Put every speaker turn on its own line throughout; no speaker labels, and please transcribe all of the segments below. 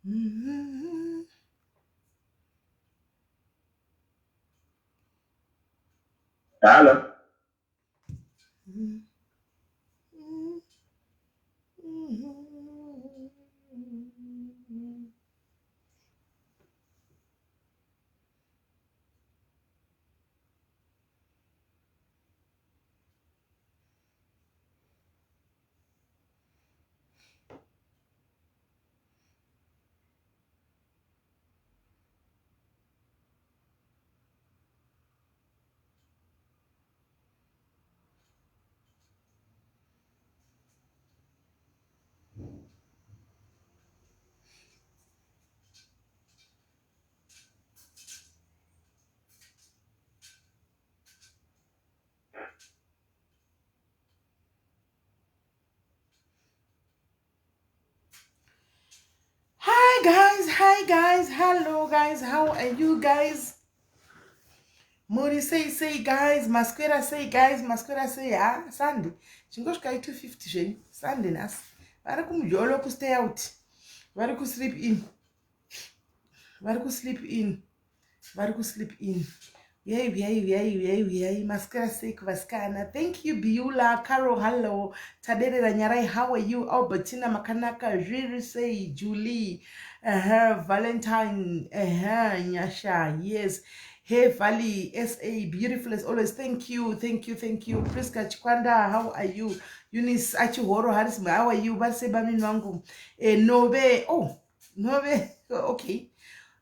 Hello.
Hi guys, hi guys, hello guys, how are you guys? Muri sei sei guys, maswera sei guys, maswera sei ha Sunday. Chingosvikai 250 zvenyu Sunday nhasi. Vari kumujolo ku stay out. Vari ku sleep in. Vari ku sleep in. Vari ku sleep in. Uyai uyai uyai uyai uyai maswera sei kuvasikana. Thank you Beulah, Carol, hello. Taderera Nyarai, how are you? Albertina Makanaka, zviri sei Julie. Valentine, Nyasha, yes. Hey Valley, SA, beautiful as always. Thank you, thank you, thank you. Priska Chikwanda, how are you? Eunice Achihoro Harris, how are you? Vari sei bamini vangu. Nove, oh, Nove, okay.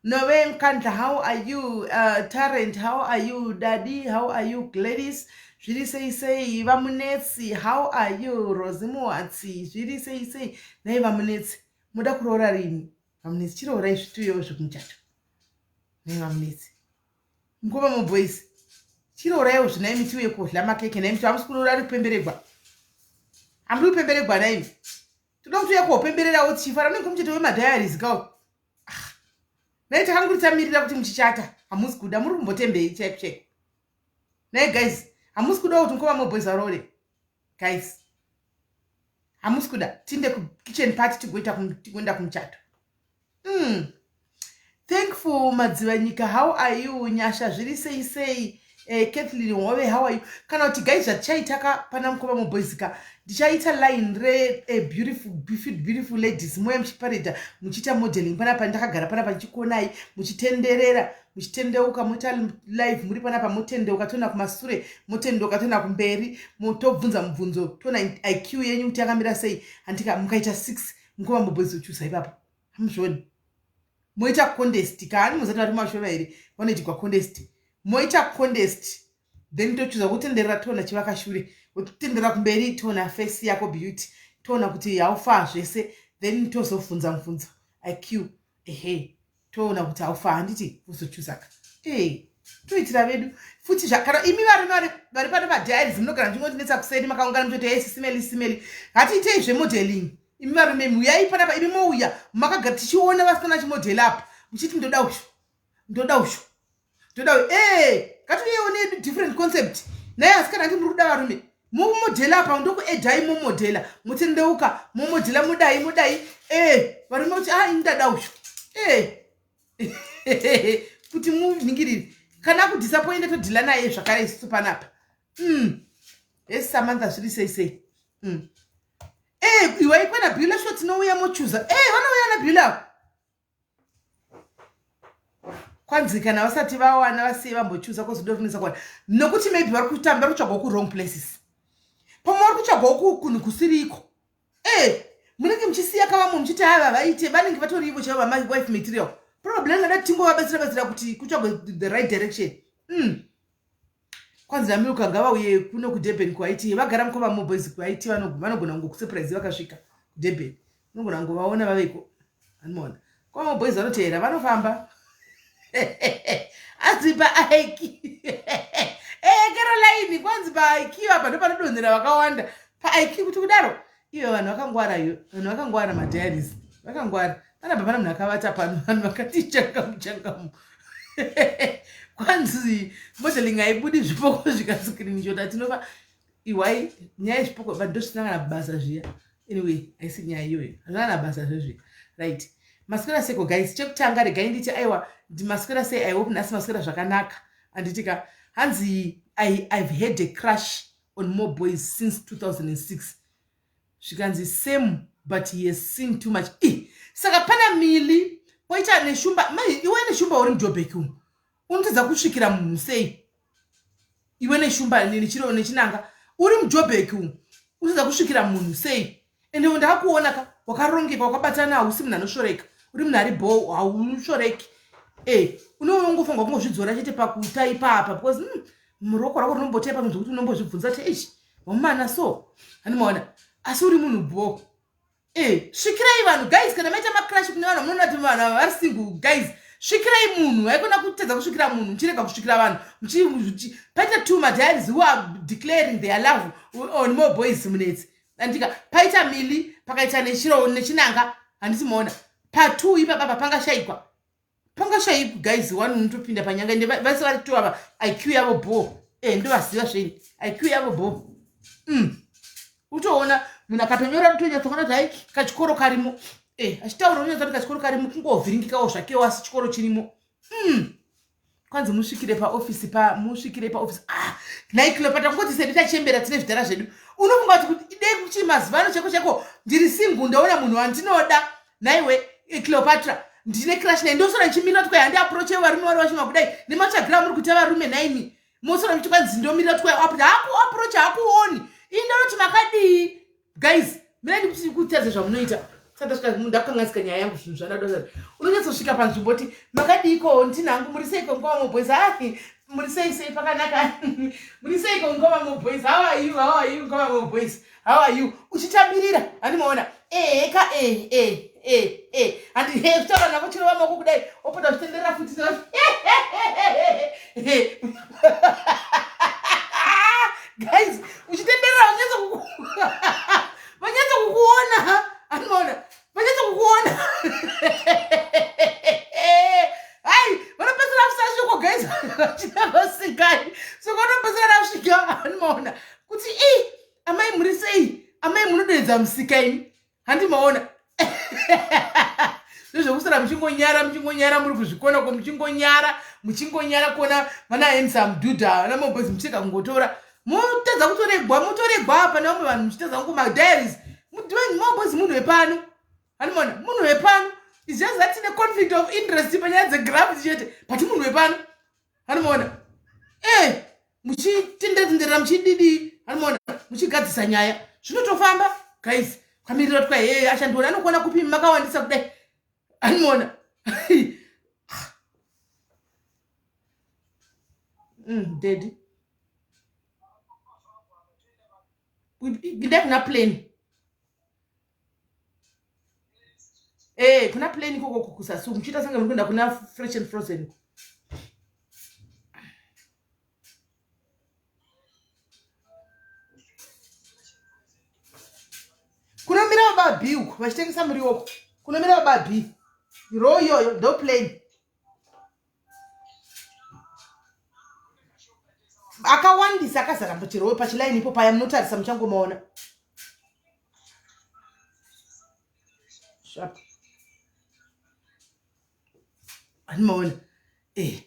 Nove Nkandla, how are you? Tarrant, how are you? Daddy, how are you? Gladys, zviri sei sei? Vamunetsi, how are you? Rosie Muwatsi, zviri sei sei? Nai Vamunetsi, muda kuroora rini? Vamunetsi, chiroorai zvituyewo zvekumuchato. Nai Vamunetsi. Mukoma muboys, chirooraiwo zvinaimi tiuye kudla makeke naimi hamusi kuroora ari kupemberegwa. Hamuri kupemberegwa naimi. Toda kuti uye kopembererawo tichifara unenge muchete wemadiaries kawo. Ah. Nai takanguri tamirira kuti muchichata hamusi kuda muri kumbotembei chaiko chaiko. Nai guys, hamusi kuda kuti mukoma muboys varoore. Guys. Hamusi kuda tinde ku kitchen party tigoita tigoenda kumuchato. Thankful Madzivanyika, how are you? Nyasha zviri sei sei? Kathleen Hove, how are you? Kana kuti guys zvatichaita ka pana mukoma muboys ka ndichaita line re beautiful, beautiful, beautiful ladies moya muchipareda muchiita modeling panapa ndakagara panapa ndichikuonai muchitenderera muchitendeuka moita live muri panapa motendeuka toona kumasure motendeuka toona kumberi motobvunza mubvunzo toona IQ yenyu kuti yakamira sei handika mukaita 6 mukoma muboys uchusa ipapo hamuzvioni moita contest kaani muzati vari mashoma here vanoitigwa contest moita contest then tochuza kutenderera toona chivakashure kutenderera kumberi toona face yako beauty toona kuti how far zvese then tozobvunza mubvunzo IQ ehe toona kuti how far handiti vozochuzaka toitira vedu futi zvakara imi varume vari pano padiaries munogara muchingotinetsa kuseri makaungana muchoti hey sisimeli simeli hatiitei zvemodeling imi varume uyai panapa imi mouya makagara tichiona vasikana chimodhela apa muchiti ndoda ushu ndoda ushu ndoda uyu ngatiuyewo nedu different concept naye asikana ati muri kuda varume mumodhela apa ndokuedhai mumodhela mutendeuka mumodhela mudai mudai varume kuti ah ini ndada ushu kuti muningirire kana kudisappointa todhila naye zvakare isusu panapa. Yes Samantha zviri sei sei. Iwai kwena Beulah sho tinouya mochuza. Vanouya na Beulah. Kwanzi kana vasati vawana vasiye vambochuza kozoda kunetsa kuwana. Nokuti maybe vari kutamba vari kutsvagawo ku wrong places. Pamwe vari kutsvagawo kunhu kusiriko. Munenge muchisiya kavamwe muchiti ava vaite vanenge vatori ivo chaivo vama wife material. Probably angada tingovabatsira batsira kuti kutsvagwe the right direction. Kwanzi naMilka ngavauye kuno kuDurban kuIT vagara mukoma muboys kuIT vanogona kungokusurprise vakasvika kuDurban. Unogona kungovaona vaveko. Anoona. Kwa maboys vanoteera vanofamba. Asi pa IQ. Caroline kwanzi pa IQ apa ndopanodonhera vakawanda. Pa IQ kuti kudaro iyo vanhu vakangwara iyo vanhu vakangwara madiaries vakangwara panapa pana munhu akavata pano vanhu vakati changamu changamu. Kwanzi modeling haibudi zvipoko zvikascreenshota tinova iwai nyaya yezvipoko but ndozvisina kana basa zviya. Anyway haisi nyaya iyoyo hazvina kana basa zvezviya. Right. Maswera seiko guys? Chekutanga regai nditi aiwa maswera sei I hope nhasi maswera zvakanaka. Handiti ka hanzi I've had a crush on more boys since 2006. Zvikanzi same but he has seen too much. Eh, saka pana Mili poita neshumba mai iwe neshumba uri mujobek umu. Unotadza kusvikira munhu sei? Iwe neshumba nechiro nechinanga uri mujobek umu. Unotadza kusvikira munhu sei? Ende ndakakuona ka wakarongeka wakabatana hausi munhu anosvoreka. Uri munhu ari bho hausvoreki. Eh, unongofanirwa kungozvidzora chete pakutaipa apa because muroko rako rinombotaipa zvekuti unombozvibvunza kuti eish wamana so handimaona asi uri munhu bho Eh, svikirai vanhu guys kana maita macrash kune vanhu munoona kuti vanhu ava vari single guys svikirai munhu haikona kutadza kusvikira munhu muchirega kusvikira vanhu paita two madiaries who are declaring their love on more boys munetsi andika paita mili pakaita nechiro nechinanga handisi maona patwo ipapapa pangashaikwa pangashaikwi guys one unotopinda panyanga ende vese vari two ava iq yavo bho e ndovaziva zveni iq yavo bho Utoona munhu akatonyora tonyatsoona kuti hai kachikoro karimo e achitaura unyatsa kuti kachikoro karimo kungovhiringikawo zvakewo asi chikoro chirimo Kwanzi musvikire paofisi pa musvikire paofisi ah nhai Cleopatra kungoti sedu tachembera tine zvidhara zvedu unofunga kuti kuti dei kuchi mazuva ano cheko cheko ndiri single ndaona munhu wandinoda nhaiwe eh, Cleopatra ndine crush naye ndosora ndichimirira kuti kwai handi approach varume vari vachima kudai nematsvagira amuri kuita varume nhaimi mosora muchiti kwanzi ndomirira kuti kwai haku approach hakuoni ini ndonoti makadii guys mina ndikuti kutadza zvamunoita sandasvika ndakukanganisika nyaya yangu zvinhu zvandada unonyatsosvika panzvimbo ti makadiiko ndinhangu muri seiko ngoma moboys ai muri sei sei pakanaka muri seiko ngoma moboys how are you how are you ngoma moboys how are you uchitambirira handimaona eheka e e e e handi he kutaura navo chirova maoko kudai wopota uchitenderera futi guys uchitenderera vanyatso kukuona anoona vanyatso kukuona hai vanopedzera vasasviko guys vachida vasingai so vanopedzera rasvika anomaona kuti i amai muri sei amai munodonhedza musika imi handi maona zvezvekusara muchingonyara muchingonyara muri kuzvikona ko muchingonyara muchingonyara kuona vana handsome dude vana moboys muchirega kungotora motadza kutoregwa motoregwa apa nevamwe vanhu muchitadza kungo madiaries moboys munhu wepano handimaona munhu wepano is just that tine conflict of interest panyaya dzegraft chete but munhu wepano handimaona eh muchitendetenderera muchididii anomaona muchigadzisa nyaya zvinotofamba guys kamirira twa hee achandiona anokuona kupi makawandisa kudai anomaona daddy ndai kuna plane Eh, kuna plane ikoko kusasi muchiita senge muri kuenda kuna fresh and frozen. Kunomira baba B uko vachitengesa muriwo uko. Kunomira baba B. Row iyoyo ndo plane. Akawandisa akazara pachirow pachiline ipo paya munotarisa muchangomaona. Sharp. Animaona. Eh.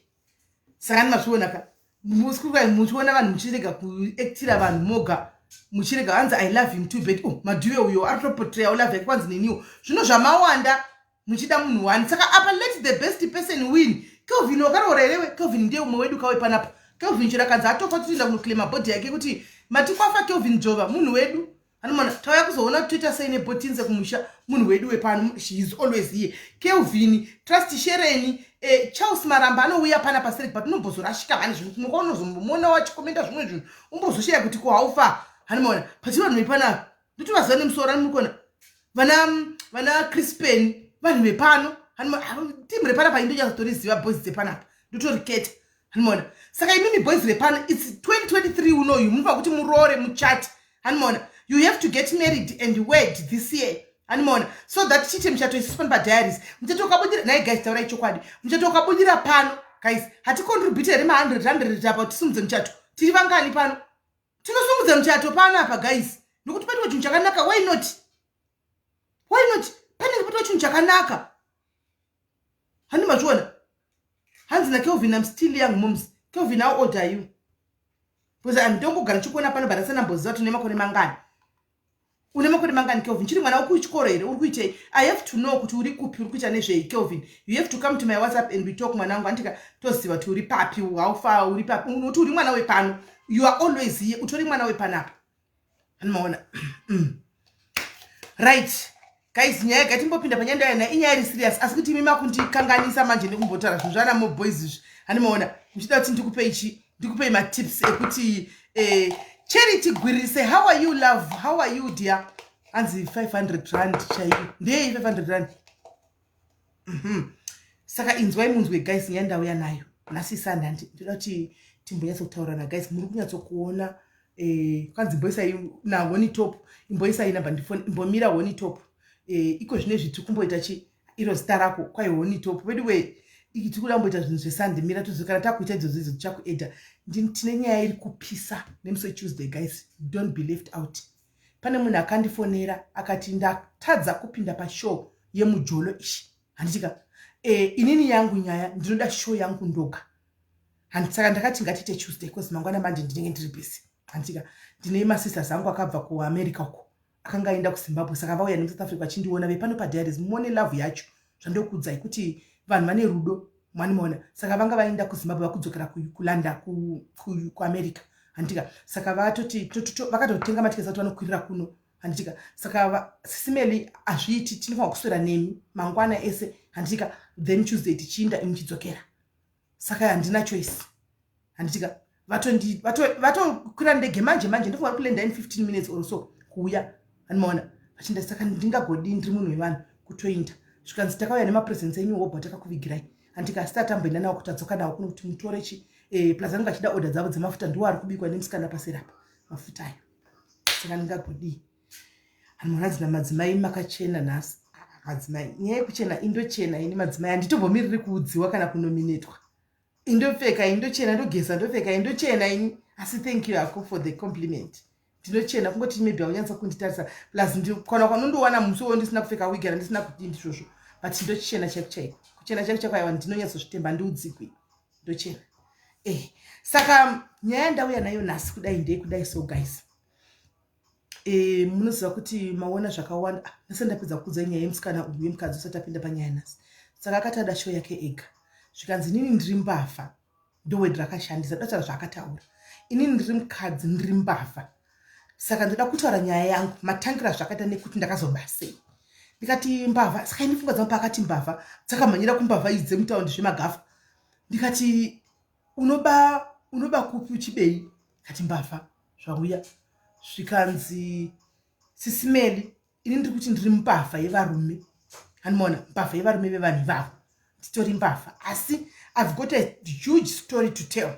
Saka ndimazviona ka. Musikuka muchiona vanhu muchirega kuactira vanhu moga. Muchirega hanzi I love him too bad. Oh, madhuve uyo ari kutoportraya love yake kwanzi neniwo. Zvino zvamawanda muchida munhu one. Saka apa let the best person win. Kelvin wakaroora here we? Kelvin ndiye umwe wedu kawe panapa. Kelvin chero akanzi atofa totoenda kunoclaima body yake kuti mati kwafa Kelvin Jova munhu wedu. Anomona tauya kuzoona kuti toita sei nebotinze kumusha munhu wedu wepano she is always here Kelvin Trust Shereni eh, Charles Maramba anouya pana paseri but unombozorashika mhani zvinhu kumwe kwaunozombomuona wachikomenda zvimwe zvinhu umbozosheya kuti ko how far hanimona pati vanhu vepana ndotovaziva nemusoro animukona vana vana Crispin vanhu vepano team repanapa indonyatsotoriziva boys dzepanapa ndotoriketa hanimona saka imimi boys repano its 2023 unoyu munofanira kuti muroore muchati hanimona you have to get married and wed this year hanimona so that tiite muchato isusu pano padiaries muchato ukabudira nhai guys taurai chokwadi muchato ukabudira pano guys haticontribute here ma100 100 apa tisimudze muchato tiri vangani pano tinosumudza muchato pano apa guys nokuti paitwa chinhu chakanaka why not why not panenge paitwa chinhu chakanaka. Handi mazviona? Hanzi naKelvin, I'm still young moms. Kelvin, how old are you? Because andongogara chikuona pano but asana mboziva kuti une makore mangani. Une makore mangani Kelvin? Chiri mwana wekuchikoro here? Uri kuitei? I have to know kuti uri kupi, uri kuita nezvei Kelvin. You have to come to my WhatsApp and we talk mwanangu. Andika toziva kuti uri papi, how far uri papi. Unoti uri mwana wepano. You are always here. Utori mwana wepanapa. Anomaona. Right. Guys, nyaya gatimbopinda panyaya ndaya inyaya iri serious asi kuti imi makundikanganisa manje nekumbotaura zvinhu zvana mo boys izvi. Anomaona. Muchida kuti ndikupei chi? Ndikupei matips ekuti Charity Gwirise, how are you love? How are you dear? Anzi 500 rand chaiyo. Ndeyei 500 rand? Saka inzwai munzwe guys nyaya ndauya nayo. Nhasi Sunday handi ndoda kuti timbonyatso kutaurana guys. Muri kunyatsokuona kwanzi imboisai na honey top, imboisai namba ndifone, imbomira honey top. Iko zvinezvi tiri kumboita chi iro zita rako kwai honey top. Anyway, iki tiri kuda kumboita zvinhu zveSunday, mira tuzo kana takuita idzodzo idzo tichakuedha. Tine nyaya iri kupisa nemusi weTuesday guys, don't be left out. Pane munhu akandifonera akati ndatadza kupinda pashow yemujolo ishi. Handitika inini yangu nyaya ndinoda show yangu ndoga. Saka ndakati ngatiite Tuesday because mangwana manje ndinenge ndiri busy. Handitika ndine masisters angu akabva kuAmerica uko akanga aenda kuZimbabwe, saka vauya nemuSouth Africa vachindiona vepano padiaries. Muone love yacho zvandokuudzai kuti vanhu vane rudo mwanimaona. Saka vanga vaenda kuZimbabwe vakudzokera kulanda kuAmerica. Handitika saka vatoti vakatotenga matiketi ati vanokwirira kuno. Handitika saka Sisimeli hazviiti, tinofanira kuswera nemi mangwana ese. Handitika then Tuesday tichiinda imuchidzokera. Saka handina choice. Handitika vatokwira ndege manje manje, ndofanira kulenda in 15 minutes or so kuuya. Handimaona vachinda. Saka ndingagodii, ndiri munhu wevanhu kutoinda. Zvikanzi takauya nemapresents enyu wobva takakuvigirai. Handika asi tatamboenda nawo kuti tadzoka nawo kuno kuti mutore chi plus anenge achida order dzavo dzemafuta, ndiwo ari kubikwa nemusikana pasirapa mafuta ayo. Saka ndingagodii? Hanhu dzina madzimai makachena nhasi. Madzimai, nyaya yekuchena indochena ini madzimai, handitombomiriri kuudziwa kana kunominetwa. Indopfeka, indochena, ndogeza, ndopfeka, indochena ini. Asi thank you ako for the compliment. Ndinochena kungoti maybe aunyatsa kunditarisa, plus kana kwanondowana musi wo ndisina kupfeka wig kana ndisina kudii ndizvozvo, but ndochena chaiko chaiko, kuchena chaiko chaiko. Aiwa, ndinonyatsozvitemba, handiudzikwi, ndochena. Saka nyaya ndauya nayo nhasi kudai ndeyekudai. So guys, munoziva kuti maona zvakawanda. Ndasati ndapedza kukudzai nyaya yemusikana uyu yemukadzi usati apinda panyaya nhasi. Saka akati ada show yake ega, zvikanzi inini ndiri mbavha. Ndoword rakashandisa dataura zvaakataura. Inini ndiri mukadzi, ndiri mbavha, saka ndoda kutaura nyaya yangu matangira zvakaita nekuti ndakazoba sei. Ndikati mbavha. Saka ini pfungwa dzangu paakati mbavha dzakamhanyira kumbavha idzi dzemutaundi zvemagafa. Ndikati unoba, unoba kupi, uchibei? Kati mbavha zvauya. Zvikanzi Sisimeli, ini ndiri kuti ndiri mbavha yevarume. Handimaona mbavha yevarume vevanhu ivavo, nditori mbavha, asi I've got a huge story to tell.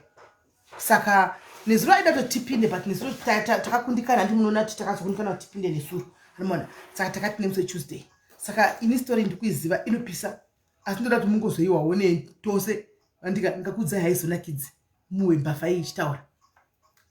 Saka nezuro aida kuti tipinde, but nezuro takakundikana. Handi munoona kuti takazokundikana kuti tipinde nezuro. Handimaona saka takati nemusi weTuesday. Saka ini story ndikuiziva inopisa, asi ndoda kuti mungozoiwawo netose. Andika ndikakuudzai haizonakidzi muwe mbavha iyi ichitaura.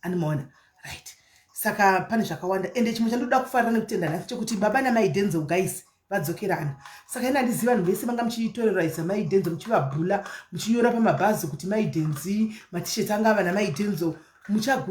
Animaona? Right, saka pane zvakawanda, ende chimwe chandoda kufarira nekutenda nhasi chekuti baba namai Denzel guys vadzokerana. Saka ina handizivi vanhu vese vanga muchitoreraisa mai Denzel, muchivabhula, muchinyora pamabhazi kuti mai Denzi matisheti anga ava namai Denzel,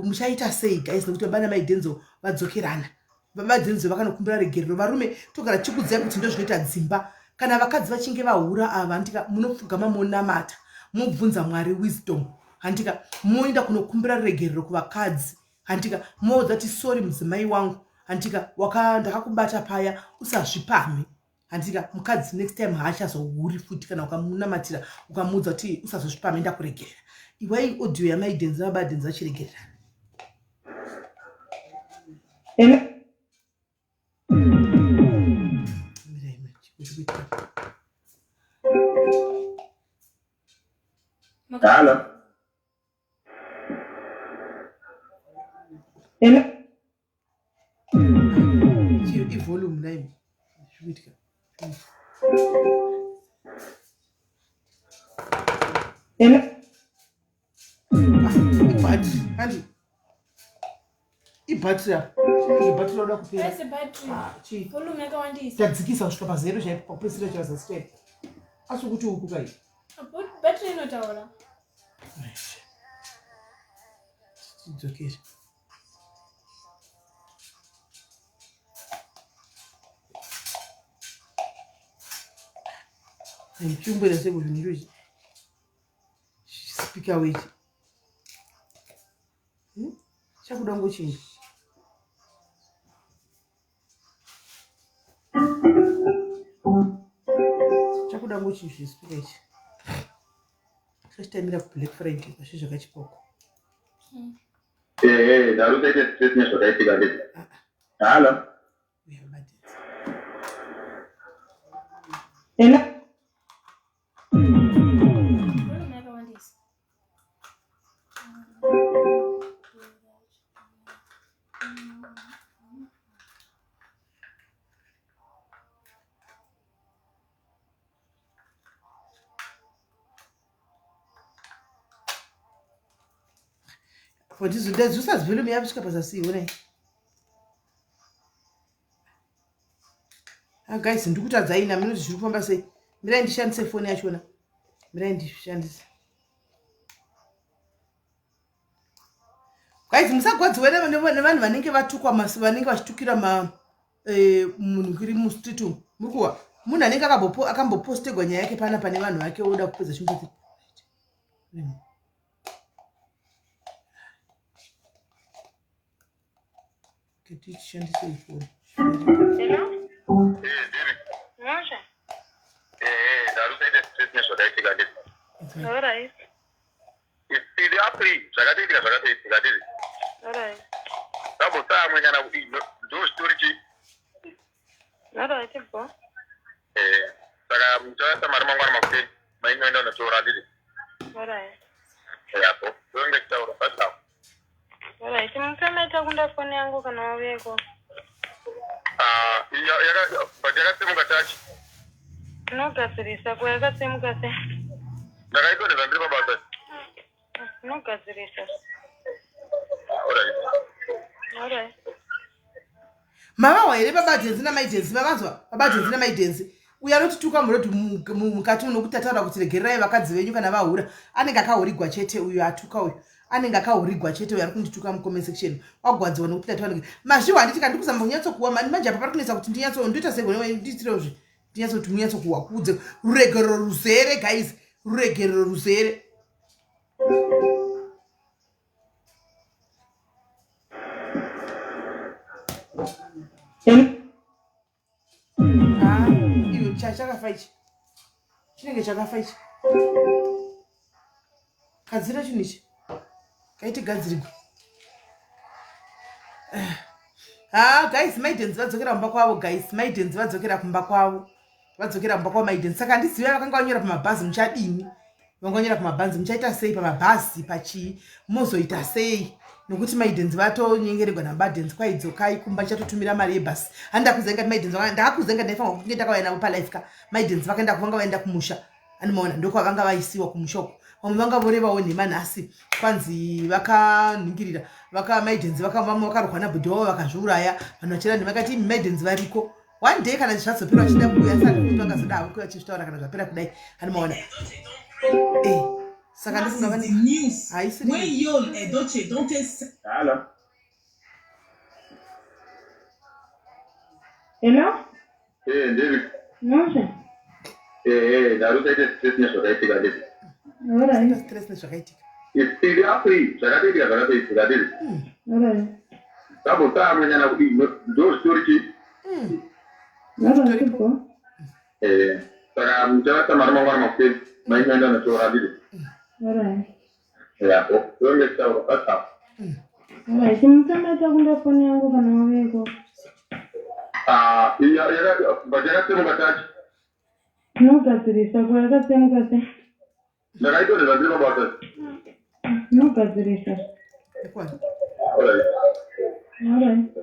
muchaita sei guys nekuti baba namai Denzel vadzokerana? Baba Denzel vakanokumbira regerero. Varume, togara tichikudzai kuti ndozvinoita dzimba kana vakadzi vachinge vahura ava. Handika munopfugama, monamata, mobvunza Mwari wisdom. Handika moenda kunokumbira regerero kuvakadzi. Handika moudza kuti sorry mudzimai wangu, handika ndakakubata paya, usazvipamhe. Handika mukadzi next time haachazohuri futi kana ukamunamatira ukamuudza kuti usazozvipamhe, ndakuregerera. Iwai audio yamai Denzi nababa Denzi vachiregererana.
Hello.
Mirai, mirai, chikuita.
Hello. Hello.
Ivolume naimi zvikuitika.
Hello.
Ibhatiri handi, ibhatiri apa, ibhatiri rauda kupera.
Ese battery.
Ah, chii?
Volume yakawandisa.
Tadzikisa kusvika pazero chaipo, pakupedzisira chazasi chaipo, asi kuti uku kai.
Battery inotaura.
Tidzokere. Chimboita sei kuti ndizvo speaker wechi chakuda ngochinja. Chakuda ngochinja speaker ichi. Chachitaimira Black Friday pashe zvakachipoko.
Ehe, ndarusaite stress nezvakaitika ndeti. Hello.
Uya badetsa.
Hello.
Volume yakawandisa.
Ndizvusaz volume yakusvika pazasi ione. Ah guys, ndikutadza ina minoti zviri kufamba sei. Mirai ndishandise foni yachona. Mirai ndishandise. Guys, musagwadziwe nevanhu vanenge vatukwa masi vanenge vachitukira ma munhu kiri mustreet umu. Muri kuwa munhu anenge akambopostegwa nyaya yake pana pane vanhu vake oda kupedza chimbuzi. Tishandise ifoni.
Hello?
Eh, Derek.
Mosha?
Eh, ndarusaite stress nezvakaitika ndeti.
All right.
Iri apri zvakatoitika zvakatoitika ndeti.
All right.
Ndambosamwe kana kuti ndo story chi.
All right, bo.
Eh, saka muchaisa mari mangwana makuseni. Mainoenda unotora nditi.
All right.
Yapo. Ndonge kutaura pasau.
All right. Musamaita kunda foni yangu kana waveko.
Ah, yaka but yakatsemuka tachi.
Tinogadzirisa ko yakatsemuka sei?
Ndakaitonhedza ndiri pabasa.
Tinogadzirisa.
All right.
All right.
Mavahwa here baba Dhenzi namai Dhenzi? Mavanzwa baba Dhenzi namai Dhenzi? Uyo anotituka muroad mukati muno kuti ataura kuti regererai vakadzi venyu kana vahura. Anenge akahurigwa chete uyo atuka uyo. Anenge akahurigwa chete uyo ari kundituka mucomment section. Wagwadziwa nekuti tataura mazviwa handiti kana ndikuzama kunyatsokuwa manje apa pari kunetsa kuti ndinyatso ndoita sei gone ndiitirewo zve ndinyatso kuti munyatsokuwa kudze ruregerero ruzere guys ruregerero ruzere. Ah, iwe chakafa ichi chinenge chakafa ichi gadzira chinhu ichi kaiti gadzirigwe. Ha guys, maidens vadzokera kumba kwavo guys, maidens vadzokera kumba kwavo, vadzokera kumba kwavo maidens. Saka handizive vakanga vanyora pamabhazi muchadini, vanga vanyora pamabhazi muchaita sei, pamabhazi pachii mozoita sei, nokuti maidens vatonyengeregwa nabadens kwaidzokai kumba chatotumira mari yebhasi. Handakuzenga maidens, ndakakuzenga ndaifanira kunge ndakauya navo palife ka. Maidens vakaenda kuvanga vaenda kumusha animaona ndokwavanga vaisiwa kumusha uko. Vamwe vanga vorevawo nhema nhasi kwanzi vakanhingirira vaka maidens vamwe vakarohwa nabhudhi wavo vakazviuraya. Vanhu vachira nhema vakati imi maidens variko one day kana zvazopera vachida kuuya saka kuti vangazoda havo kuuya vachizvitaura kana zvapera kudai animaona. Saka ndofunga vane
news
haisiri
when Yul Edochie don take
Hello.
Hello?
Eh, Derek.
Mosha?
Eh, ndarusaite stress nezvakaitika ndeti.
All right.
Stress nezvakaitika.
Iri apri zvakatoitika zvakatoitika ndeti.
All right.
Ndambosamwe kana kuti ndo story chi.
All right, bo.
Eh, saka muchaisa mari mangwana makuseni. Mainoenda unotora nditi.
All right.
Yapo. Ndonge kutaura pasau.
All right. Musamaita kunda foni yangu kana waveko.
Ah, but yakatsemuka tachi.
Tinogadzirisa ko yakatsemuka sei?
Ndakaitonhedza ndiri pabasa.
Tinogadzirisa.
Ekwani.
All right.
All right.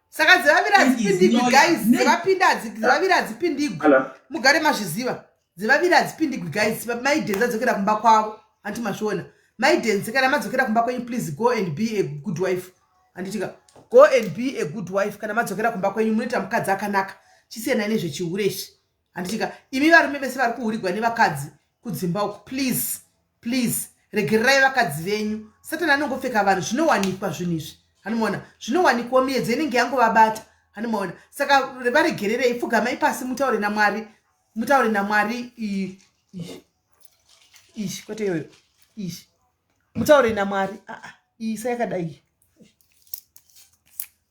Saka dzevaviri hadzipindigwi
Lawyer.
guys, dzevapinda dzevaviri hadzipindigwi.
Hello.
Mugare mazviziva dzevaviri hadzipindigwi guys. Maidens adzokera kumba kwavo hanti mazviona. Maidens kana madzokera kumba kwenyu please go and be a good wife handitika, go and be a good wife. Kana madzokera kumba kwenyu munoita mukadzi akanaka, chisiyanai nezvechihure ichi. Handitika imi varume vese vari kuhurigwa nevakadzi kudzimba uku, please, please, regererai vakadzi venyu. Satani anongopfeka vanhu, zvinowanikwa zvinhu izvi, hanimaona? Zvinowanikwawo, miedzo inenge yangovabata, hanimaona? Saka varegererei, pfugamai pasi, mutaure naMwari, mutaure naMwari. Ishi, kwete iyoyo, ishi, mutaure naMwari. Aa, isa yakadai,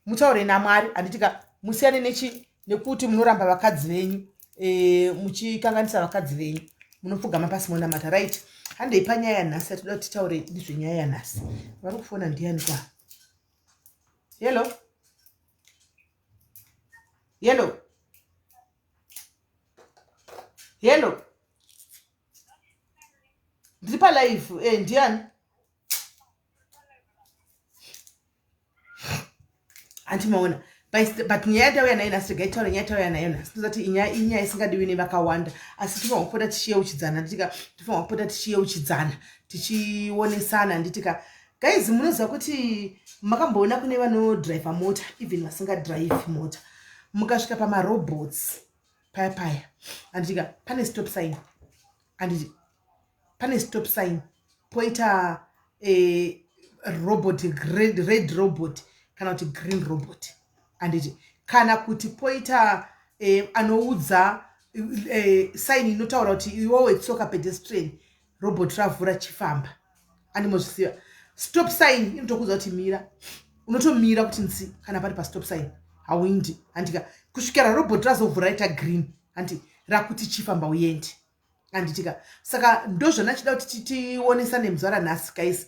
mutaure naMwari, handitika? Musiyane nechi nekuti munoramba vakadzi venyu, muchikanganisa vakadzi venyu. Munopfugama pasi, monamata. Right, handei panyaya yanhasi. Yatoda kuti titaure ndizvenyaya yanhasi. Vari kufona ndiani kwa? Hello, hello, hello, ndiri palive. Ndiani? Handimaona, but nyaya yatauya nayo nhasi, regai taura nyaya yatauya nayo nhasi. Tozati inyaya, inyaya isingadiwi nevakawanda, asi tofanira kupota tichiyeuchidzana, nditika? Tofanira kupota tichiyeuchidzana, tichionesana, handitika? Guys, munoziva kuti makamboona kune vanodhiraivha mota, even vasingadhiraivhi mota, mukasvika pamarobots paya paya, handitika, pane stop sign, handiti? Pane stop sign, poita robot, red robot kana kuti green robot, handiti? Kana kuti poita anoudza sign inotaura kuti iwe wetsoka, pedestrian, robot ravhura, chifamba. Andimozvisiva, stop sign inotokuudza kuti mira, unotomira kuti nzi kana pari pastop sign hauindi, handika? Kusvikira robot razovhura raita green, handi, rakuti chifamba uende, handitika? Saka ndozvandachida kuti tionesane muzuva ranhasi, guys.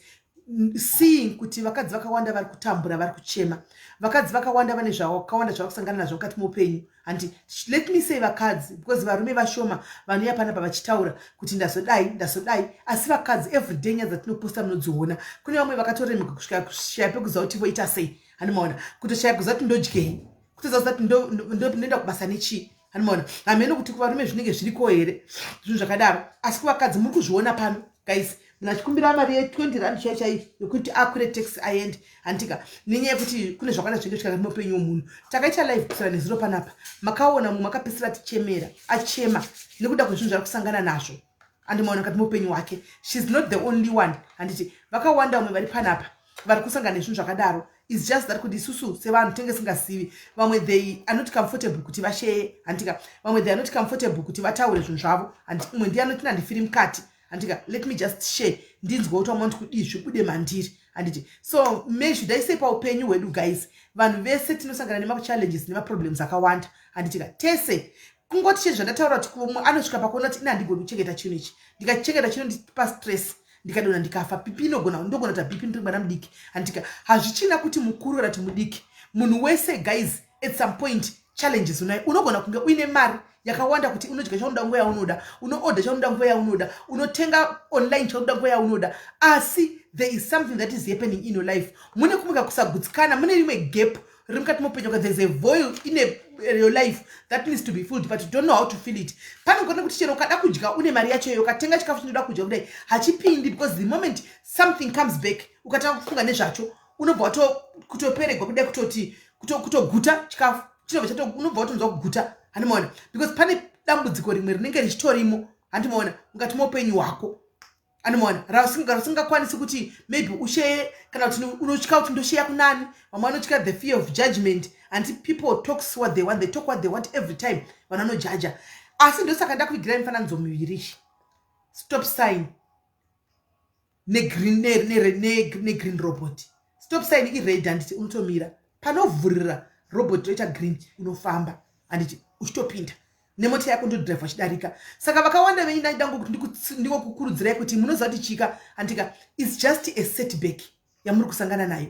Seeing kuti vakadzi vakawanda vari kutambura, vari kuchema, vakadzi vakawanda vane zvakawanda zvavari kusangana nazvo mukati meupenyu, handi? Let me say vakadzi, because varume vashoma vanouya panapa vachitaura kuti ndazodai, ndazodai, asi vakadzi everyday nyaya dzatinoposta munodziona. Kune vamwe vakatoremeka kusvika kushaya pekuziva kuti voita sei, handimaona? Kutoshaya kuziva kuti ndodyei, kutoziva kuti ndoenda kubasa nechii, handimaona? Hameno kuti kuvarume zvinenge zviriko here zvinhu zvakadaro, asi kuvakadzi muri kuzviona pano, guys. Munhu achikumbira mari ye20 rand chaiyo chaiyo yokuti akwire taxi aende, handika? Nenyaya yekuti kune zvakawanda zvinenge zvikakati muupenyu hwomunhu. Takaita live kusira nezuro panapa, makaona mumwe akapedzisira atichemera, achema nekuda kwezvinhu zvari kusangana nazvo, andimaona, kati muupenyu hwake. She's not the only one, handiti? Vakawanda vamwe vari panapa vari kusangana nezvinhu zvakadaro. Is just that kuti isusu sevanhu tinenge singazivi. Vamwe they are not comfortable kuti vasheye, handika? Vamwe they are not comfortable kuti vataure zvinhu zvavo, handi? Umwe ndiye anoti nandifiri mukati, handika? Let me just share, ndinzwe kuti vamwe kudii, zvibude mandiri, handiti? So me should I say, paupenyu hwedu, guys, vanhu vese tinosangana nemachallenges nemaproblems akawanda, handitika? Tese. Kungoti chii, zvandataura kuti umwe anosvika pakuona kuti ina handigoni kuchengeta chinhu ichi, ndikachichengeta chinondipa stress, ndikadonha ndikafa, BP inogona, ndogona kuita BP ndiri mwana mudiki, handika? Hazvichina kuti mukuru kana kuti mudiki, munhu wese, guys, at some point challenges unayo. Unogona kunge uine mari yakawanda kuti unodya chaunoda nguva yaunoda, unoodha chaunoda nguva yaunoda, unotenga online chaunoda nguva yaunoda, asi there is something that is happening in your life. Mune kumwe kusagutsikana, mune rimwe gap riri mukati meupenyu, there is a void in your life that needs to be filled, but you don't know how to fill it. Panogona kuti chero ukada kudya, une mari yacho iyo, ukatenga chikafu chinoda kudya kudai, hachipindi, because the moment something comes back, ukatanga kufunga nezvacho, unobva kutoperegwa kudai, kutoti kutoguta chikafu chinobva, unobva watonzwa kuguta, handimaona? Because pane dambudziko rimwe rinenge richitorimo, handimaona, mukati meupenyu hwako, anomaona, rasingakwanisi kuti maybe usheye, kana kuti unotya kuti ndosheya kunani. Vamwe vanotya, the fear of judgment, and people talks what they want, they talk what they want every time. Vanhu vanojaja, asi ndosaka ndakuvigirai mifananidzo miviri iyi, stop sign negreen robot. Stop sign ired, handiti? Unotomira panovhurira robot roita green, unofamba, handiti? Uchitopinda nemota yako, ndodhiraivha uchidarika. Saka vakawanda venyu ndaida ndingokukurudzirai kuti munoziva kuti chika, handika, is just a setback yamuri kusangana nayo,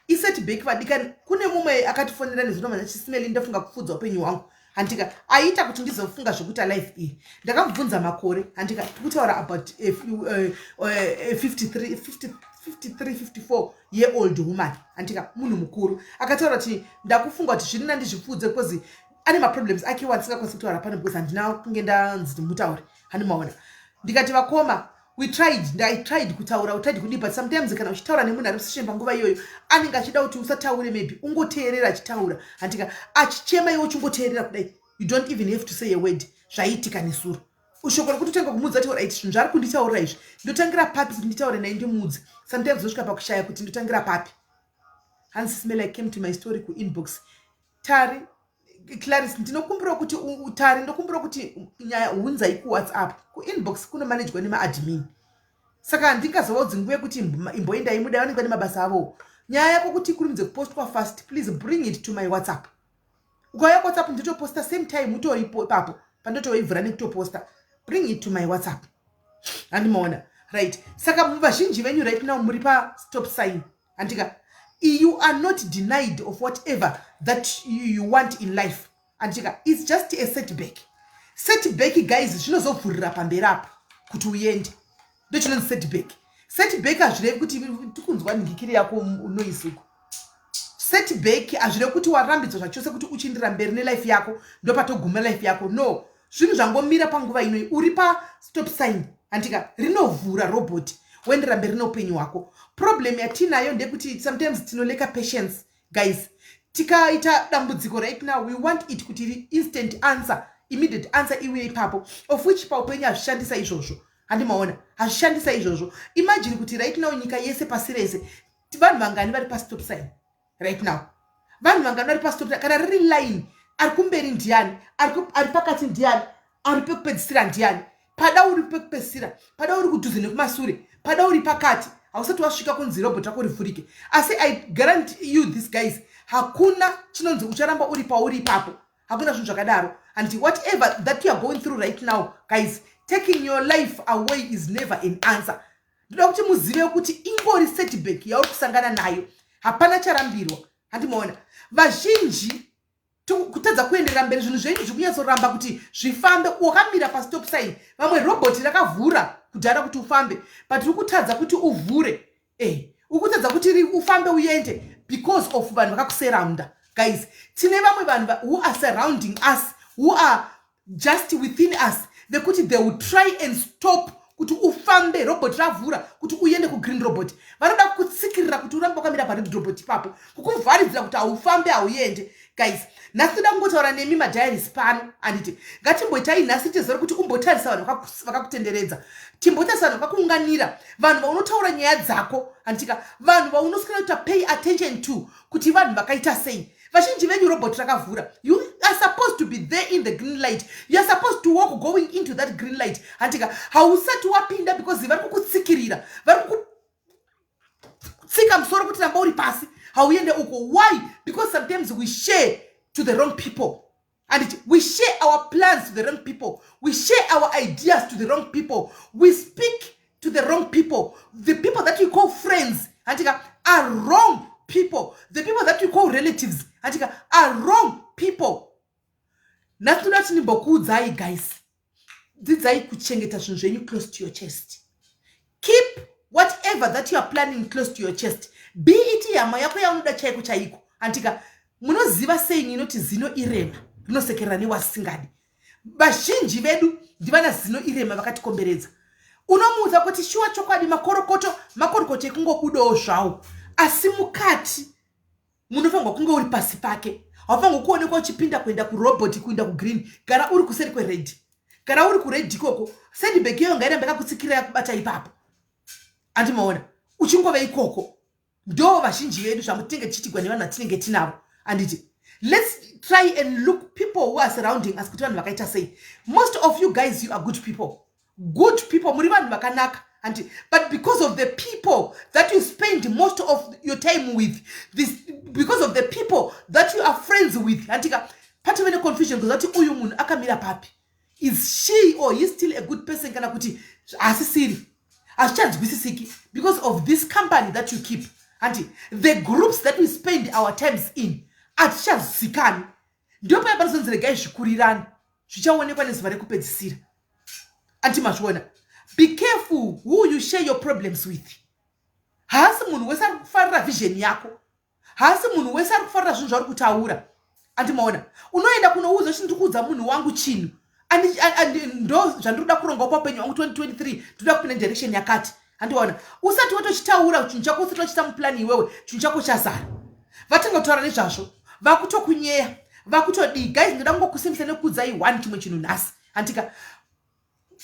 isetback, vadikani. Kune mumwe akatifonera nezvinomanya chisimeli, ndafunga kupfuudza upenyu hwangu, handika, aita kuti ndizofunga zvekuita life iyi. Ndakamubvunza makore, handika? Tikutaura about a 53, 53, 54 year old woman, handika? Munhu mukuru akataura kuti ndakufunga kuti zviri nandizvipfuudze because ane maproblems ake wandisingakwanisi kutaura pano, because handina kunge ndanzi mutaure, handimaona? Ndikati, vakoma, we tried, I tried kutaura, we tried kudii, but sometimes kana uchitaura nemunhu ari musession panguva iyoyo, anenge achida kuti usataure, maybe ungoteerera achitaura, handika? Achichema, iwe uchingoteerera kudai, you don't even have to say a word. Zvaiitika nesuro, shoko rekuti utange kumuudza kuti, "Right, zvinhu zvari kunditaurira izvi, ndotangira papi kuti nditaure naye, ndimuudze?" Sometimes ndosvika pakushaya kuti ndotangira papi. Hanzi, "Sis Mel, I came to my story kuinbox." Tari Claris, ndinokumbira kuti Tari, ndokumbira kuti nyaya hunzai kuWhatsApp. Kuinbox kunomanejwa nemaadmin, saka handingazovaudzi nguva yekuti imboendai mudai, vanenge vane mabasa avowo. Nyaya yako kuti ikurumidze kupostwa fast, please bring it to my WhatsApp. Ukauya kuWhatsApp, nditoposta same time utoripo ipapo, pandotoivhura nekutoposta. Bring it to my WhatsApp, handimaona? Right, saka vazhinji venyu right now muri pastop sign, handika? You are not denied of whatever that you want in life, handika? It's just a setback. Setback, guys, zvinozovhurira pamberi apo kuti uende. Ndochinonzi setback. Setback hazvirevi kuti tikunzwa nhikiri yako unoisuko. Setback hazvirevi kuti warambidzwa zvachose kuti uchiindira mberi nelife yako, ndopatoguma life yako. No, zvinhu zvangomira panguva inoi, uri pastop sign, handika? Rinovhura robot, woendera mberi neupenyu hwako. Problem yatinayo ndeyekuti sometimes tinolacka patience, guys. Tikaita dambudziko right now, we want it kuti instant answer, immediate answer iuye ipapo, of which paupenyu hazvishandisa izvozvo, handimaona? Hazvishandisa izvozvo. Imagine kuti right now nyika yese, pasi rese, vanhu vangani vari pastop sign right now? Vanhu vangani vari pastop sign? Kana riri line, ari kumberi ndiani? Ari pakati ndiani? Ari pekupedzisira ndiani? Pada uri pekupedzisira, pada uri kudhuze nekumasure, pada uri pakati, hausati wasvika kunzi robot rako rivhurike. Asi I guarantee you this, guys, hakuna chinonzi ucharamba uri pauri ipapo. Hakuna zvinhu zvakadaro. And whatever that you are going through right now, guys, taking your life away is never an answer. Ndoda kuti muzive kuti ingori setback yauri kusangana nayo, hapana charambirwa, handimaona? Vazhinji kutadza kuenderera mberi, zvinhu zvenyu zviri kunyatsoramba kuti zvifambe, wakamira pastop sign. Vamwe robhoti rakavhura kudhara kuti ufambe, but uri kutadza kuti uvhure, uri kutadza kuti ufambe uende because of vanhu vakakusurrounda. Guys, tine vamwe vanhu who are surrounding us, who are just within us, vekuti they will try and stop kuti ufambe. Robot ravhura kuti uende kugreen robot, vanoda kutsikirira kuti urambe wakamira pared robot ipapo, kukuvharidzira kuti haufambe, hauende. Guys, nhasi toda kungotaura nemi madiaries pano, handiti? Ngatimboitai nhasi tiziva kuti umbotarisa vanhu vakakutenderedza, timbotarisa vanhu vakakuunganira, vanhu vaunotaura nyaya dzako, handitika? Vanhu vaunoswera kuita pay attention to kuti vanhu vakaita sei. Vazhinji venyu robot rakavhura. You are supposed to be there in the green light. You are supposed to walk going into that green light, handika? Hausati wapinda because vari kukutsikirira, vari kukutsika musoro kuti ramba uri pasi, hauende uko. Why? Because sometimes we share to the wrong people, and we share our plans to the wrong people, we share our ideas to the wrong people, we speak to the wrong people. The people that we call friends, handika, are wrong people. The people that we call relatives, handika, are wrong people. Nhasi toda kuti ndimbokuudzai, guys, dzidzai kuchengeta zvinhu zvenyu close to your chest. Keep whatever that you are planning close to your chest, be it hama yako yaunoda chaiko chaiko, handika? Munoziva sei inoti zino irema rinosekerera newasingadi? Vazhinji vedu ndivana zino irema vakatikomberedza. Unomuudza kuti shuwa, chokwadi, makorokoto, makorokoto ekungobudawo zvawo, asi mukati munofanirwa kunge uri pasi pake. Haufanirwa kuonekwa uchipinda kuenda kurobot, kuenda kugreen. Gara uri kuseri kwered, gara uri kured ikoko. Setback iyoyo ngairambe yakakutsikirira, yakubata ipapo, andimaona? Uchingove ikoko. Ndo vazhinji vedu zvamutinenge tichiitigwa nevanhu vatinenge tinavo, handiti? Let's try and look people who are surrounding us kuti vanhu vakaita sei. Most of you guys, you are good people, good people, muri vanhu vakanaka, handiti? But because of the people that you spend most of your time with this, because of the people that you are friends with, handika, patove neconfusion kuza kuti uyu munhu akamira papi? Is she or he still a good person, kana kuti haasisiri? Hazvichanzwisisiki because of this company that you keep, handi? The groups that we spend our times in, hatichazikani. Ndo paya panozonzi regai zvikurirani, zvichaonekwa nezuva rekupedzisira, anti mazviona? Be careful who you share your problems with. Haasi munhu wese ari kufarira vision yako, haasi munhu wese ari kufarira zvinhu zvauri kutaura, andimaona? Unoenda kunoudza kuti ndiri kuudza munhu wangu chinhu, ndo zvandiri kuda kuronga paupenyu hwangu 2023, ndinoda kupinda direction yakati, handiona? Usati watochitaura chinhu chako, usati wachita muplani iwewe, chinhu chako chazara, vatanga kutaura nezvazvo, vakutokunyeya, vakutodii. Guys, ndoda kungokusimbisa nekuudzai one chimwe chinhu nhasi. Handika,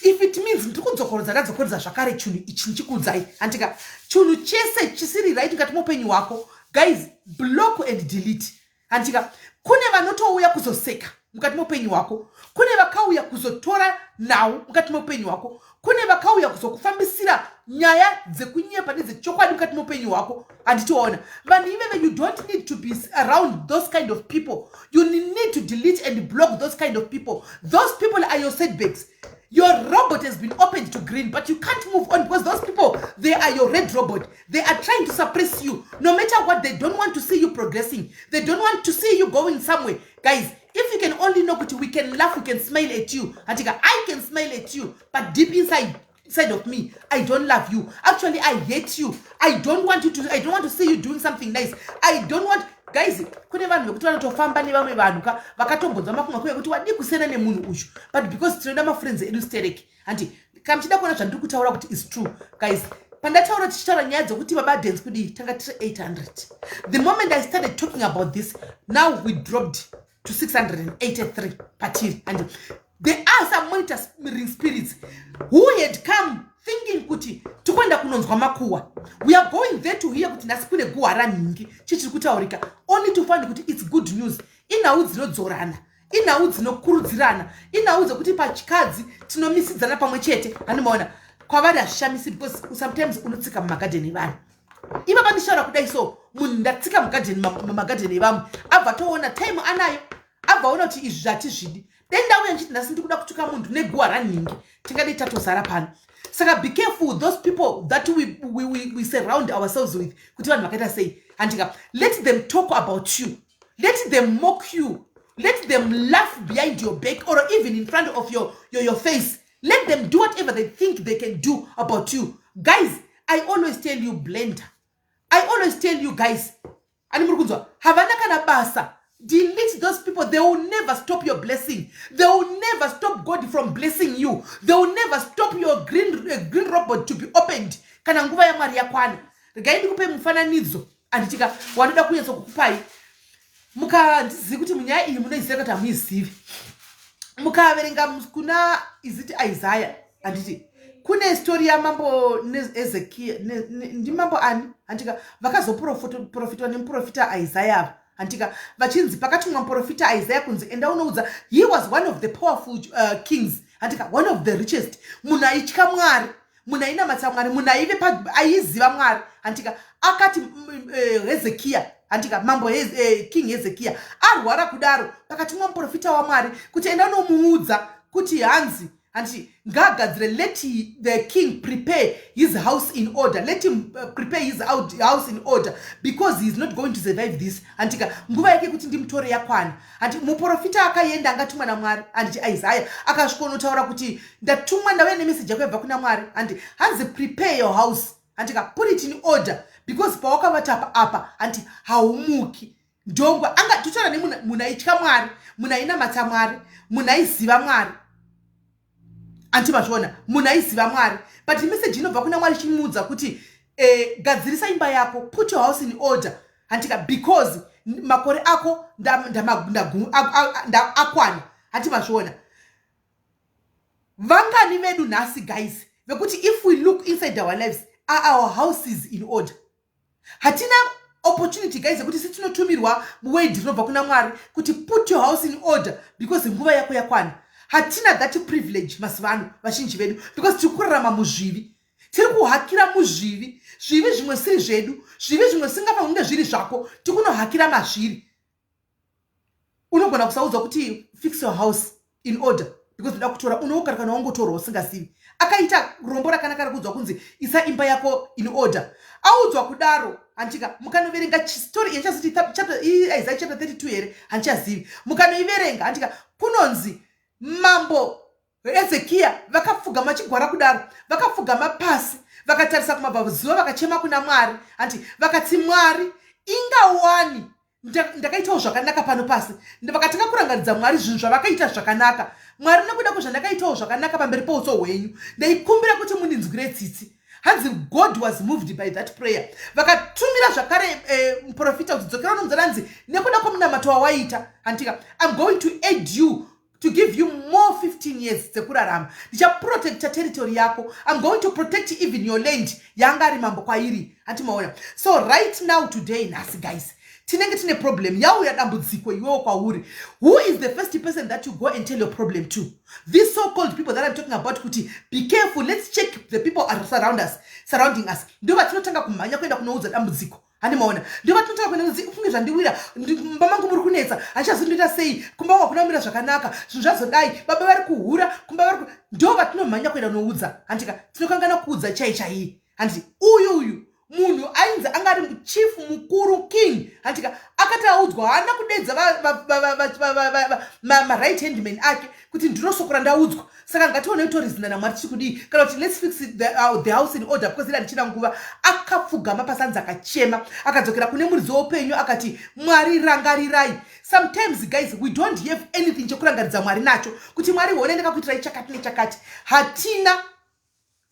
if it means ndiri kudzokorodza, ndadzokorodza zvakare chinhu ichi ndichikuudzai. Handika, chinhu chese chisiri right mukati meupenyu hwako, guys, block and delete. Handika, kune vanotouya kuzoseka mukati meupenyu hwako, kune vakauya kuzotora nhau mukati meupenyu hwako, kune vakauya kuzokufambisira nyaya dzekunyepa nedzechokwadi mukati meupenyu hwako. Handitoona vanhu iveve. You don't need to be around those kind of people. You need to delete and block those kind of people. Those people are your setbacks. Your robot has been opened to green, but you can't move on because those people, they are your red robot. They are trying to suppress you no matter what. They don't want to see you progressing. They don't want to see you going somewhere. Guys, if you can only know kuti we can laugh, we can smile at you. Atika, I can smile at you, but deep inside of me, I don't love you. Actually, I hate you. I don't want you to, I don't want to see you doing something nice. I don't want. Guys, kune vanhu vekuti vanotofamba nevamwe vanhu ka, vakatombonzwa makumwa kuya kuti wadii kusiyana nemunhu uyu, but because tinoda mafriends edu stereki. Handi kana muchida kuona zvandiri kutaura kuti is true, guys, pandataura tichitaura nyaya dzekuti Baba Dance kudii, tanga tiri 800. The moment I started talking about this, now we dropped to 683 patiri. And there are some monitoring spirits who had come thinking kuti tikuenda kunonzwa makuhwa, we are going there to hear kuti nhasi kune guhwa ranhingi, chichiri kutaurika, only to find kuti it's good news. Inhau dzinodzorana, inhau dzinokurudzirana, inhau dzekuti pachikadzi tinomisidzana pamwe chete. Handimaona kwavari hazvishamisi, because sometimes unotsika mumagadheni evanhu. Ipapa ndichitaura kudai so, munhu ndatsika mugadheni, mumagadheni evamwe, abva toona time anayo, abva aona kuti izvi zvatizvidi. Dai ndauya ndichiti nhasi ndikuda kutuka munhu neguhwa ranhingi, tingadei tatozara pano. Saka be careful those people that we surround ourselves with, kuti vanhu vakaita sei. Handika, let them talk about you, let them mock you, let them laugh behind your back or even in front of your face. Let them do whatever they think they can do about you. Guys, I always tell you, blender, I always tell you guys, ani muri kunzwa, havana kana basa. Delete those people. They will never stop your blessing. They will never stop God from blessing you. They will never stop your green robot to be opened kana nguva yaMwari yakwana. Regai ndikupe mufananidzo, anditika, wanoda kunyatso kukupai. Mukandizivi kuti munyaya iyi munoiziva kuti hamuizivi. Mukaverenga kuna, is it Isaiah, handiti kune story yamambo Ezekiya, ndimambo ani, handika, vakazoprofitwa nemuprofita Isaiah ava, handika, vachinzi pakatumwa muprofita Isaiah kunzi enda unoudza. He was one of the powerful kings, handika, one of the richest, munhu aitya Mwari, munhu ainamata Mwari, munhu aive aiziva Mwari, handika. Akati Hezekiya, handika, mambo King Hezekiya arwara kudaro, pakatumwa muprofita waMwari kuti enda unomuudza kuti hanzi, handiti, ngaagadzire, let the king prepare his house in order. Let him prepare his house in order because he is not going to survive this. Handika, nguva yake kuti ndimutore yakwana. Handi muprofita akaenda, angatumwa naMwari, handiti, Isaya, akasvikonotaura kuti ndatumwa, ndauya nemeseji yako yabva kuna Mwari. Handi hanzi prepare your house, handika, put it in order because pawakavata apa apa, handi, haumuki. Ndongwa anga totaura nemunhu aitya Mwari, munhu ainamata Mwari, munhu aiziva Mwari. Anti mazviona, munhu aiziva Mwari, but meseji inobva kuna Mwari ichimuudza kuti gadzirisa imba yako, put your house in order, handika, because makore ako akwana. Handi mazviona, vangani vedu nhasi, guys, vekuti if we look inside our lives, are our houses in order? Hatina opportunity, guys, yekuti sitinotumirwa word rinobva kuna Mwari kuti put your house in order because nguva yako yakwana. Hatina that privilege mazuva ano, vazhinji vedu, because tiri kurarama muzvivi, tiri kuhakira muzvivi, zvivi zvimwe siri zvedu, zvivi zvimwe singafaniri kunge zviri zvako, tikunohakira mazviri. Unogona kusaudzwa kuti fix your house in order because uda kutora, unougara kana wangotorwa usingazivi. Akaita rombo rakanaka rekuudzwa kunzi isa imba yako in order. Audzwa kudaro, handitika, mukanoverenga story yandichaziti Isaiah chapter 32 here, handichazivi. Mukanoiverenga, handika, kunonzi mambo Hezekiya vakapfugama chigwara kudaro, vakapfugama pasi, vakatarisa kumabvazuva, vakachema kuna Mwari, handi, vakati, "Mwari, ingawani ndakaitawo zvakanaka pano pasi." Vakatanga kurangaridza Mwari zvinhu zvavakaita zvakanaka. "Mwari, nekuda kwezvandakaitawo zvakanaka pamberi pouso hwenyu, ndaikumbira kuti mundinzwire tsitsi." Hanzi God was moved by that prayer. Vakatumira zvakare muprofita kuti dzokera unomuudza, hanzi nekuda kwomunamato wawaita, handika, I'm going to add you. to give you more 15 years dzekurarama. Ndichaprotecta territory yako. I'm going to protect even your land yaanga ari mambo kwairi. Hanti maona? So right now, today, nhasi guys, tinenge tine problem, yauya dambudziko iwewo kwauri. Who is the first person that you go and tell your problem to? These so called people that I'm talking about, kuti be careful, let's check the people are surround us, surrounding us. Ndo vatinotanga kumhanya kuenda kunoudza dambudziko. Handimaona? Ndo vatinotanga kuenda kunzi, "Funge zvandiwira, mumba mangu muri kunetsa, handichazondoita sei? Kumba wangu hakuna kumira zvakanaka, zvinhu zvazodai, baba vari kuhura kumba vari ku." Ndo vatinomhanya kuenda kunoudza, handika? Tinokangana kuudza chai chaiyi, handiti? Uyu munhu ainzi anga ari chief mukuru, king, handika? Akati audzwa, haana kudedza maright hand man ake kuti, "Ndino soko randaudzwa, saka ngationei torizina naMwari tichi kudii, kana kuti let's fix the house in order," because ida ndichina nguva. Akapfugama pasanzi, akachema, akadzokera kune muridzi woupenyu, akati, "Mwari, rangarirai." Sometimes guys, we don't have anything chekurangaridza Mwari nacho, kuti, "Mwari, hone ndakakuitirai chakati nechakati." Hatina,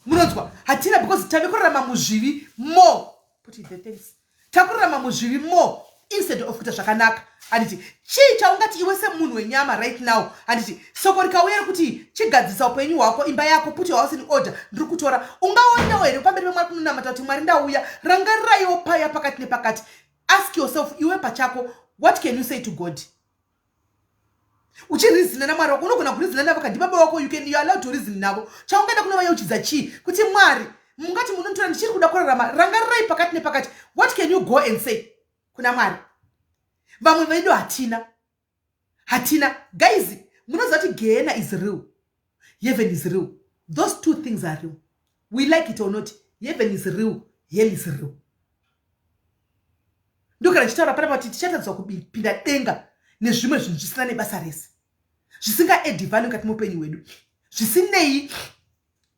munonzwa? Hatina, because tave kurarama muzvivi more. Put it the thanks. Takurarama muzvivi more instead of kuita zvakanaka, handiti? Chii chaungati iwe semunhu wenyama right now, handiti? Soko rikauya rekuti chigadzisa upenyu hwako, imba yako, put your house in order, ndiri kutora, ungaonewo here pamberi pemwari kunonamata kuti, "Mwari, ndauya, rangariraiwo paya pakati nepakati"? Ask yourself iwe pachako, what can you say to God? Uchireasona naMwari wako, unogona kureasona navo kandibaba wako. You are allowed to reason navo. Chaungaenda kunovayeuchidza chii kuti, "Mwari, mungati munonditora, ndichiri kuda kurarama, rangarirai pakati nepakati"? What can you go and say kuna Mwari? Vamwe vedu hatina, hatina. Guys, munoziva kuti gehena is real, heaven is real. Those two things are real, we like it or not. Heaven is real, hell is real. Ndogara ndichitaura panapa kuti tichatadzwa kupinda denga nezvimwe zvinhu zvisina nebasa rese, zvisingaaddi value mukati meupenyu hwedu, zvisinei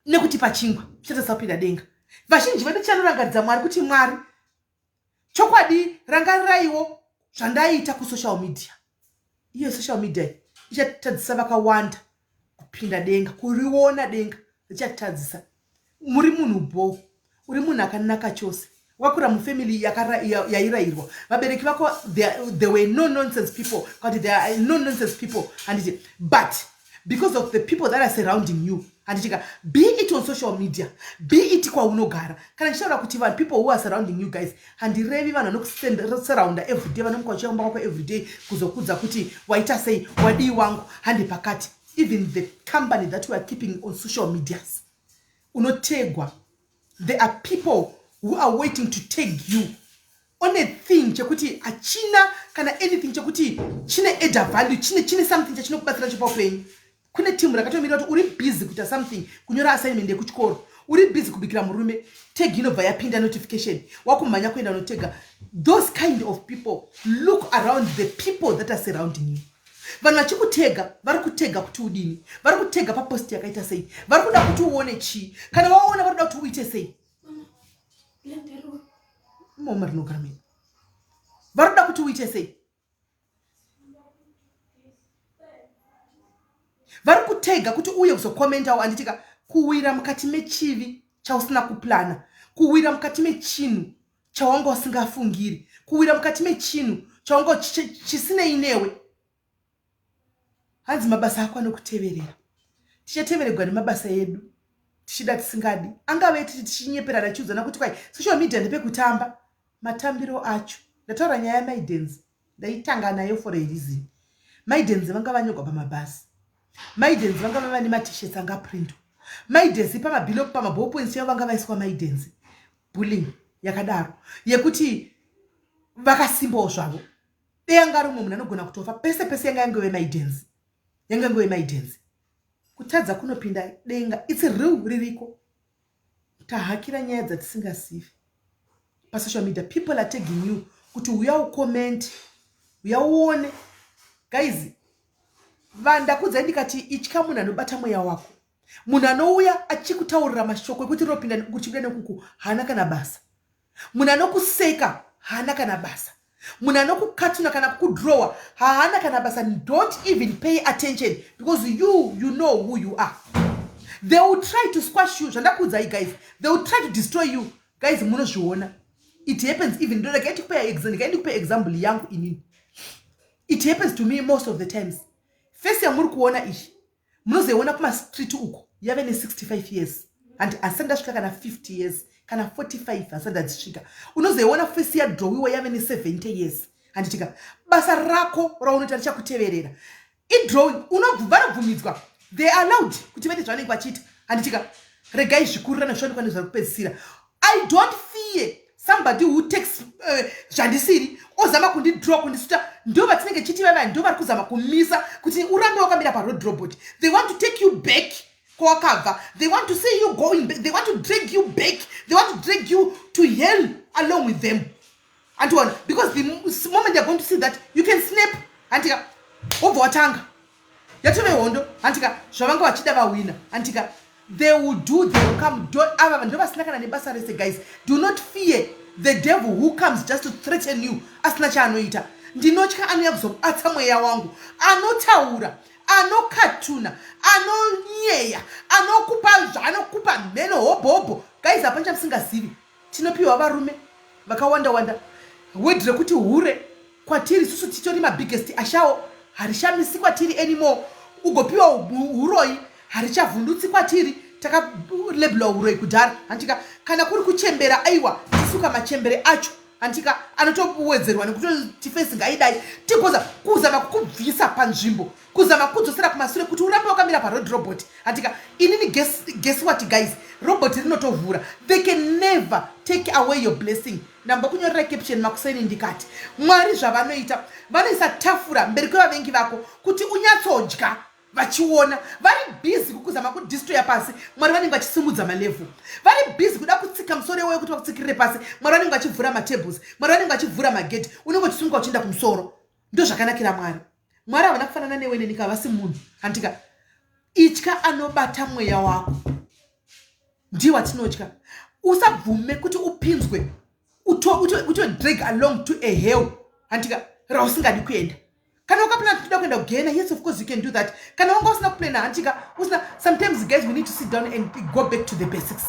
nekuti pachingwa tichatadzwa kupinda denga. Vazhinji vedu tichanorangaridza Mwari kuti, "Mwari, chokwadi rangariraiwo zvandaita kusocial media." Iyo social media ichatadzisa vakawanda kupinda denga, kuriona denga richatadzisa. Muri munhu bo, uri munhu akanaka chose, wakura mufamily yairayirwa, vabereki vako, they were no nonsense people, kuti they are no nonsense people, handiti? But because of the people that are surrounding you, handitika? Be it on social media, be it kwaunogara. Kana ndichitaura kuti vanhu, people who are surrounding you guys, handirevi vanhu vanokusurrounda everyday, vanomuka vachiamba kwako everyday kuzokudza kuti waita sei, wadii wangu, handi pakati. Even the company that we are keeping on social medias, unotegwa. There are people who are waiting to tag you on a thing chekuti hachina kana anything chekuti chine add value, chine something chachinokubatsira chepaupenyu. Kune timu rakatomirira kuti uri busy kuita something, kunyora assignment yekuchikoro, uri busy kubikira murume, tag inobva yapinda, notification, wakumhanya kuenda unotega. Those kind of people, look around the people that are surrounding you. Vanhu vachikutega, vari kutega kuti udini? Vari kutega papost yakaita sei? Vari kuda kuti uone chii? Kana waona, vari kuda kuti uite sei? Imomo rinogara mene, vari kuda kuti uite sei? Vari kutega kuti uye kuzokomentawo, handitika? Kuwira mukati mechivi chausina kuplana, kuwira mukati mechinhu chawanga usingafungiri, kuwira mukati mechinhu chawanga chisinei newe. Hanzi mabasa ako anokuteverera. Tichateveregwa nemabasa edu, tichida tisingadi. Angave titi tichinyeperana, tichiudzana kuti kwai social media ndepekutamba, matambiro acho. Ndataura nyaya yamaidens, ndaitanga nayo for a reason. Maidens vanga vanyorwa pamabhasi, maidens vanga vava nemaT-shirts angaprintwa, maidens pamabhilo, pamaballpoints yavo vanga vaiswa maidens. Bullying yakadaro yekuti vakasimbawo zvavo, dei anga ari umwe munhu anogona kutofa pese pese. Yanga yangove maidens, yanga yangove maidens. Kutadza kunopinda denga, it's real, ririko. Tahakira nyaya dzatisingazivi pasocial media. People are tagging you kuti uya ucomment, uya uone. Guys, vandakudzai ndikati itya munhu anobata mweya wako. Munhu anouya achikutaurira mashoko ekuti rinopinda kuchibuda nekuku, haana kana basa. Munhu anokuseka haana kana basa. Munhu anokukatuna kana kukudrowa haana kana basa. Don't even pay attention, because you know who you are. They will try to squash you. Zvandakuudzai guys, they will try to destroy you guys. Munozviona, it happens. Even ndikaindikupe example yangu inini, it happens to me most of the times. Face yamuri kuona iyi, munozoiona kumastreet uko yave ne65 years and asati ndasvika kana 50 years, kana 45 asati ndadzisvika. Unozoiona face yadrowiwa yave ne70 years, handitika? Basa rako raunoita richakuteverera. Idrawing, vanobvumidzwa, they are allowed kuti vaite zvavanenge vachiita, handitika? Regai zvikurirana zvichaonekwa nezvari kupedzisira. I don't fear somebody who takes zvandisiri ozama kundidraw, kundisuta. Ndo vatinenge chiti vava ndo vari kuzama kumisa kuti urambe wakamira paroad robot. They want to take you back kwawakabva. They want to see you going back. They want to drag you back. They want to drag you to hell along with them, andiona? Because the moment they're going to see that you can snap, handika, wobva watanga yatove hondo, handika? Zvavanga vachida vawina, handika? They will do, they will come. Ava ndo vasina kana nebasa rese. Guys, do not fear the devil who comes just to threaten you asina chaanoita. Ndinotya anouya kuzobatsa mweya wangu, anotaura, anokatuna, anonyeya, anokupa zvaanokupa, mheno, hobhobho. Guys, hapana chamusingazivi. Tinopiwa varume vakawanda wanda. Word rekuti hure kwatiri isusu titori mabiggest ashawo, harishamisi kwatiri anymore. Ugopiwa uroyi, harichavhundutsi kwatiri. Takalebelwa uroyi kudhara, handika? Kana kuri kuchembera, aiwa, tisuka machembere acho, handika? Anotowedzerwa nekutoti face ngaidai tigoza kuzama kukubvisa panzvimbo, kuzama kudzosera kumasure kuti urambe wakamira paroad robot, handika? Inini, guess what, guys? Robot rinotovhura. They can never take away your blessing. Ndambokunyorera caption makuseni ndikati Mwari zvavanoita, vanoisa tafura mberi kwevavengi vako kuti unyatsodya vachiona. Vari busy kukuzama kudestroya pasi, Mwari vanenge vachisimudza malevels. Vari busy kuda kutsika musoro iwoyo kuti vakutsikirire pasi, Mwari vanenge vachivhura matables, Mwari vanenge vachivhura magedhi. Unenge uchisunguka uchienda kumusoro. Ndo zvakanakira Mwari. Mwari havana kufanana newe nenika, havasi munhu, handika? Itya anobata mweya wako, ndiye watinotya. Usabvume kuti upinzwe, utodrag along to a hell, handika, rausingadi kuenda. Kana wakaplana kuti uda kuenda kugena, yes, of course you can do that. Kana wanga usina kuplana, handika, usina. Sometimes, guys, we need to sit down and go back to the basics.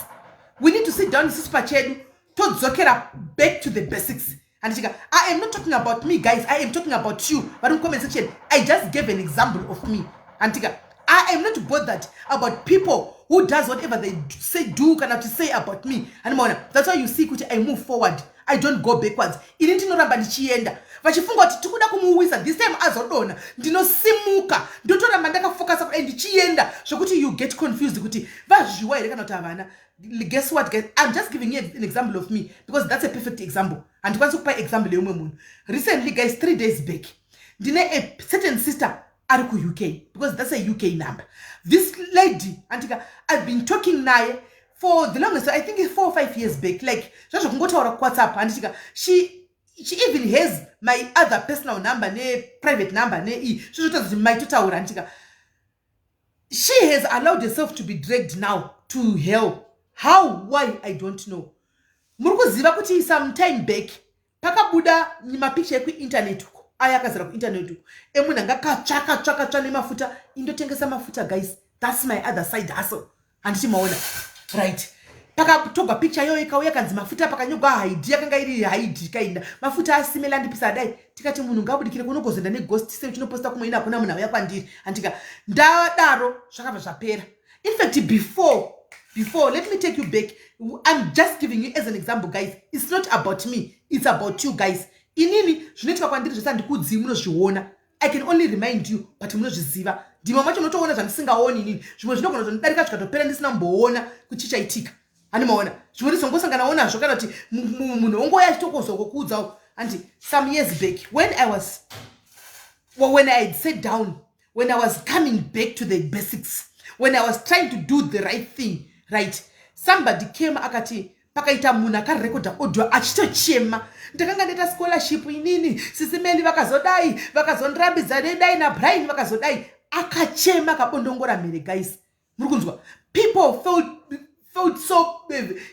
We need to sit down isusu pachedu, todzokera back to the basics, handitika? I am not talking about me, guys. I am talking about you vari mucomment section. I just gave an example of me, handitika? I am not bothered about people who does whatever they say, do kana to say about me, handimaona? That's why you see kuti I move forward, I don't go backwards. Ini ndinoramba ndichienda. Vachifunga kuti tikuda kumuwisa, this time azodonha, ndinosimuka, ndotoramba ndakafokasa kudai ndichienda, zvokuti you get confused kuti vazviwa here kana kuti havana. Guess what, guys? I'm just giving you an example of me because that's a perfect example. Handikwanisi kupa example yeumwe munhu. Recently, guys, 3 days back, ndine a certain sister ari kuUK, because that's a UK number. This lady, andika, I've been talking naye for the longest, I think 4 or 5 years back, like zvazvokungotaura kuWhatsApp, handitika? She even has my other personal number neprivate number nei, zvozvotadza kuti maitotaura, handitika? She has allowed herself to be dragged now to hell. How? Why? I don't know. Muri kuziva kuti some time back pakabuda mapicture ekuinternet uko, aya akazara kuinternet uko, emunhu anga katsva katsva katsva nemafuta. Indotengesa mafuta, guys. That's my other side hustle, handiti maona? Right, pakatogwa picture iyoyo, ikauya kanzi mafuta, pakanyogwa haidhi, yakanga iri haidhi kainda mafuta asimela andipisa adai. Tikati munhu ngaabudikire kunogozoenda neghost sei uchinoposta kumwe, ina hakuna munhu auya kwandiri, handika? Ndadaro zvakabva zvapera. In fact, before, let me take you back. I'm just giving you as an example, guys. It's not about me, it's about you guys. Inini zvinoitika kwandiri zvese handikudzii, munozviona. I can only remind you, but munozviziva. Ndima macho munotoona zvandisingaoni inini. Zvimwe zvinogona kutonidarika zvikatopera ndisina mboona kuti chichaitika, handimaona? Zvimwe ndizongosanganawo nazvo, kana kuti munhu wongoya achitokozokokuudzawo handi. Some years back, when I was well, when I had sat down, when I was coming back to the basics, when I was trying to do the right thing, right, somebody came akati pakaita munhu akarekodha audio achitochema, "Ndakanga ndaita scholarship inini, Sisi Meli vakazodai, vakazondirambidza, nedai naBrian vakazodai." Akachema, akabondongora mhere. Guys, muri kunzwa? People felt so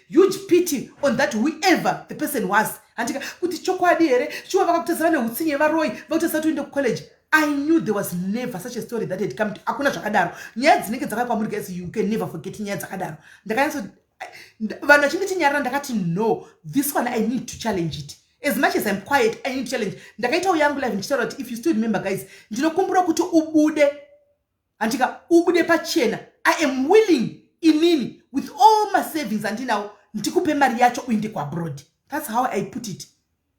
huge pity on that, whoever the person was, handika? Kuti chokwadi here, shuwa vakakutasa vane utsinye, varoi vakutasa kuti uende kucollege. I knew there was never such a story that had come to. Hakuna zvakadaro. Nyaya dzinenge dzakauya kwamuri, guys, you can never forget nyaya dzakadaro. Ndakanyatso vanhu vachinditinyarira, ndakati, "No, this one I need to challenge it. As much as I'm quiet, I need to challenge." Ndakaitawo yangu live ndichitaura kuti, if you still remember, guys, ndinokumbura kuti ubude. Handika ubude pachena. I am willing inini with all my savings andinawo ndikupe mari yacho uinde kuabroad. That's how I put it.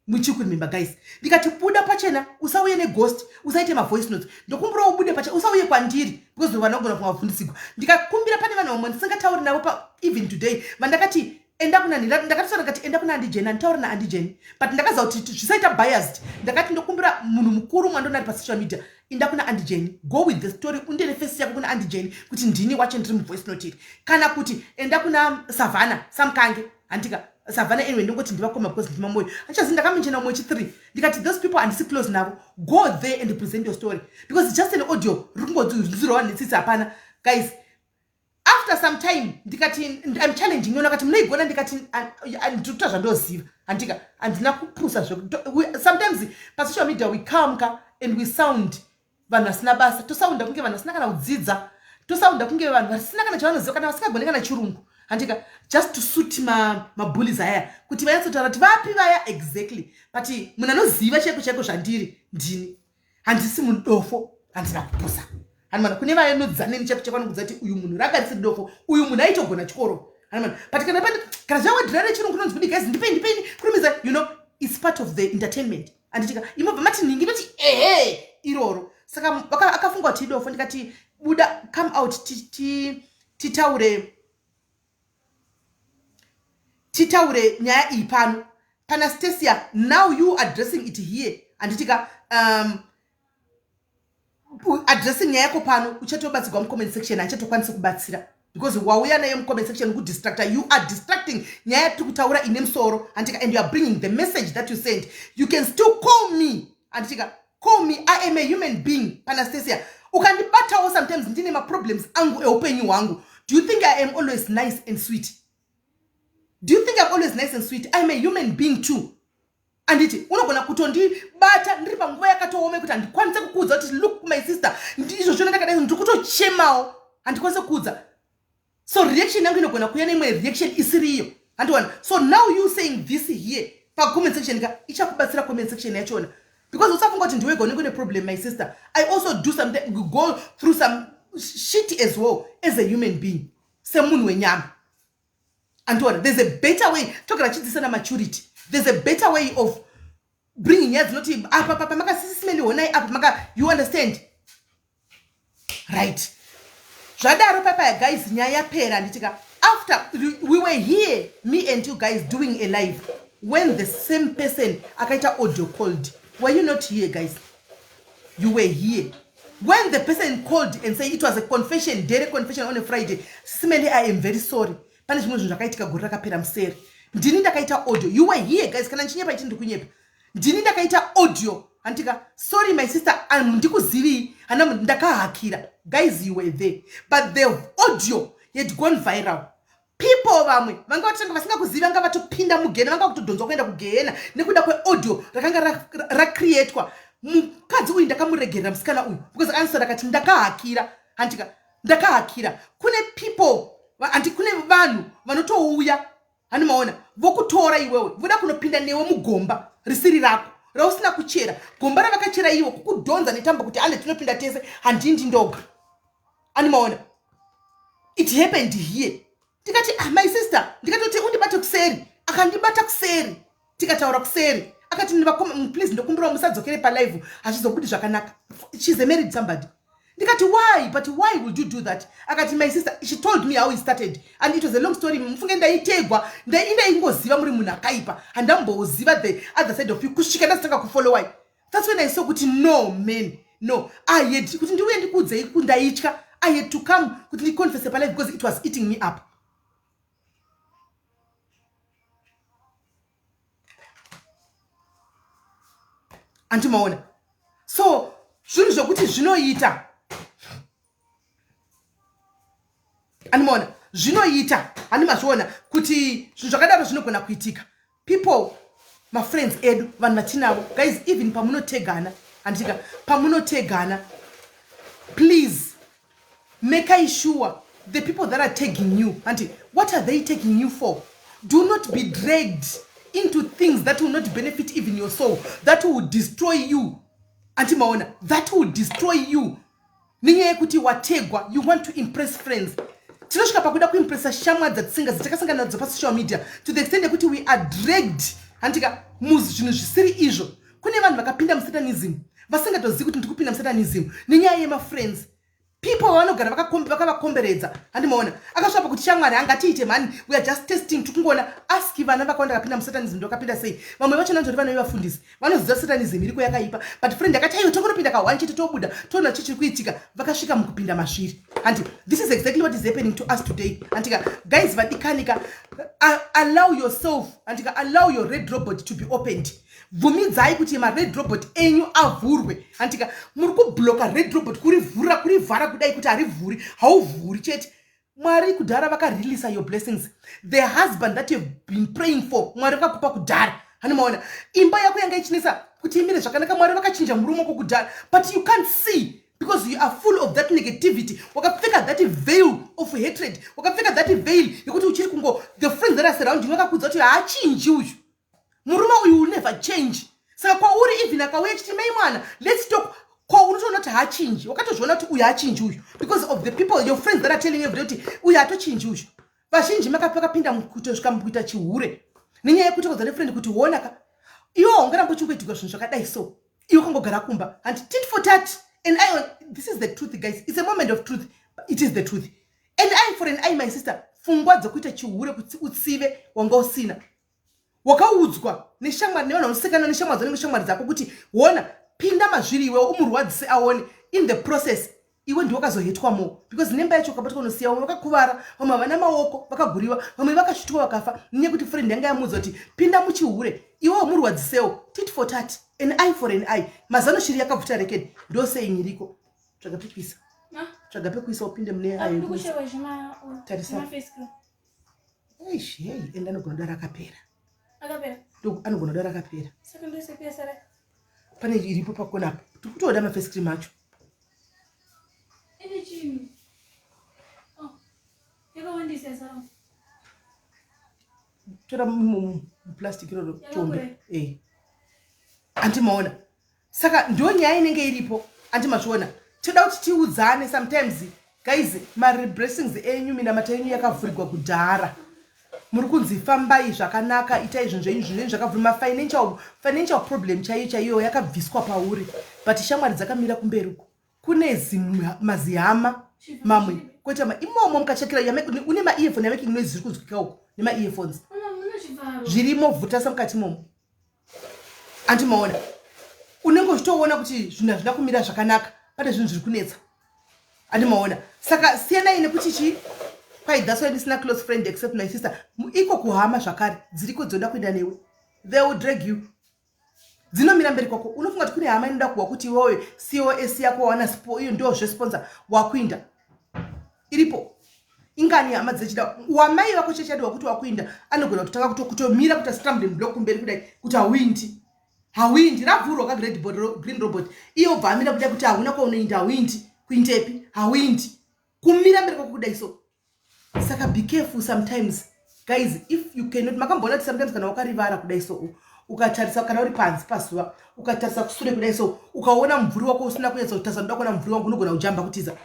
Muchikuremember guys, ndikati buda pachena, usauye neghost, usaite mavoice notes, ndokumbira ubude pachena, usauye kwandiri because vanhu vagona kungavhundisigwa. Ndikakumbira pane vanhu vamwe ndisingatauri navo pa even today vandakati enda kuna ndakatotaura ndikati enda kuna andijeni, anditauri naandijeni, but ndakaziva kuti zvisaita biased. Ndakati ndokumbira munhu mukuru mwandonari pasocial media, inda kuna andijeni, go with the story, undene face yako kuna andijeni kuti ndini wacho ndiri muvoice note iri, kana kuti enda kuna Savannah Samkange. Handika Savannah anyway, ndongoti ndivakoma because ndimamoyo achazi ndakamenshena umwe chi3. Ndikati those people handisi close navo, go there and present your story because it's just an audio riri kungonzirwa netsitsi hapana. Guys, after some time ndikati I'm challenging yona, akati munoigona. Ndikati ndikuta zvandoziva, handika handina kupusa. Sometimes pasocial media we come ka and we sound vanhu vasina basa, tosaunda kunge vanhu vasina kana kudzidza, tosaunda kunge vanhu vasina kana chavanoziva, kana vasingagone kana chirungu, handika, just to suit mabullies aya kuti vanyatsotaura kuti vapi vaya exactly. But munhu anoziva chaiko chaiko zvandiri ndini, handisi mudofo, handina kupusa. Hanimana kune vanodzaneni chaiko chaiko vanokudza kuti uyu munhu ranga risiri dofo, uyu munhu aitogona chikoro. Hanimana, but kana pane kana zvawedhira rechirungu kunonzi kudi guys, ndipei ndipei kurumidza, it's part of the entertainment. Anditika imobva mati nhingi noti ehe iroro. Saka akafunga kuti idofo. Ndikati buda, come out, titaure titaure nyaya iyi pano pana Stacia. Now you addressing it here, handitika addressing nyaya yako pano, uchatobatsirwa mucomment section. Hachatokwanisi kubatsira because wauya nayo mucomment section kudistracta. You are distracting nyaya yatiri kutaura ine musoro, handika, and you are bringing the message that you send. You can still call me, handitika, call me. I am a human being panastasia. Ukandibatawo sometimes ndine maproblems angu eupenyu hwangu. Do you think I am always nice and sweet? Do you think I'm always nice and sweet? I'm a human being too. Anditi unogona kutondibata ndiri panguva yakatooma yekuti handikwanise kukuudza kuti look my sister, izvozvo ndakadai, ndiri kutochemawo, handikwanise kukuudza. So reaction yangu inogona kuuya neimwe reaction isiriyo, handiwana. So now you saying this here pacomment section ka, ichakubatsira comment section yachona because usafunga kuti ndiwega unenge une problem. My sister, I also do something, go through some shit as well as a human being, semunhu wenyama, andiona. There's a better way togara chidzisana maturity. There's a better way of bringing nyaya dzinoti apa papa makasisimeli honai apa maka, you understand, right? Zvadaro papaya guys, nyaya yapera, handitika? After we were here, me and you guys, doing a live when the same person akaita audio called. Were you not here, guys? You were here when the person called and say it was a confession, dare confession on a Friday. "Simeli, I am very sorry, pane zvimwe zvinhu zvakaitika gore rakapera museri, ndini ndakaita audio." You were here, guys. Kana ndichinyepa ichi ndiri ndini ndakaita audio, handika? "Sorry my sister, ndikuzivii hana, ndakahakira." Guys, you were there, but the audio had gone viral. People vamwe vanga vatanga vasingakuzivi vanga vatopinda mugehena, vanga kutodhonzwa kuenda kugehena nekuda kweaudio rakanga racreatwa. Mukadzi uyu ndakamuregerera, musikana uyu, because answer akati ndakahakira, handika, ndakahakira. Kune people, handi, kune vanhu vanotouya, hani maona, vokutora iwewe, voda kunopinda newe mugomba risiri rako rausina kuchera, gomba ravakachera ivo, kukudhonza netambo kuti ande tinopinda tese, handindi ndoga. Ani maona, it happened here. Ndikati, "Ah, my sister," ndikatoti undibate kuseri, akandibata kuseri, tikataura kuseri. Akati, "Please, ndokumbirawo musadzokere palive, hazvizobudi zvakanaka." She's a married somebody. Ndikati, "Why? But why would you do that?" Akati, "My sister," she told me how he started and it was a long story. Mufunge ndaitegwa, indaingoziva muri munhu akaipa, handamboziva the other side of you kusvika ndazotanga kufollowai. That's when I saw kuti no man, no, I had kuti ndiuye ndikuudzei, ndaitya. I had to come kuti ndiconfesse palive because it was eating me up. Andimaona, so zvinhu zvokuti zvinoita, andimaona, zvinoita, handimazviona kuti zvinhu zvakadaro zvinogona kuitika. People, mafriends edu, vanhu vatinavo, guys, even pamunotegana, handika, pamunotegana, please make sure the people that are tagging you, anti, what are they taking you for? Do not be dragged into things that will not benefit even your soul, that will destroy you. Anti maona, that will destroy you. Nenyaya yekuti wategwa, you want to impress friends. Tinosvika pakuda kuimpressa shamwari dzatisingazi takasangana nadzo pasocial media, to the extent yekuti we are dragged, handika, muzvinhu zvisiri izvo. Kune vanhu vakapinda musatanism vasingatozivi kuti ndiri kupinda musatanism nenyaya yemafriends, people vanogara vakavakomberedza. Handimaona akasvika pakuti, "Shamwari, hangatiite mhani, we are just testing, tikungoona." Aski vana vakawanda vakapinda musatanism, ndokapinda sei? Vamwe vacho nanzori vana vevafundisi vanoziva satanism iriko yakaipa, but friend akati, "Aiwa, tongonopinda kahwani chete, tobuda, toona chii chiri kuitika." Vakasvika mukupinda masviri. Handi this is exactly what is happening to us today. Handika guys, vadikanika, allow yourself, handika, allow your red robot to be opened. Bvumidzai kuti mared robot enyu avhurwe. Handika muri kublocka red robot, kurivhura, kurivhara kudai kuti harivhuri, hauvhuri chete. Mwari kudhara vakareleasa your blessings. The husband that you've been praying for, Mwari vakakupa kudhara. Hanimaona imba yako yanga ichinetsa kuti imire zvakanaka, Mwari vakachinja murume wako kudhara, but you can't see because you are full of that negativity. Wakapfeka that veil of hatred, wakapfeka that veil yekuti uchiri kungo, the friends that are surrounding vakakudza kuti haachinji uyu murume uyu, will never change. Saka kwauri, even akauya chiti, "Mai mwana, let's talk," ko unotoona kuti haachinji. Wakatozviona kuti uyu haachinji uyu because of the people, your friends that are telling you every day kuti uyu hatochinji uyu. Vazhinji makapinda kutosvika mukuita chihure nenyaya yekuti kodza nefriend kuti, "Honaka, iwe haungaramba uchingoitirwa zvinhu zvakadai, so iwe ukangogara kumba." Handi tit for tat and I, this is the truth, guys. It's a moment of truth. It is the truth. An eye for an eye, my sister. Pfungwa dzekuita chihure kuti utsive wanga usina, wakaudzwa neshamwari, nevanhu vanosekana, neshamwari dzinenge shamwari dzako kuti, "Wona, pinda mazviri iwe, umurwadzise aone." In the process, iwe ndiwe wakazohetwa mo, because nemba yacho ukabatwa unosiya vamwe vakakuvara, vamwe havana maoko, vakaguriwa, vamwe vakashutwa vakafa, nenyaya yekuti friend yanga yamuudza kuti, "Pinda muchihure iwe, umurwadzisewo." Tit for tat, an eye for an eye. Mazano shiri yakabvuta rekeni. Ndosei nyiriko. Tsvaga pekuisa.
Ah.
Tsvaga pekuisa, upinde mune ayo yekuisa.
Ndikushewa zvima
Tarisa.
zvima-face cream.
Eish, hei, ende anogona kuda rakapera.
Akapera.
Anogona kuda rakapera.
Saka ndoisepia sara?
Pane iripo pakona apo, tikutoda maface cream acho.
Ine chinhu. Oh. Yakawandisa yasara.
Tora muplastic iroro tombe.
Yakakura.
Eh, andimaona. Saka ndo nyaya inenge iripo, andimazviona. Toda kuti tiudzane sometimes, guys. Mablessings enyu, minamata yenyu yakavhurigwa kudhara. Muri kunzi fambai zvakanaka, itai zvinhu zvenyu, zvinhu zvenyu zvakavhurwa. Mafinancial problem chaiyo chaiyo yakabviswa pauri, but shamwari dzakamira kumberi uko. Kune mazihama mamwe kwete imomo mukachekera une maearphone yamaking noise, zviri kunzwika uko nemaearphones.
Mama, mune chivharo.
Zvirimo, vhutasa mukati imomo. Andimaona unenge uchitoona kuti zvinhu hazvina kumira zvakanaka, pane zvinhu zviri kunetsa. Andimaona. Saka siyanai nekuti chi kwai, "That's why ndisina close friend except my sister." Iko kuhama zvakare dziriko dzinoda kuenda newe. They will drag you, dzinomira mberi kwako. Unofunga kuti kune hama inoda kuwa kuti iwewe cos yako wawana iyo ndo zvesponsor wakuinda iripo? Ingani hama dzechida wamai vako chechadi wakuti wakuinda, anogona kutanga kutomira kuita stumbling block kumberi kudai kuti hauindi, hauindi. Ravhurwa kagreen robot, iye obva amira kudai kuti hauna kwaunoinda, hauindi, kuindepi, hauindi, kumira mberi kwako kudai. So saka be careful sometimes, guys. If you cannot, makamboona kuti sometimes kana wakarivara kudai so, ukatarisa, kana uri panze pazuva, ukatarisa kusure kudai so, ukaona mumvuri wako usina kunyatsa kutarisa, ndoda kuona mumvuri wangu, unogona kujamba kutiza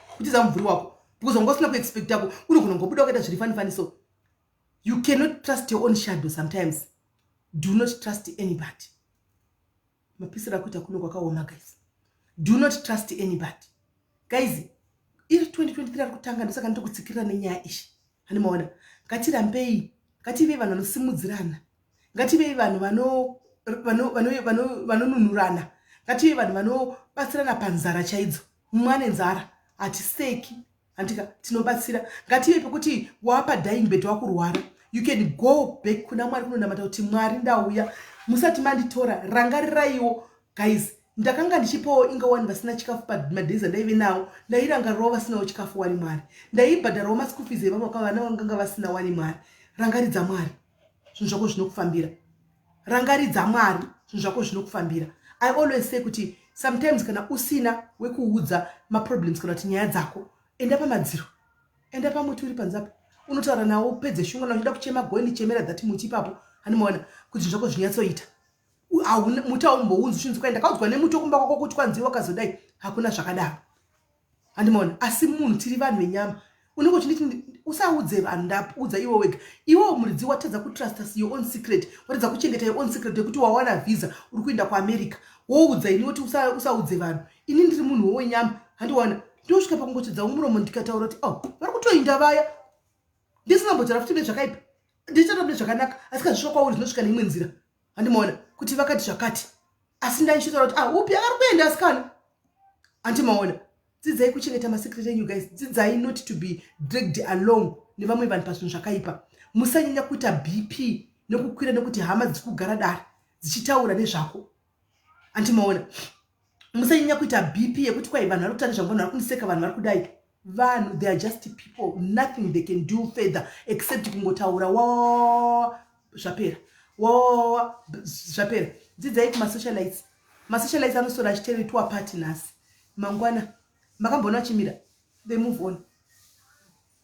mumvuri wako because wanga usina kuexpectako. Unogona kungobuda wakaita zviri funny funny. So you cannot trust your own shadow sometimes. Do not trust anybody. Mapisiro akuita kuno kwakaoma, guys. Do not trust anybody, guys. Iri 2023 ari kutanga, ndosaka nditokutsikirira nenyaya ishi. Handimaona. Ngatirambei, ngativei vanhu vanosimudzirana, ngativei vanhu vanonunurana, ngativei vanhu vanobatsirana panzara chaidzo. Mumwe ane nzara, hatiseki, handika, tinobatsira. Ngative pekuti wapa dying bed, wakurwara, you can go back kuna Mwari kunonamata kuti, "Mwari, ndauya, musati manditora, rangariraiwo." Guys, ndakanga ndichipawo inga wani vasina chikafu pamadays andaive nawo. Ndairangarirawo vasinawo chikafu wani, Mwari. Ndaibhadharawo maschool fees evamwe vana vanganga vasina wani. Mwari, rangaridza Mwari, zvinhu zvako zvinokufambira. Rangaridza Mwari, zvinhu zvako zvinokufambira. I always say kuti sometimes kana usina wekuudza maproblems kana kuti nyaya dzako, enda pamadziro, enda pamuti uri panze apo, unotaura nawo, upedze shungu. Kana uchida kuchema, goeni chemera that muti ipapo. Handimaona kuti zvinhu zvako zvinyatsoita. Muti haumbounzi uchinzi kwai, "Ndakaudzwa nemuti wekumba kwako kuti kwanzi wakazodai." Hakuna zvakadaro. Handimaona, asi munhu tiri vanhu venyama. Unenge uchinditi usaudze vanhu, ndaudza iwe wega. Iwewo muridzi watadza kutrusta your own secret, watadza kuchengeta your own secret yekuti wawana visa, uri kuenda kuAmerica, woudza ini woti usaudze vanhu. Ini ndiri munhu wenyama, handiwana. Ndosvika pakungotidzawo muromo ndikataura kuti, oh, vari kutoinda vaya, ndisingambotaura futi nezvakaipa, ndichitaura mune zvakanaka, asi kazvisvika kwauri zvinosvika neimwe nzira. Handimaona kuti vakati zvakati, asi ndaichitaura kuti, ah, upi akari kuenda asikana. Handimaona. Dzidzai kuchengeta masecret enyu, guys. Dzidzai not to be dragged along nevamwe vanhu pazvinhu zvakaipa. Musanyanya kuita BP nekukwira nekuti hama dziri kugara dare dzichitaura nezvako. Handimaona. Musanyanya kuita BP yekuti kwai vanhu vari kutaura nezvangu, vanhu vari kundiseka, vanhu vari kudai. Vanhu, they are just people, nothing they can do further except kungotaura wa zvapera, wawawa zvapera. Dzidzai kumasocialites. Masocialites anosora achiteretwa party nhasi, mangwana makamboona achimira. They move on,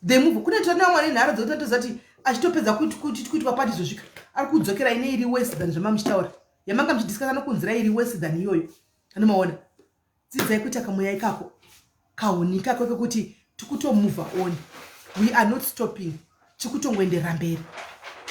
they move. Kune tori nevamwe ane nharo dzekuti atoziva kuti achitopedza kuitwa party zosvika ari kudzokera ine iri worse than zvamamuchitaura, yamanga muchidiscussa nokunzira iri worse than iyoyo. Anomaona. Dzidzai kuita kamweya ikako, kahuni ikako kekuti tikutomove on, we are not stopping, tikutongoenderera mberi.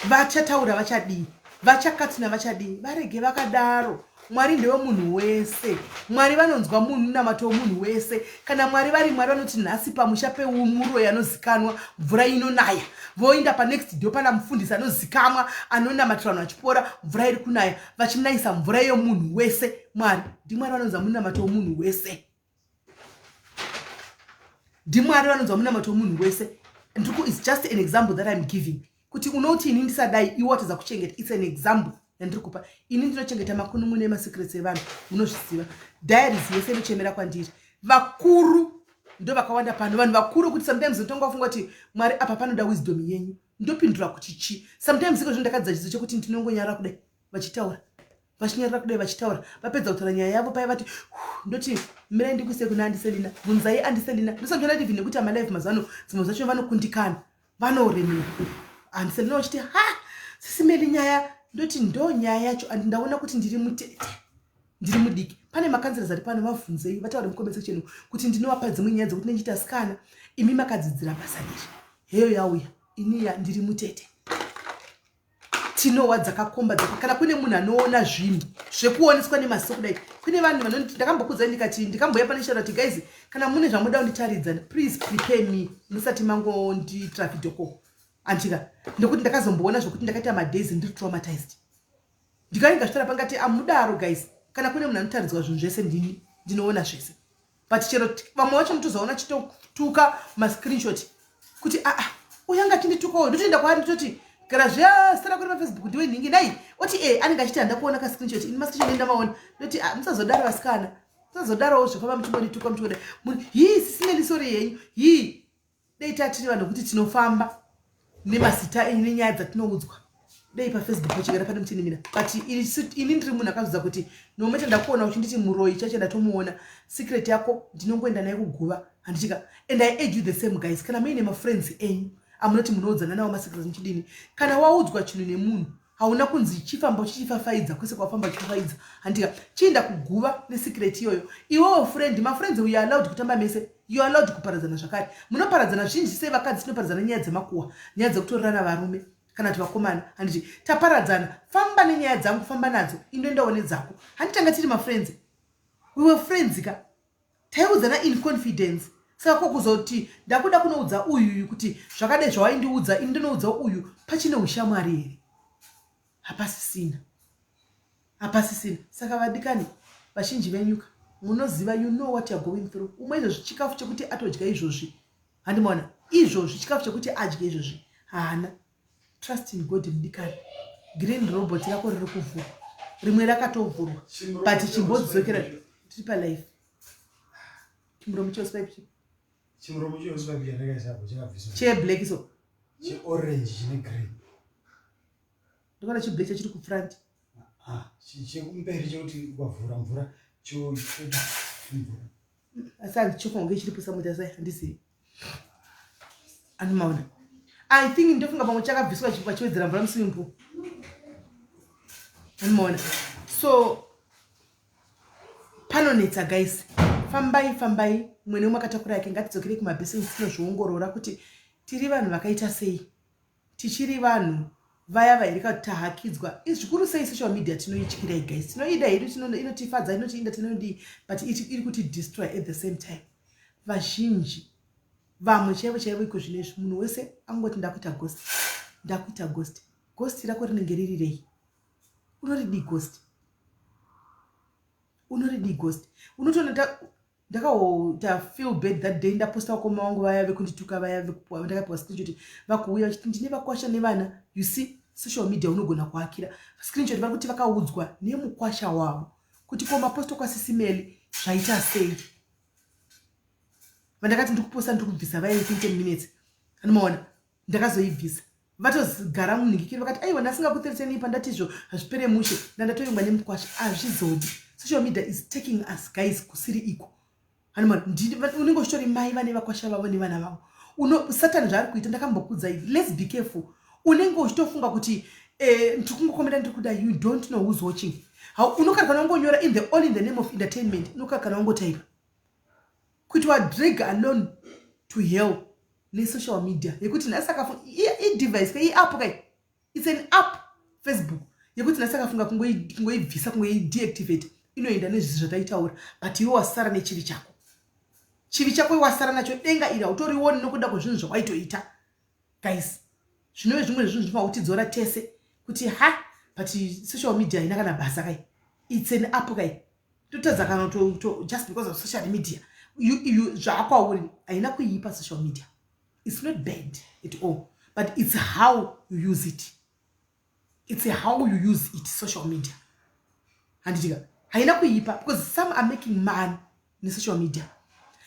Vachataura vachadii, vachakatsina vachadii, varege vakadaro. Mwari ndewemunhu wese. Mwari vanonzwa munhu munamato wemunhu wese. Kana Mwari vari Mwari, vanoti nhasi pamusha peumuroyi anozikanwa mvura inonaya, voenda panext door pana mufundisi anozikamwa anonamatira vanhu vachipora, mvura iri kunaya, vachinayisa mvura yemunhu wese. Mwari ndimwari vanonzwa munamato wemunhu wese. Ndimwari vanonzwa munamato wemunhu wese. Ndiriku, it's just an example that I'm giving kuti unoti ini ndisadai, iwe watadza kuchengeta. It's an example yandiri kupa. Ini ndinochengeta makunun'unu emasecrets evanhu, munozviziva. Diaries yese inochemera kwandiri. Vakuru ndo vakawanda pano, vanhu vakuru, kuti sometimes unotonga wafunga kuti, Mwari, apa panoda wisdom yenyu, ndopindura kuti chi? Sometimes iko zvino ndakadzidza chidzidzo chekuti ndinongonyarara kudai vachitaura, vachinyarara kudai vachitaura. Vapedza kutaura nyaya yavo paya vati, ndoti, mirai ndikuise kuna Auntie Selina, bvunzai Auntie Selina. Ndosamtoona even nekuti amalive mazuva ano dzimwe dzacho vanokundikana, vanoremera. Auntie Selina vachiti, ha, Sisi Meli, nyaya, ndoti, ndo nyaya yacho. And ndaona kuti ndiri mutete, ndiri mudiki. Pane macounsellors ari pano, vabvunzei vataure mucomment section kuti ndinovapa dzimwe nyaya dzekuti nendichita sikana. Imi makadzidzira basa iri, heyo yauya. Iniya ndiri mutete, tinowa dzakakomba dzaka. Kana kune munhu anoona zvinhu zvekuoneswa nemaziso kudai, kune vanhu vanoti ndakambokudzai, ndikati ndikamboya pane shara kuti, guys, kana mune zvamuda kunditaridza, please prepare me musati mangondiitira video call. Andika nekuti ndakazomboona zvokuti ndakaita madays ndiri traumatized, ndikainga zvitaura pangati amudaro. Guys, kana kune munhu anotaridzwa zvinhu zvese, ndini ndinoona zvese. But chero vamwe vacho mutozoona chitotuka mascreenshot kuti, aa, uyu anga achinditukawo. Ndotoenda kwaari, ndototi, gara zviya zita rako repafacebook ndiwe nhingi nai? Oti, e, anenge achiti handa kuona kascreenshot. Ini mascreenshot ndamaona, ndoti, ah, musazodaro vasikana, musazodarowo zvefamba muchingondituka muchingoda. Hii, Sisi Meli, sorry yenyu. Hii, dei tatiri vanhu kuti tinofamba nemazita enyu nenyaya dzatinoudzwa, dei pafacebook pachigara pane muchinimira. But ini ndiri munhu akazvidza kuti nometa ndakuona uchinditi muroyi chacho, ndatomuona. Secret yako ndinongoenda naye kuguva, handichika. And I urge you the same, guys. Kana muine mafriends enyu amunoti munoudzana nawo masecrets muchidini, kana waudzwa chinhu nemunhu, hauna kunzi chifamba uchichifafaidza kwese kwafamba uchifafaidza, handika. Chiinda kuguva nesecret iyoyo. Iwewo friend, mafriends, you are allowed kutamba mese, you are allowed kuparadzana zvakare. Munoparadzana zhinji sei? Vakadzi tinoparadzana nyaya dzemakuhwa, nyaya dzekutorerana varume kana kuti vakomana, handiti? Taparadzana, famba nenyaya dzangu, famba nadzo, indoendawo nedzako. Handitanga tiri mafriends, we were friends ka, taiudzana in confidence. Saka ko kuzoti ndakuda kunoudza uyuyu kuti zvakadai zvawaindiudza, ini ndinoudza uyu, pachine ushamwari here? Hapasisina, hapasisina. Saka vadikani, vazhinji venyuka munoziva, you know what you are going through. Umwe izvozvi chikafu chekuti atodya izvozvi, handimaona izvozvi chikafu chekuti adye izvozvi haana. Trust in God, mudikani. Green robot rako riri kuvhurwa, rimwe rakatovhurwa, but chimbodzokera tiri palife. Chimuromo chehosepipe.
Chimuromo chehosepipe chandakaisapo chakabviswa.
Cheblack so.
Cheorange chine grey.
Ndikaona chiblack chachiri kufront.
Ah, chekumberi chekuti ukavhura mvura choda mvura.
Asi handichofanwa kunge chiripo samuti, sai handizivi. Andimaona. I think ndofunga pamwe chakabviswa vachiwedzera mvura muswimming pool. Andimaona. So panonetsa, guys. Fambai fambai, mumwe neumwe akatakura yake. Ngatidzokerei kumabheseni tinozviongorora kuti tiri vanhu vakaita sei. Tichiri vanhu vaya vairika kuti tahakidzwa zvikuru sei. Social media tinoityirai guys, tinoida hedu, inotifadza, inotiinda, tinodii, but iri kuti destroy at the same time. Vazhinji vamwe chaivo chaivo iko zvino izvi, munhu wese angoti ndakuita ghost, ndakuita ghost. Ghost rako rinenge riri rei? Unoridii ghost? Unoridii ghost? Unotoona ndakaota feel bad that day ndaposta vakoma vangu vaya vekundituka vaya vekupuwa, ndakapiwa screenshot vakuuya vachiti ndine vakwasha nevana. You see, social media unogona kuakira screenshot. Vari kuti vakaudzwa nemukwasha wavo kuti ko maposto kwasisimeli zvaita sei? Vandakati ndiri kuposta, ndiri kubvisa vaya within 10 minutes, anomaona ndakazoibvisa, vatogara munhingikiri vakati aiwa, ndasingakuthreateni pandatizvo hazvipere mushe, ndandatoyongwa nemukwasha. Hazvizodi. Social media is taking us guys kusiri iko. Unenge uchitori mai vane vakwasha vavo nevana vavo. Satani zvaari kuita, ndakambokudzai, let's be careful. Unenge uchitofunga kuti ndiri kungokomenda, ndiri kuda. You don't know who's watching. Unokara kana wangonyora in the all in the name of entertainment, unokara kana wangotaipa kuti wadrag alone to hell nesocial media yekuti nhasi akafunga idevice kai, iapp kai, it's an app, Facebook, yekuti nhasi akafunga kungoibvisa, kungoideactivate, inoenda nezvisi zvataitaura. But iwe wasara nechivi chako, chivi chako wasara nacho. Denga iri hautorioni nokuda kwezvinhu zvawaitoita guys. Zvinove zvimwe zvezvinhu zvinofanira kutidzora tese kuti ha, but social media haina kana basa kai, it's an app kai. Totadza kana just because of social media zvaakwauri. Haina kuipa social media, it's not bad at all, but it's how you use it, it's how you use it. Social media, handitika, haina kuipa because some are making money nesocial media,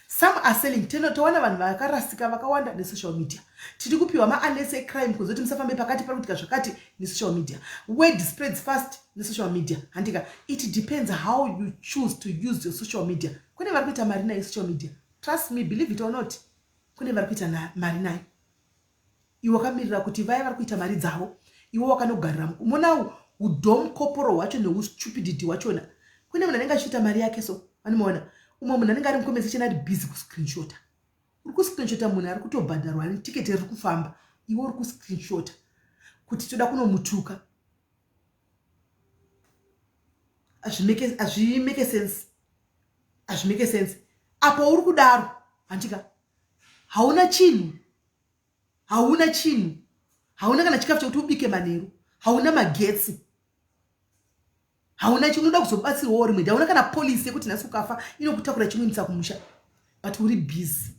some are selling. Towana vanhu vakarasika vakawanda nesocial media. Tiri kupiwa maalerts ecrime kuzoti musafambe pakati, pari kuitika zvakati nesocial media. Word spreads fast nesocial media, handika? It depends how you choose to use your social media. Kune vari kuita mari nayo social media, trust me, believe it or not, kune vari kuita mari nayo. Iwe wakamirira kuti vaya vari kuita mari dzavo, iwe wakanogarira mona udomukoporo hwacho neustupidity hwachona. Kune munhu anenge achiita mari yake, so anomaona umwe munhu anenge ari mucomment section ari busy kuscreenshota. Uri kuscreenshota munhu ari kutobhadharwa netiketi riri kufamba. Iwe uri kuscreenshota kuti toda kunomutuka. Hazvimake sense, hazvimake sense. Apo uri kudaro, handika, hauna chinhu, hauna chinhu, hauna kana chikafu chekuti ubike manheru, hauna magetsi, hauna chinoda kuzobatsirwawo rimwe, hauna kana policy yekuti nhasi ukafa inokutakura chinoendesa kumusha, but uri busy.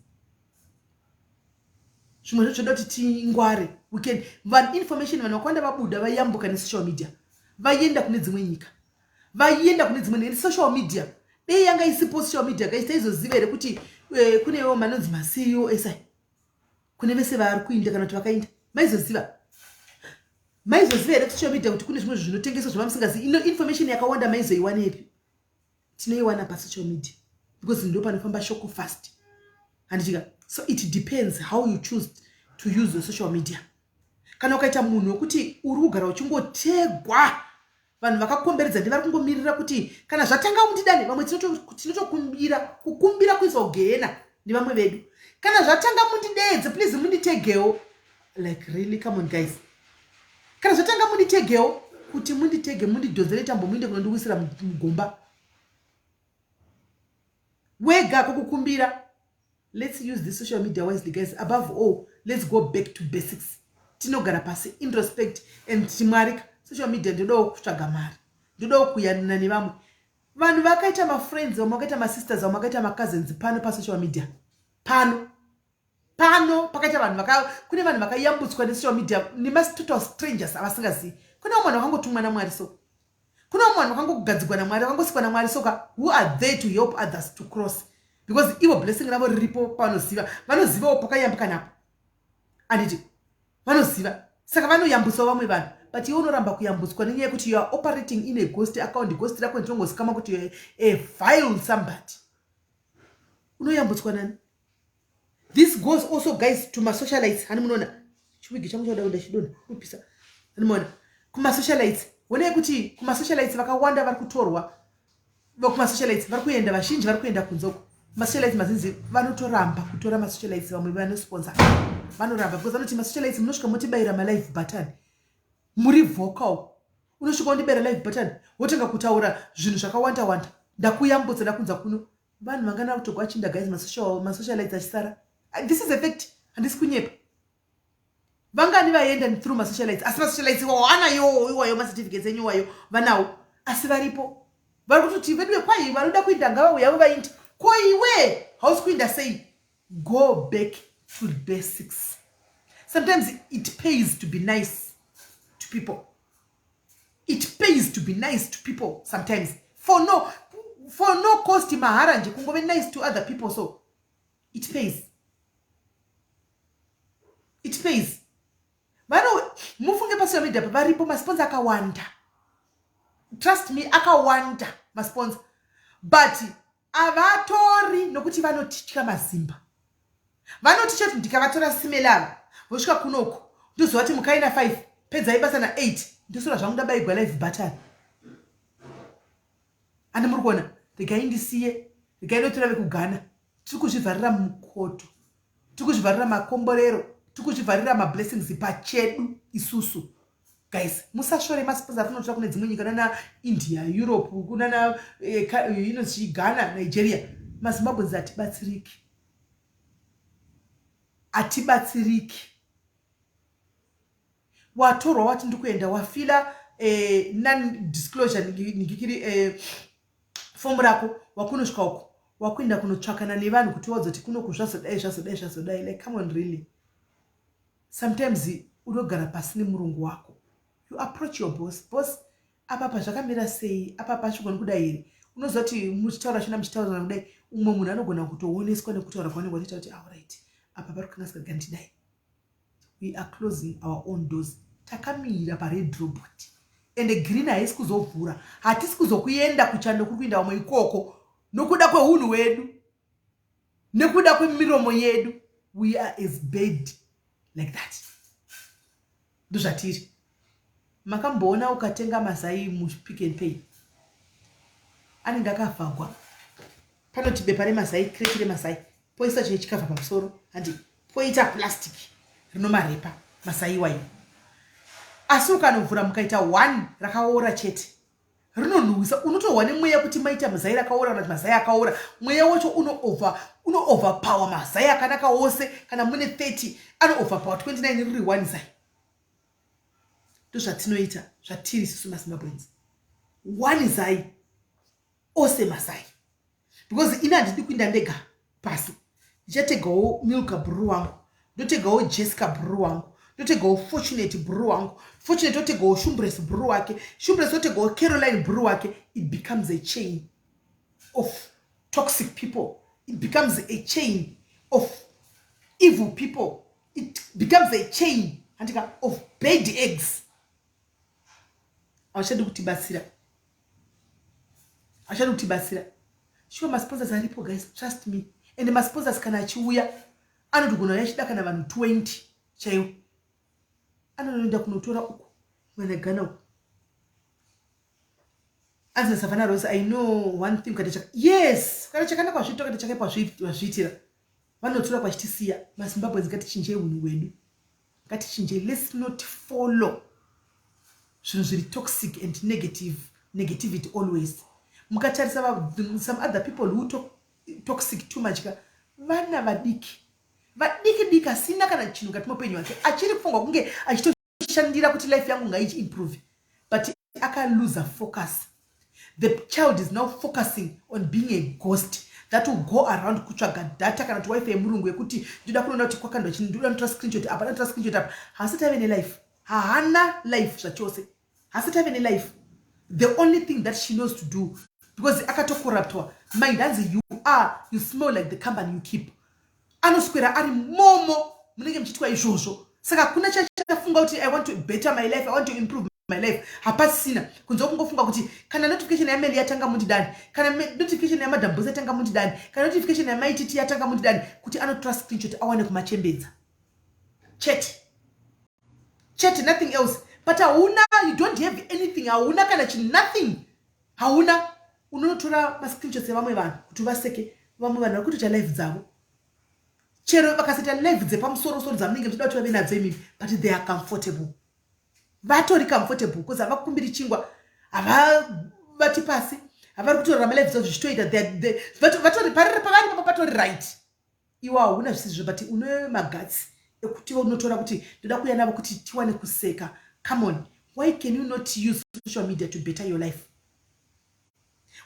Zvimwe zvo zvoda kuti tingware. We vanhu information, vanhu vakawanda vabuda, vayambuka nesocial media, vaenda kune dzimwe nyika, vaenda kune dzimwe nesocial media. Dei yanga isipo social media guys, taizoziva here kuti kunewo manonzi maCEO esi, kune vese vari kuinda kana kuti vakainda? Maizoziva, maizoziva here kusocial media kuti kune zvimwe zvinotengeswa zvavamusingazivi? Ino information yakawanda maizoiwanepi? Tinoiwana pasocial media because ndo panofamba shoko fast, handitika? So it depends how you choose to use your social media. Kana ukaita munhu wekuti uri kugara uchingotegwa, vanhu vakakomberedza ndivari kungomirira kuti kana zvatanga mundidane, vamwe tinotokumbira, kukumbira kuiswa kugehena nevamwe vedu, kana zvatanga mundideedze please, munditegewo. Like really, come on guys, kana zvatanga munditegewo, kuti munditege, mundidhonzere tambo, muinde kunondiwisira mugomba wega kokukumbira. Let's use this social media wisely guys. Above all, let's go back to basics. Tinogara pasi, introspect and timwarika social media, ndodawo kutsvaga mari, ndodawo kuyanana nevamwe vanhu vakaita mafriends, vamwe vakaita masisters, vamwe vakaita macousins pano pasocial media pano. Pano pakaita vanhu kune vanhu vakayambutswa nesocial media nematotal strangers avasingazivi. Kune vamwe vanhu vakangotumwa namwari, so kune vamwe vanhu vakangogadzigwa namwari, vakangosikwa namwari soka, who are there to help others to cross because ivo blessing ravo riripo. Panoziva, vanozivawo pakayambuka napo, anditi? Vanoziva, saka vanoyambutsawo vamwe vanhu. But iwe unoramba kuyambutswa nenyaya yekuti you are operating in a ghost account. Ghost rako ndinongozikama kuti you are a vile somebody. Unoyambutswa nani? This goes also guys to masocialites. Hani munoona chiwigi changu chauda kuenda chidonha kupisa? Hani munoona kumasocialites, honai kuti kumasocialites vakawanda vari kutorwa, kumasocialites vari kuenda, vazhinji vari kuenda kunze uko. Masocialites mazinzi vanotoramba kutora masocialites. Vamwe vanosponsor vanoramba because vanoti masocialites munosvika motibayira malive button, muri vocal. Unosvika wondibayira live button, wotanga kutaura zvinhu zvakawanda wanda, ndakuyambutsa, ndakunza kuno. Vanhu vangana kutogwa chinda guys, masocialites achisara. This is a fact, handisi kunyepa. Vangani vaenda through masocialites? Asi masocialites iwawo anayo iwayo macertificates enyu iwayo vanawo, asi varipo vari kutoti veduwe kwai vanoda kuinda ngavauyavo vaindi. Ko iwe hausi kuinda sei? Go back to basics. Sometimes it pays to be nice to people. It pays to be nice to people sometimes for no cost, mahara nje, kungove nice to other people. So it pays, it pays. Vano mufunge pasocial media varipo masponsor akawanda, trust me, akawanda masponsor, but havatori nokuti vanotitya. Mazimba vanotitya kuti ndikavatora simelava vosvika kunoku, ndoziva kuti mukaina 5 pedzai basa na8, ndosora zvangu ndabayigwa live button. Andi muri kuona? Regai ndisiye, regai ndotora vekuGhana. Tiri kuzvivharira mukoto, tiri kuzvivharira makomborero, tiri kuzvivharira mablessings pachedu isusu. Guys, musashore masponsor atinotora kune dzimwe nyika, nana India, Europe, kunana inonzi Ghana, Nigeria. MaZimbabweans hatibatsiriki, hatibatsiriki. Watorwa, wati ndikuenda, wafila non disclosure ningikiri fomu rako, wakunosvika uko wakuenda kunotsvakana nevanhu kuti waudza kuti kunoku zvazodai, zvazodai, zvazodai. Like, come on, really? Sometimes unogara pasi nemurungu wako, you approach your boss: "Boss, apapa zvakamira sei? Apapa hazvigoni kudai here?" Unoziva kuti muchitaura china, muchitaurana kudai, umwe munhu anogona kutooneswa nekutaura kwaunenge wachiita kuti, "Alright, apa pari kukanganisika, gandidai." We are closing our own doors. Takamira pared robot ende green haisi kuzovhura. Hatisi kuzokuenda kuchando kuri kuenda vamwe ikoko nokuda kweunhu hwedu, nekuda kwemiromo yedu. We are as bad like that, ndozvatiri. Makamboona ukatenga mazai muPick and Pay, anenge akavhagwa, panoti bepa remazai, crate remazai, poisa chine chikavha pamusoro, handi poita plastic rinomarepa mazai iwayo. Asi ukanovhura mukaita one rakaora chete, rinonhuhwisa. Unotohwa nemweya kuti maita mazai rakaora kana kuti mazai akaora. Mweya wacho uno overpower mazai akanaka ose. Kana mune 30, ano overpower 29 riri one zai. Ndozvatinoita, zvatiri isusu maZimbabweans. One zai, ose mazai, because ini handidi kuinda ndega pasi. Ndichategawo Milka bhururu wangu, ndotegawo Jessica bhururu wangu, ndotegawo Fortunate bhururu wangu, Fortunate otegawo Shumbres bhururu wake, Shumbres otegawo Caroline bhururu wake. It becomes a chain of toxic people. It becomes a chain of evil people. It becomes a chain, handika, of bad eggs. Hauchadi kutibatsira, hauchadi kutibatsira. Sure, masponsors aripo guys, trust me. And masponsors kana achiuya anotogona uya achida kana vanhu 20 chaiwo, anonoenda kunotora uku mwana uku. Anzi Savana Rose, "I know one thing, kana chaka, yes, kana chakanaka wazviitira, kana chakaipa wazviitira." Vanotora kwachitisiya. MaZimbabweans, ngatichinjei unhu hwedu, ngatichinjei. Let's not follow zvinhu zviri toxic and negative, negativity always. Mukatarisa some other people who talk toxic too much ka, vana vadiki vadiki diki, asina kana chinhu kati muupenyu hwake, achiri kufunga kunge achitoshandira kuti life yangu ngaichiimprove, but akaluza focus. The child is now focusing on being a ghost that will go around kutsvaga data kana kuti WiFi yemurungu yekuti ndoda kunoona kuti kwakandwa chini, ndoda notora screenshot apa, ndotora screenshot apa. Haasati ave nelife, haana life zvachose, haasati ave nelife. The only thing that she knows to do, because akatocorruptwa mind, hanzi you smell like the company you keep. Anoswera ari momo munenge muchiitwa izvozvo. Saka hakuna chachafunga kuti, "I want to better my life, I want to improve my life." Hapasina, kunze kungofunga kuti kana notification yameli yatanga mundidani, kana notification yaMadam Boss yatanga mundidani, kana notification yaMaititi yatanga mundidani, kuti anotora screenshot awane kumachembedza chete chete, nothing else. But hauna, you don't have anything, hauna kana chi nothing, hauna. Unonotora mascreenshots evamwe vanhu kuti uvaseke. Vamwe vanhu vari kutoita life dzavo, chero vakasaita life dzepamusorosoro dzamunenge muchida kuti vave nadzo imimi, but they are comfortable. Vatori comfortable because havakumbiri chingwa, havavati pasi, havari kutorarama life dzavo zvichitoita. Vatori pavari papo patori right. Iwe hauna zvisizvo, but une maguts ekuti unotora kuti ndoda kuuya navo kuti tiwane kuseka. Come on, why can you not use social media to better your life?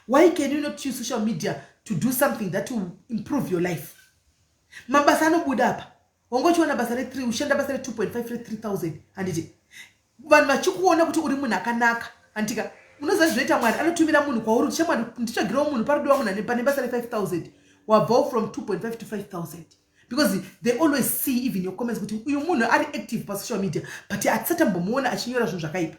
Why can you not use social media to do something that will improve your life? Mabasa anobuda apa. Wangochiona basa re3, ushanda basa re2.5, re3000, handiti? Vanhu vachikuona kuti uri munhu akanaka, handitika? Unoziva zvinoita Mwari, anotumira munhu kwauri kuti, "Shamwari, nditsvagirewo munhu, parodiwa munhu pane basa re5000." Wabvawo from 2.5 to 5000 because they always see even your comments kuti uyu munhu ari active pasocial media, but hatisati ambomuona achinyora zvinhu zvakaipa.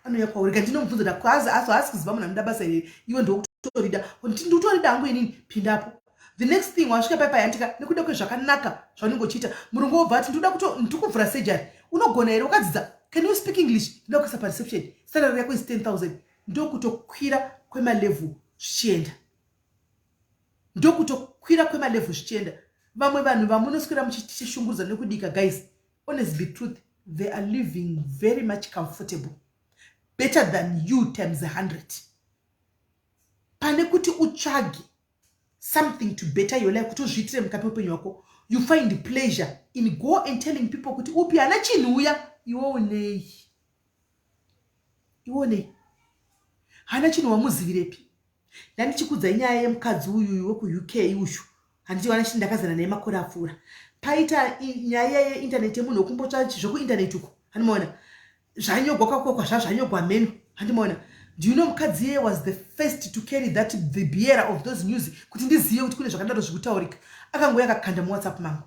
Anouya kwauri ka, ndinomubvunza da aso haasi kuziva munhu anoda basa here. Iwe ndokutorida, ndikutorida hangu inini, pindapo. The next thing, wasvika pai payantika nekuda kwezvakanaka zvaunenge uchiita, murungu wobva ati, "Ndoda kuto ndikuvhura surgery, unogona here? Wakadzidza? Can you speak English? Ndoda kuisa pareception, salary yako is 10,000." Ndokutokwira kwemalevel zvichienda, ndokutokwira kwemalevel zvichienda. Vamwe vanhu vamunoswera muchishungurudza nekudika, guys, honest be truth, they are living very much comfortable, better than you times 100. Pane kuti utsvage something to better your life, kuti uzviitire mukati meupenyu hwako, you find pleasure in go and telling people kuti upi hana chinhu uya. Iwe unei? Iwe unei? Hana chinhu, wamuzivirepi? Ndandichikudzai nyaya yemukadzi uyuyu wekuUK uyu, handiti? Wana chiti ndakazana naye makore apfuura. Paita nyaya yeindaneti yemunhu wekumbotsva zvekuindaneti uko, handimaona zvanyogwa kwakokwa, zvazvanyogwa mheno, handimaona. Do you know mukadzi iyeye was the first to carry that, the bearer of those news, kuti ndizive kuti kune zvakadaro zvekutaurika? Akangouya akakanda muWhatsApp mangu.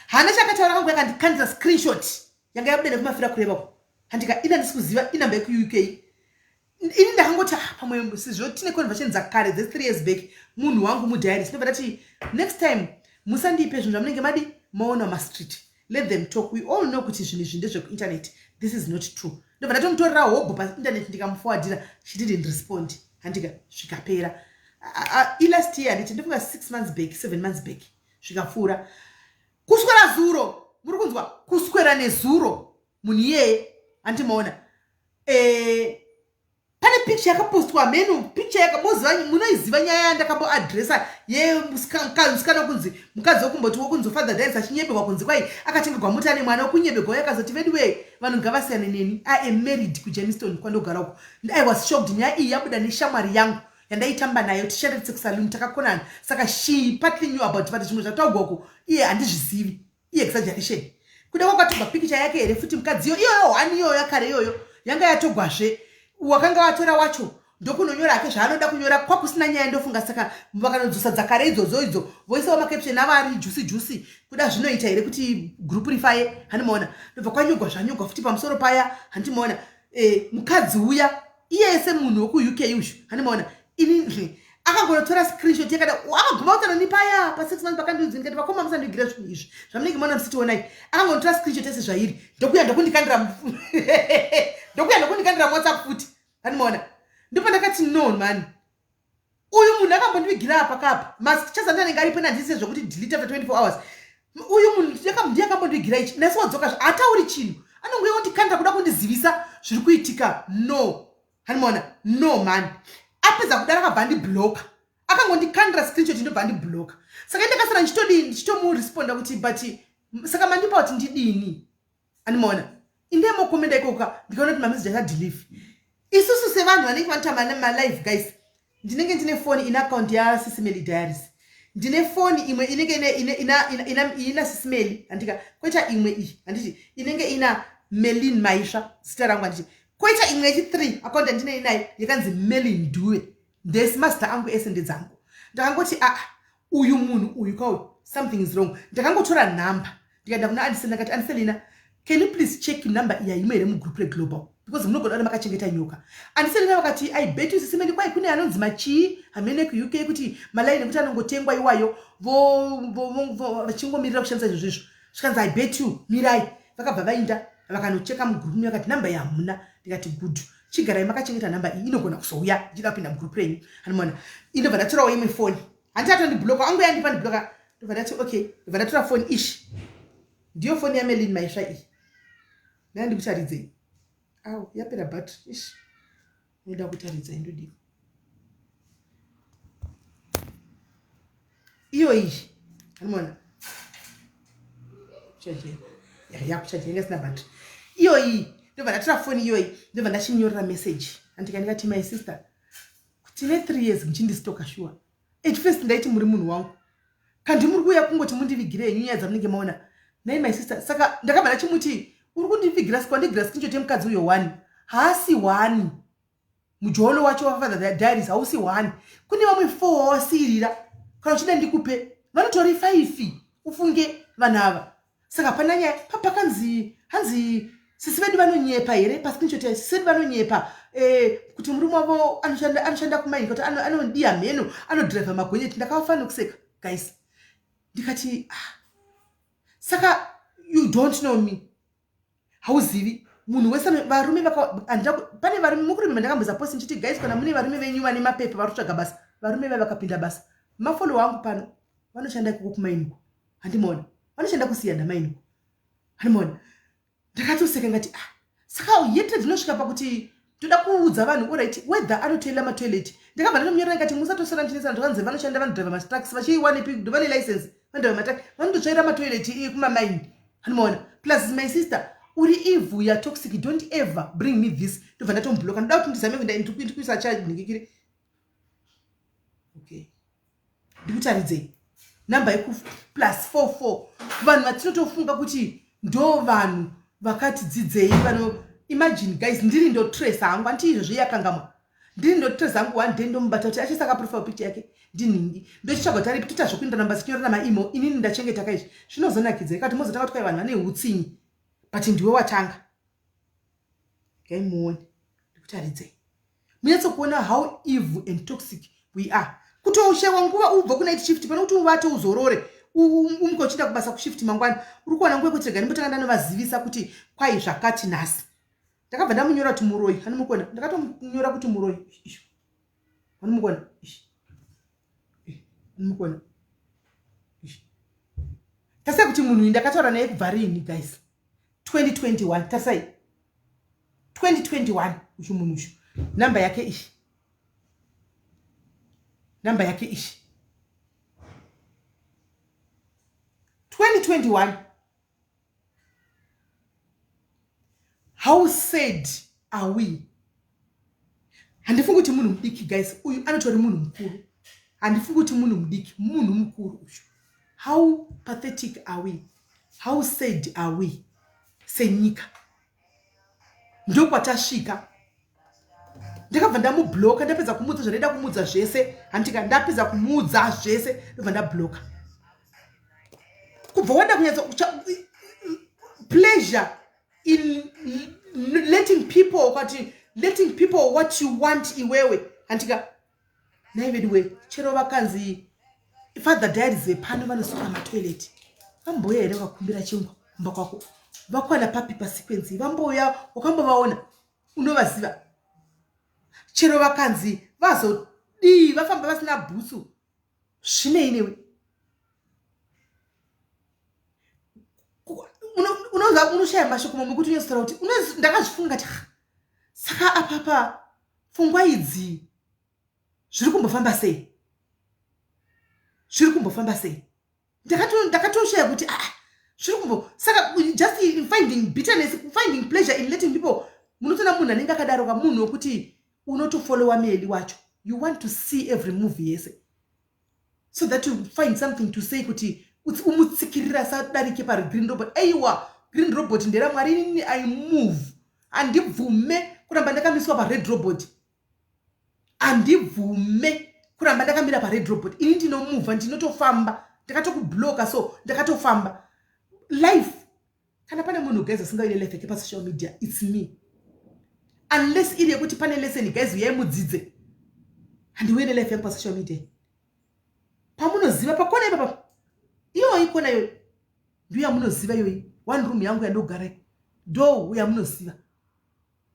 Hana chakataura, akangouya akandikandira screenshot yanga yabuda nekumafira kurevako, handika? Ina ndisi kuziva inamba yekuUK. Ini ndakangoti, "Ah, pamwe sezvo tine conversation dzakare dze3 years back, munhu wangu mudiary." Tinobva tati, "Next time musandipe zvinhu zvamunenge madi maona mumastreet. Let them talk. We all know kuti zvinhu izvi ndezvekuinternet. This is not true." Ndobva ndatomutorera hobho painternet, ndikamuforwardira. She didn't respond, handika? Zvikapera. Ilast year, handiti? Ndifunga 6 months back, 7 months back. Zvikapfuura. Kuswera zuro, muri kunzwa, kuswera nezuro, munhu iyeye, handimaona, pane picture yakapostwa mhenu, picture yakamoziva, munoiziva nyaya yandakamboadresa yemusikana kunzi mukadzi wekumboti wokunzi Father Diaries, achinyebegwa kunzi kwai akatengerwa mota nemwana wekunyebegwa. Yakazoti, "Veduwe, vanhu ngavasiyane neni, I am married kuJermiston kwandogara uko." I was shocked. Nyaya iyi yabuda neshamwari yangu yandaitamba nayo, tichanda tise takakonana, saka she partly knew about, but zvimwe zvataugwa uko iye handizvizivi. Iexaggeration kuda kwakatogwa pikicha yake here futi mukadziyo iyoyo, one iyoyo yakare iyoyo yanga yatogwazve. Wakanga watora wacho ndokunonyora hake zvaanoda kunyora, kwakusina nyaya, ndofunga. Saka vakanodzosa dzakare idzodzo idzo, voisawo macaption avo ari juicy juicy. Kuda zvinoita here kuti group rifaye? Handimaona. Ndobva kwanyogwa zvanyogwa futi pamusoro paya, handimaona. Mukadzi uya iyeye semunhu wekuUK uyu, handimaona, ini akangonotora screenshot yakada, akaguma kutanani paya pa6 months pakandiudzi. Ndikati, "Vakoma, musandigira zvinhu izvi zvamunenge maona musitionai." Akangonotora screenshot yese zvairi, ndokuya ndokundikandira muWhatsApp futi, handimaona. Ndipo ndakati, "No man, uyu munhu akambondivigira apa kapa machazandi anenge aripo, nandise zvokuti delete after 24 hours. Uyu munhu ndiye akambondivigira ichi, nhasi wadzoka, hatauri chinhu, anongouya kundikandira kuda kundizivisa zviri kuitika. No, handimaona, no man." Apedza kudaro akabva andibloka. Akangondikandira screenshot, ndobva andibloka. Saka indakasara ndichitodini? Ndichitomuresponda kuti, "But saka mandipa kuti ndidini?" Andimaona, indemokomenda ikoka, ndikaona kuti mameseji achadeliver. Isusu sevanhu vanenge vanoita malive, guys, ndinenge ndine foni ine akaunti yaSisimeli Diaries, ndine foni imwe inenge ina Sisimeli, handika? Koita imwe iyi, handiti, inenge ina Melin Maisva, zita rangu, handiti? Koita imwe yechi3 akaunti yandine inayo yakanzi Melin Due. Ndesi mazita angu ese ndedzangu. Ndakangoti, "Aa, uyu munhu uyu kauyu, something is wrong." Ndakangotora nhamba, ndikaenda kuna Andiselina, ndakati, "Andiselina, can you please check number iya imwe here mugroup reglobal, because munogona uri makachengeta nyoka?" Andiselina vakati, "I bet you, Sisimeli, kwai kune anonzi machii hamene kuUK, kuti malaini ekuti anongotengwa iwayo, vachingomirira kushandisa izvozvo izvo." Zvikanzi, "I bet you, mirai." Vakabva vainda vakanocheka mugroup muyo, vakati namba iyi hamuna. Ndikati, "Good, chigarai makachengeta namba iyi, inogona kuzouya ichida kupinda mugroup renyu." Hanimona, indobva ndatorawo imwe foni. Handiti atondibloka, angu yandipa ndibloka. Ndobva ndati okay, ndobva ndatora foni ishi. Ndiyo foni yaMelin Maisva iyi. Ndanga ndikutaridzei. Au, yapera battery. Ishi. Ndoda kutaridzai ndodii. Iyo iyi. Anoona. Kuchajera. Yakuchajera inga isina battery. Iyo iyi. Ndobva ndatora foni iyoyi. Ndobva ndachinyorera message. Andika ndikati my sister. Tine 3 years muchindistoka sure. At first ndaiti muri munhu wangu. Kandi muri kuuya kungoti mundivigire henyu nyaya dzamunenge maona. Nhai my sister, saka ndakabva ndachimuti uri kundivigira wandigira screenshot yemukadzi uyo one. Haasi one. Mujolo wacho waFather Diaries hausi one. Kune vamwe 4 wawasiirira. Kana uchida ndikupe. Vanotori 5 ufunge vanhu ava. Saka hapana nyaya. Pakanzi hanzi sisi vedu vanonyepa here pascreenshot yacho, sisi vedu vanonyepa kuti murume wavo anoshanda kumaini kuti anodiya mheno, anodhiraivha magonyeti. Ndakavafanira kuseka guys. Ndikati ah, saka you don't know me. Hauzivi munhu wese varume pane varume mukurimi ndakamboisa post ndichiti guys kana mune varume venyu vane mapepa vari kutsvaga basa, varume vaya vakapinda basa mafollow angu pano vanoshanda ikoko kumainiko. Handimaona vanoshanda kusiyana mainiko. Handimaona. Ndakatoseka ngati ah, saka yete dzinosvika pakuti toda kuudza vanhu alright whether anotoila matoilet. Ndakabva ndatomunyorera ndikati musatosara muchinesana zvakanzi vanoshanda vanodriva matrucks vachiiwanepi vane license vanodriva matruck vanototsvaira matoilet kumamaini. Handimaona. Plus my sister uri evil ya toxic, don't ever bring me this. Ndobva ndatomubloka. Ndoda kuti ndizame kuenda ndikuisa charge ndikikire. Okay. Ndikutaridzei namba yeku plus 44 vanhu vatinotofunga kuti ndo vanhu vakati dzidzei vano. Imagine guys, ndiri ndotrace hangu anti izvozvo yakangamwa. Ndiri ndotrace hangu one day ndomubata kuti achisaka profile picture yake ndinhingi ndochitsvaga kuti aripi toita zvokuenda namba dzinyorana maemail. Inini ndachengeta kaizvi zvinozonakidza ikati mozotanga kuti kwai vanhu vane hutsinyi, but ndiwe watanga. Ngaimuone ndikutaridzei munyatsokuona how evil and toxic we are. Kutoshewa nguva ubva kunight shift pane kuti uvate uzorore umuke uchienda kubasa kushift mangwana, uri kuwana nguva yekuti rega ndimbotanga ndanovazivisa kuti kwai zvakati nhasi. Ndakabva ndamunyora kuti muroyi. Anomukona ndakatomunyora kuti muroyi. Isho anomukona ishi anomukona ishi. Tasai kuti munhu uyu ndakataura naye kubva rini guys? 2021. Tasai 2021 uyu munhu uyu namba yake iyi, namba yake iyi 2021. How sad are we? Handifungi kuti munhu mudiki guys, uyu anotori munhu mukuru. Handifungi kuti munhu mudiki, munhu mukuru uyu. How pathetic are we? How sad are we senyika? Ndokwatasvika. Ndakabva ndamubloka ndapedza kumuudza zvandaida kumuudza zvese. Handika ndapedza kumuudza zvese ndobva ndabloka. Kubva wada kunyatsa pleasure in letting people kwati letting people what you want iwewe. Handika nai veduwe, chero vakanzi Father Diaries vepano vanosuka matoilet vambouya here vakakumbira chingwa kumba kwako? Vakwana papi pasequence vambouya? Wakambovaona? Unovaziva? Chero vakanzi vazodii vafamba vasina bhutsu zvinei newe? Unoshaya mashoko mamwe kuti unyatsotaura kuti ndakazvifunga kuti saka apapa pfungwa idzi zviri kumbofamba sei, zviri kumbofamba sei? Ndakatoshaya kuti ah, zviri kumbo saka just in finding bitterness, finding pleasure in letting people. Munotoona munhu anenge akadaro ka, munhu wekuti unotofollowa Meli wacho, you want to see every movie yese so that you find something to say kuti umutsikirira sadarike pari green robot. Aiwa, green robot nderamwari. Inini I move, handibvume kuramba ndakamiswa pared robot. Handibvume kuramba ndakamira pared robot. Ini ndinomuvha, ndinotofamba. Ndakatokubloka, so ndakatofamba life. Kana pane munhu guys asingaine life yake pasocial media, it's me, unless iri yekuti pane lesson guys, uyai mudzidze. Handiuye nelife yangu pasocial media. Pamunoziva pakona ipapa, iyoyi kona iyoyi ndiyo yamunoziva iyoyi, one room yangu yandogara ndo yamunoziva.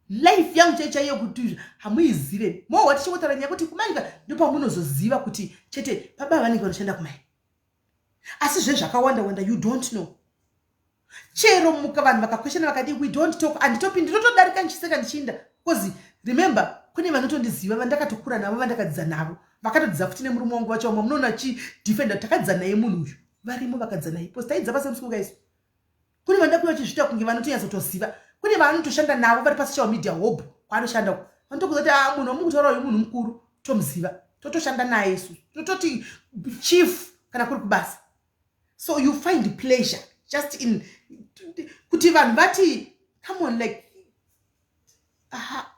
Life yangu chai chaiyo kuti hamuizive. Mowa tichingotaura nyaya kuti kumaika ndopamunozoziva kuti chete baba vanenge vanoshanda kumai. Asi zve zvakawanda wanda you don't know. Chero muka vanhu vakakweshana vakadii we don't talk handitopi ndinotodarika ndichiseka ndichiinda because remember kune vanotondiziva vandakatokura navo vandakadzidza navo vakatodzidza futi nemurume wangu vacho vamwe munoona chidefender takadzidza naye munhu uyu varimo vakadzidza naye because taidzidza pasame school guys kune vanoda kuva vachizviita kunge vanotonyatsotoziva kune vaanotoshanda navo vari pasocial media hope kwaanoshanda uko vanotokuza kuti ah, munhu wamukutaura uyu munhu mukuru tomuziva totoshanda naye isu tototi chief kana kuri kubasa so you find pleasure just in kuti vanhu vati come on like aha,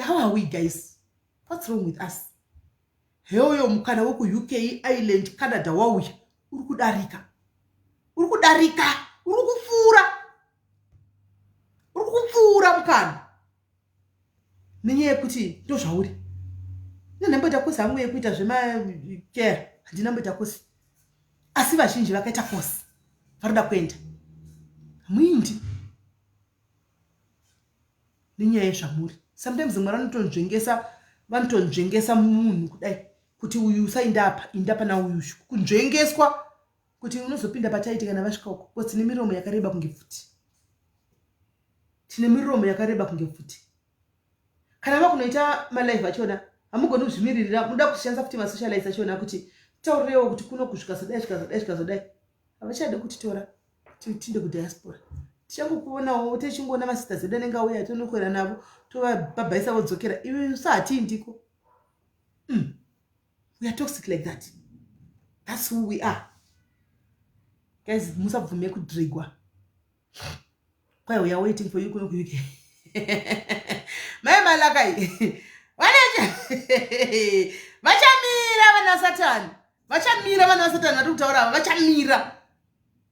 how are we guys what's wrong with us heoyo mukana wekuuk ireland canada wauya uri kudarika uri kudarika uri kupfuura uri kupfuura mukana nenyaya yekuti ndozvauri ndinamboita kosi hangu yekuita zvemakera handina mboita kosi asi vazhinji vakaita kosi varikuda kuenda hamuindi nenyaya yezvamuri sometimes mwari vanotonzvengesa vanotonzvengesa munhu kudai kuti uyu usainda apa inda pana uyu kunzvengeswa kuti unozopinda pataiti kana vasvika uko because tine miromo yakareba kunge pfuti tine miromo yakareba kunge pfuti kana vakunoita malive achona hamugoni kuzvimiririra munoda kushandisa futi masocialites achona kuti taurirewo kuti kuno kusvika zodai svika zodai svika zodai havachadi kutitora tinde kudiaspora tichangokuonawo techingoona masisters edu anenge auya tonokwera navo tovabhabhaisa vodzokera iwe usahatiindiko We are toxic like that. That's who we are. Guys, musabvume kudrigwa. Kwai we are waiting for you kuno kuUK. Mai Malakai. Vachamira vana Satani. Vachamira vana Satani vari kutaura ava vachamira.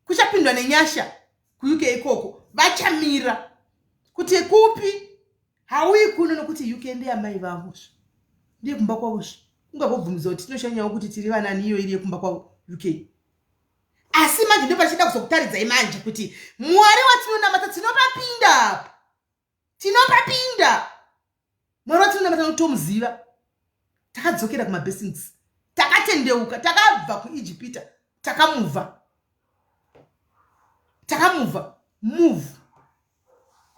Kuchapindwa nenyasha kuUK ikoko. Vachamira. Kuti kupi? Hauyi kuno nokuti UK ndeyamai vavo zve. Ndiye kumba kwavo zve. Ungavobvumidza kuti tinoshanyawo kuti tiri vanani iyo iri yekumba kwavo UK. Asi manje ndopachida kuzokutaridzai manje kuti Mwari watinonamata tinopapinda apa. Tinopapinda. Mwari watinonamata notomuziva. Takadzokera kumabasics. Takatendeuka, takabva kuIjipita, takamuvha. Takamuvha. Move.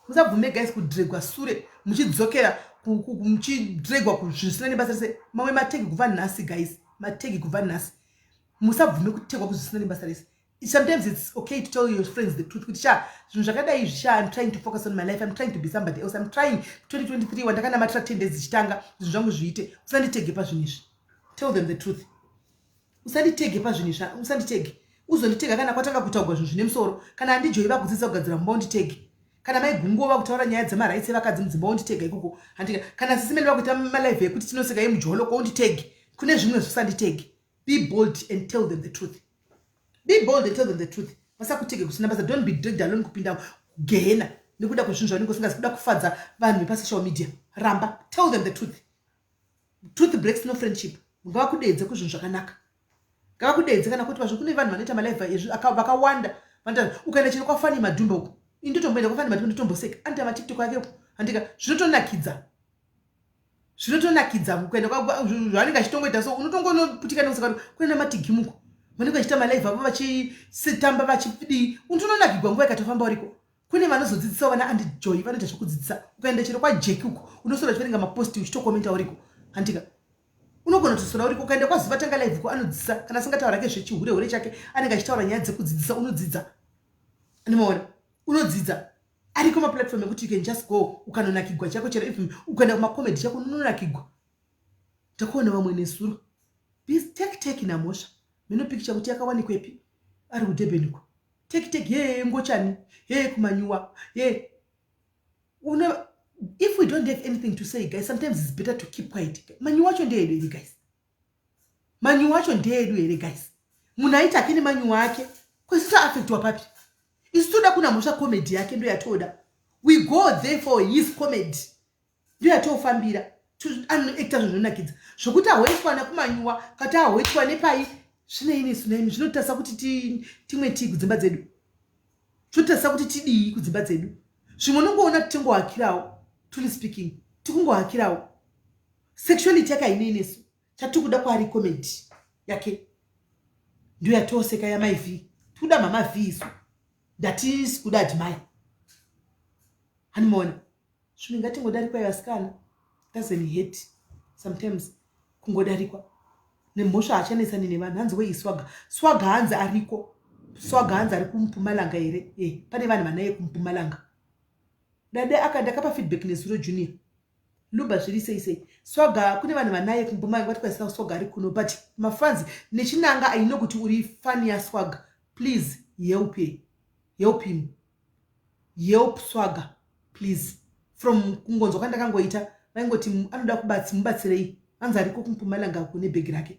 Musabvume guys kudregwa sure muchidzokera muchidregwa kuzvisina nebasa rese. Mamwe mategi kubva nhasi guys, mategi kubva nhasi. Musabvume kutegwa kuzvisina nebasa rese. Sometimes it's okay to tell your friends the truth kuti sha zvinhu zvakadai izvi sha I'm trying to focus on my life, I'm trying to be somebody else, I'm trying 2023 wandakanamatira 10 days dzichitanga zvinhu zvangu zviite. Usanditege pazvinhu izvi. Tell them the truth. Usanditege pazvinhu izvi, usanditege. Uzonditega kana kwatanga kutaurwa zvinhu zvine musoro. Kana andijoyi vakudzidza kugadzira mumba unditege. Kana mai Gunguwo vakutaura nyaya dzemarights evakadzi mudzimba unditega ikoko. Handika kana sisi Meli vakuita malive ekuti tinoseka yemujolo ko unditege. Kune zvimwe zvisanditege. Be bold and tell them the truth. Be bold and tell them the truth. Vasakutege kusina basa. Don't be dragged alone kupinda gehena nekuda kwezvinhu zvaunenge usingazi kuda kufadza vanhu vepasocial media. Ramba. Tell them the truth. Truth breaks no friendship. Ngavakudeedze kuzvinhu zvakanaka. Ngavakudeedze kana kuti vazvo kune vanhu vanoita malive ezvi vakawanda. Vanoita ukaenda chero kwaFani Madhumbe uko. Ini ndotomboenda kwaFani Madhumbe ndotomboseka. Anoita maTikTok ake uko. Handika zvinotonakidza. Zvinotonakidza kuenda zvaanenge achitongoita so unotongonoputika nekuseka kuti kune namatigimuko. Vanenge vachiita malive avo vachitamba vachidii. Unotononakigwa nguva ikatofamba uriko. Kune vanozodzidzisawo vana Andy Joy vanoita zvekudzidzisa. Ukaenda chero kwaJack uko unoswera uchiverenga maposti uchitokomenta uriko. Handika unogona kutoswera uriko. Ukaenda kwaZuva Tanga Live uko anodzidzisa kana asingataura hake zvechihure hure chake anenge achitaura nyaya dzekudzidzisa unodzidza. Anomaona unodzidza. Ariko maplatform ekuti you can just go ukanonakigwa chako chero even ukaenda kumacomedy chako unonakigwa. Takaona vamwe nezuro. This take take namhosva. Mino picture kuti yakawanikwepi ari kuDurban uko. Take take hey ngochani hey kumanyuwa hey una if we don't have anything to say guys sometimes it's better to keep quiet. Manyuwa acho ndeedu here guys? Manyuwa acho ndeedu here guys? Munhu aiti ake nemanyuwa ake kwesi toaffectwa papi? Isu toda kuna mhosva comedy yake ndo yatoda. We go there for his comedy. Ndiyo yatofambira. Anoacta zvinhu zvinonakidza. Zvokuti ahoitwa nekumanyuwa kati ahoitwa nepai zvinei nesu naimi zvinotarisa kuti timwe tii kudzimba dzedu. Zvinotarisa kuti tidii kudzimba dzedu. Zvimwe unongoona titingohakirawo, truly speaking, tikungohakirawo. Sexuality yake hainei nesu. Chatiri kuda kwaari comedy yake ndiyo yatoseka yamai V. Tikuda mama V isu. Ndatisi kuda admire. Handimaona. Zvimwe ngatingodarikwa vasikana. Doesn't hurt sometimes kungodarikwa. Nemhosva hachanetsani nevanhu. Hanzi wei swaga. Swaga hanzi ariko. Swaga hanzi ari kuMpumalanga here? Eh, pane vanhu vanaye kuMpumalanga. Dade aka ndakapa feedback nezuro Junior. Luba zviri sei sei. Swaga kune vanhu vanaye kuMpumalanga vati kwaisa swaga ari kuno but mafans nechinanga I know kuti uri fan ya Swaga. Please help him. Help him. Help Swaga please. From kungonzwa kwandakangoita vaingoti anoda kubatsi mubatsirei. Hanzi ariko kuMpumalanga uko nebhegi rake.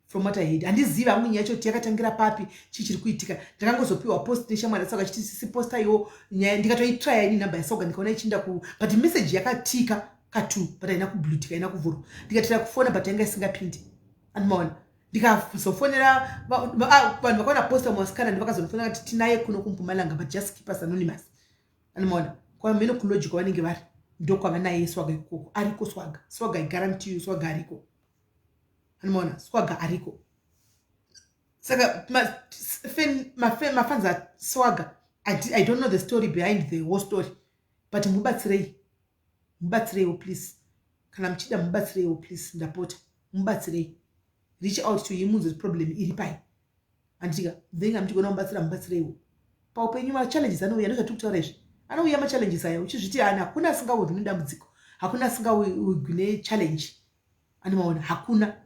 From what I heard. Handizivi hangu nyaya yacho kuti yakatangira papi chii chiri kuitika. Ndakangozopiwa post neshamwari yaSwaga achiti sisi posta iwo nyaya ndikatoitraya ini namba yaSwaga ndikaona ichinda ku but message yakatika katu but haina kublutika haina kuvhurwa. Ndikatira kufona but yanga isingapindi. Andimaona. Ndikazofonera vanhu vakaona posta muvasikana ndivakazonofonera kuti tinaye kuno kuMpumalanga but just keep us anonymous. Andimaona. Kwamene kulogic vanenge vari ndokwavanaye Swaga ikoko. Ariko Swaga. Swaga I guarantee you Swaga ariko. Andimaona Swaga ariko. Saka mafans aSwaga I don't know the story behind the whole story but mubatsirei. Mubatsireiwo please. Kana muchida mubatsireiwo please ndapota. Mubatsirei. Reach out to him munzwe problem iri pai. Handitika then amuchigona kumubatsira mubatsireiwo. Paupenyu ma challenges anouya ndozvatiri kutaura izvi. Anouya ma challenges aya uchizviti ana hakuna asingawirwi nedambudziko. Hakuna asingawirwi ne challenge. Andimaona hakuna.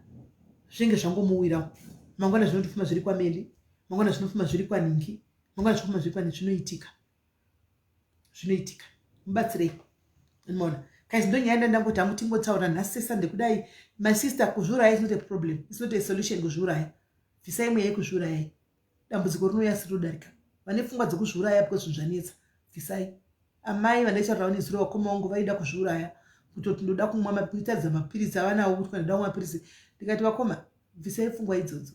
Zvinenge zvangomuwirawo. Mangwana zvinotofuma zviri kwaMeli, mangwana zvinofuma zviri kwaNingi, mangwana zvinofuma zviri kwani zvinoitika. Zvinoitika. Mubatsirei. Andimaona. Guys ndonyaya ndandangoti hangu tingotaura nhasi seSunday kudai. My sister kuzviuraya is not a problem. It's not a solution kuzviuraya. Bvisai mweya yekuzviurayai. Dambudziko rinouya asi rinodarika. Vane pfungwa dzekuzviuraya because zvinhu zvanetsa. Bvisai. Amai vandaitaurawo nezuro vakoma vangu vaida kuzviuraya. Kutoti ndoda kumwa mapiritaridza mapiritsi avanawo kuti ndoda kumwa mapiritsi. Ndikati vakoma bvisai pfungwa idzodzo.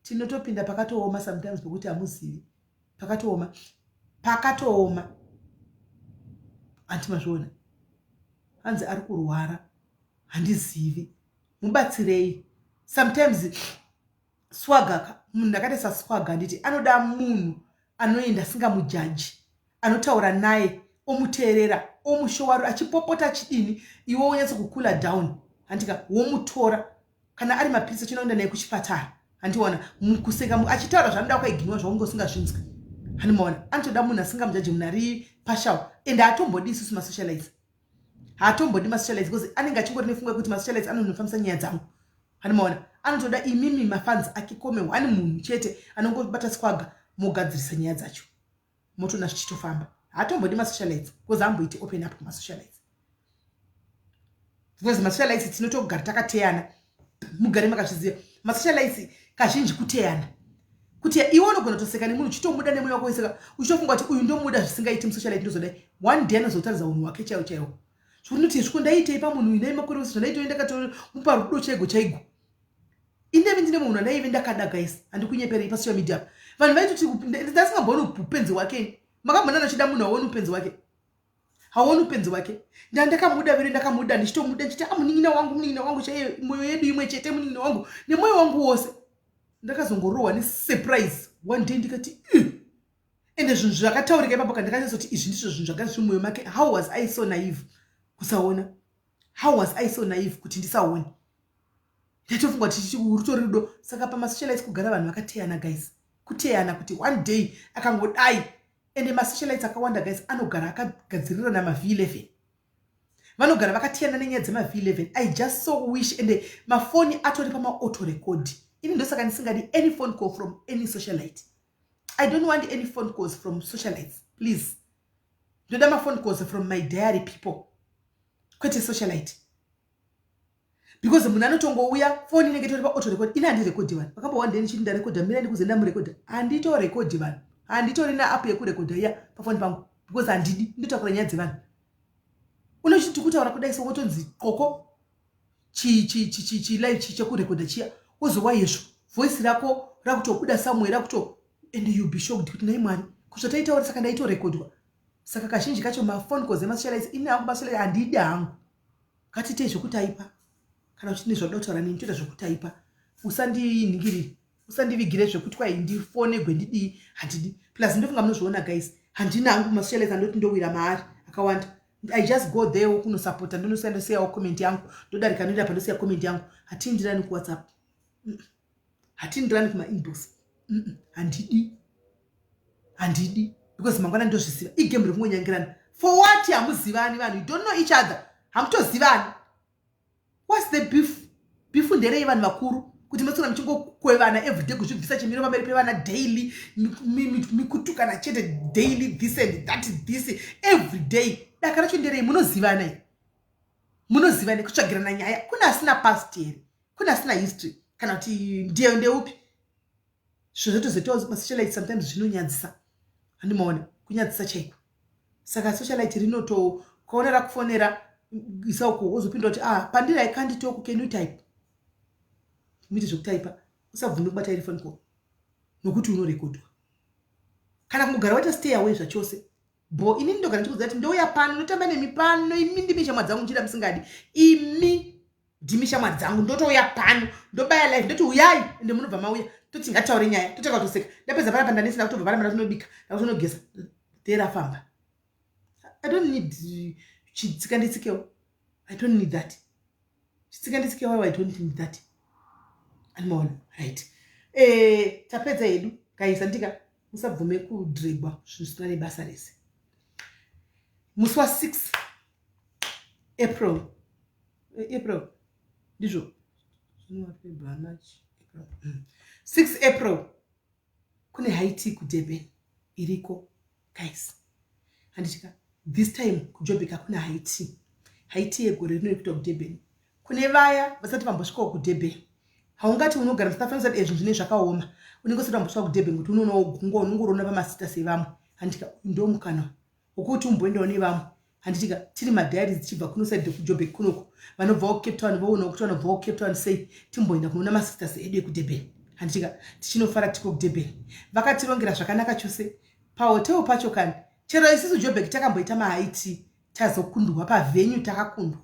Tinotopinda pakatooma sometimes pekuti hamuzivi. Pakatooma. Pakatooma. Hanti mazviona. Hanzi ari kurwara. Handizivi. Mubatsirei. Sometimes Swaga munhu akaita saSwaga handiti anoda munhu anoenda asingamujaji anotaura naye omuteerera omushowa achipopota achidini iwe wonyatso kukula down handika womutora kana ari mapiritsi achinoenda naye kuchipatara handiona kuseka achitaura zvaanoda kwaiginwa zvaunge usingazvinzwi handimaona anotoda munhu asingamujaji munhu ari pashawo and haatombodi isusu masocialites haatombodi masocialites because anenge achingori nepfungwa yekuti masocialites anonofambisa nyaya dzangu handimaona anotoda imimi mafans ake kome one munhu chete anongobata Swaga mogadzirisa nyaya dzacho motoona zvichitofamba. Haatombodi masocialites because haamboiti open up kumasocialites because masocialites tinotogara takateyana mugare makazviziva masocialites kazhinji kuteyana kuti iwe unogona kutoseka nemunhu uchitomuda nemwoyo wako wese uchitofunga kuti uyu ndomuda zvisingaiti musocialite ndozodai one day anozotaridza unhu hwake chaiwo chaiwo zvokunoti zviko ndaitei pamunhu uyu naimakore ose zvandaitoenda katomupa rudo chaigo chaigo indeve ndine munhu andaive ndakada guys handikunyeperei pasocial media apa vanhu vaitoti ndasingambooni upenzi hwake makambonana achida munhu hauoni upenzi hwake hauoni upenzi hwake ndandakamuda vere ndakamuda ndichitomuda ndichiti a munin'ina wangu munin'ina wangu chaiye mwoyo yedu imwe chete munin'ina wangu nemwoyo wangu wose ndakazongorohwa nesurprise one day ndikati ende zvinhu zvakataurika ipapo kandakanyatsa izvi ndizvo zvinhu zvanga zviri mumwoyo make. How was I so naive kusaona? How was I so naive kuti ndisaone? Ndatofunga kuti rutori rudo. Saka pamasocialites kugara vanhu vakateyana guys, kuteyana kuti one day akangodai. Ende masocialites akawanda guys anogara akagadzirirana maV11, vanogara vakateyana nenyaya dzemaV11. I just so wish ende mafoni atori pamaauto record. Ini ndosaka ndisingadi any phone call from any socialite. I don't want any phone calls from socialites, please. Ndoda maphone calls from my diary people kwete socialite because munhu anotongouya foni inenge itori paauto record. Ini handirekodhi vanhu vakambowa ndeni chiti ndarekodha mira ndikuze ndamurekodha. Handitorekodhi vanhu, handitori naapp yekurekodha iya pafoni pangu because handidi ndotakura nyaya dzevanhu. Unochiti kutaura kudai so wotonzi koko chilive chekurekodha chiya wozowa yezvo voice rako rakutobuda somewhere rakuto and you be shocked kuti nai Mwari kuzvataitaura saka ndaitorekodwa. Saka kazhinji kacho mafone calls emasocialites, ini hangu masocialite handidi hangu. Ngatiitei zvekutaipa. Kana uchine zvaunoda kutaura neni, toita zvekutaipa. Usandinhingirire, usandivigire zvekuti kwai ndifonegwe ndidii, handidi. Plus ndofunga munozviona guys, handina hangu masocialites andoti ndowira maari akawanda. I just go there kunosapota, ndonosiya ndosiyawo comment yangu, ndodarika ndoenda pandosiya comment yangu. Hatiindirani kuWhatsApp, hatiindirani kumainbox, handidi, handidi, because mangwana ndozviziva igame rekungonyangirana. For what? Hamuzivani vanhu, you don't know each other, hamutozivani. What's the beef? Beef nderei, vanhu vakuru, kuti maswera muchingokwevana everyday, kuzvibvisa chimiro pamberi pevana daily, mikutukana chete daily, this and that, this every day. Daka racho nderei? Munozivana here? Munozivana kutsvagirana nyaya. Kune asina past here? Kune asina history? Kana kuti ndiye ndeupi? Zvinhu zvotozoitawo masocialite sometimes zvinonyadzisa, handimaona kunyadzisa chaiko. Saka socialite rinoto ukaona rakufonera, isa uko, wozopinda kuti, "Ah, pandiri I can't talk, can you type?" Muite zvekutaipa. Usabvume kubata iri phone call nokuti unorekodwa. Kana kungogara waita stay away zvachose bo. Inini ndogara ndichikuudza kuti ndouya pano, ndotamba nemi pano. Imi ndimi shamwari dzangu, muchida musingadi, imi ndimi shamwari dzangu. Ndotouya pano, ndobaya live, ndoti uyai, ende munobva mauya. Toti ngataure nyaya, totanga kutoseka. Ndapedza panapa, ndanetsina kutobva panapa, ndatonobika, ndakutonogeza, terafamba. I don't need chitsika nditsikewo, I don't need that chitsika nditsikewo, I don't need that. Animaona? Right, tapedza hedu guys. Andika musabvume kudregwa zvisina nebasa rese. Musi wa6 April, April ndizvo, February, March, April, 6 April kune high tea kuDurban iriko guys, handitika? This time kuJobek hakuna high tea. High tea yegore rino iri kuitwa kuDurban. Kune vaya vasati vambosvikawo kuDurban, haungati unogara muSouth Africa usati zvinhu zvine zvakaoma, unenge usati wambosvika kuDurban kuti unoonawo gungwa, unongoriona pamasita sevamwe, handitika? Ndo mukana wokuti umboendawo nevamwe, handitika? Tiri madiaries tichibva kuno side kuJobek kunoko, vanobvawo Cape Town voonawo kuti vanobvawo Cape Town sei. Timboenda kunoona masisters edu ekuDurban, handitika? Tichinofara tiko kuDurban. Vakatirongera zvakanaka chose pahotel pacho. Kani chero isusu Jobek takamboita mahigh tea, tazokundwa pavenue, takakundwa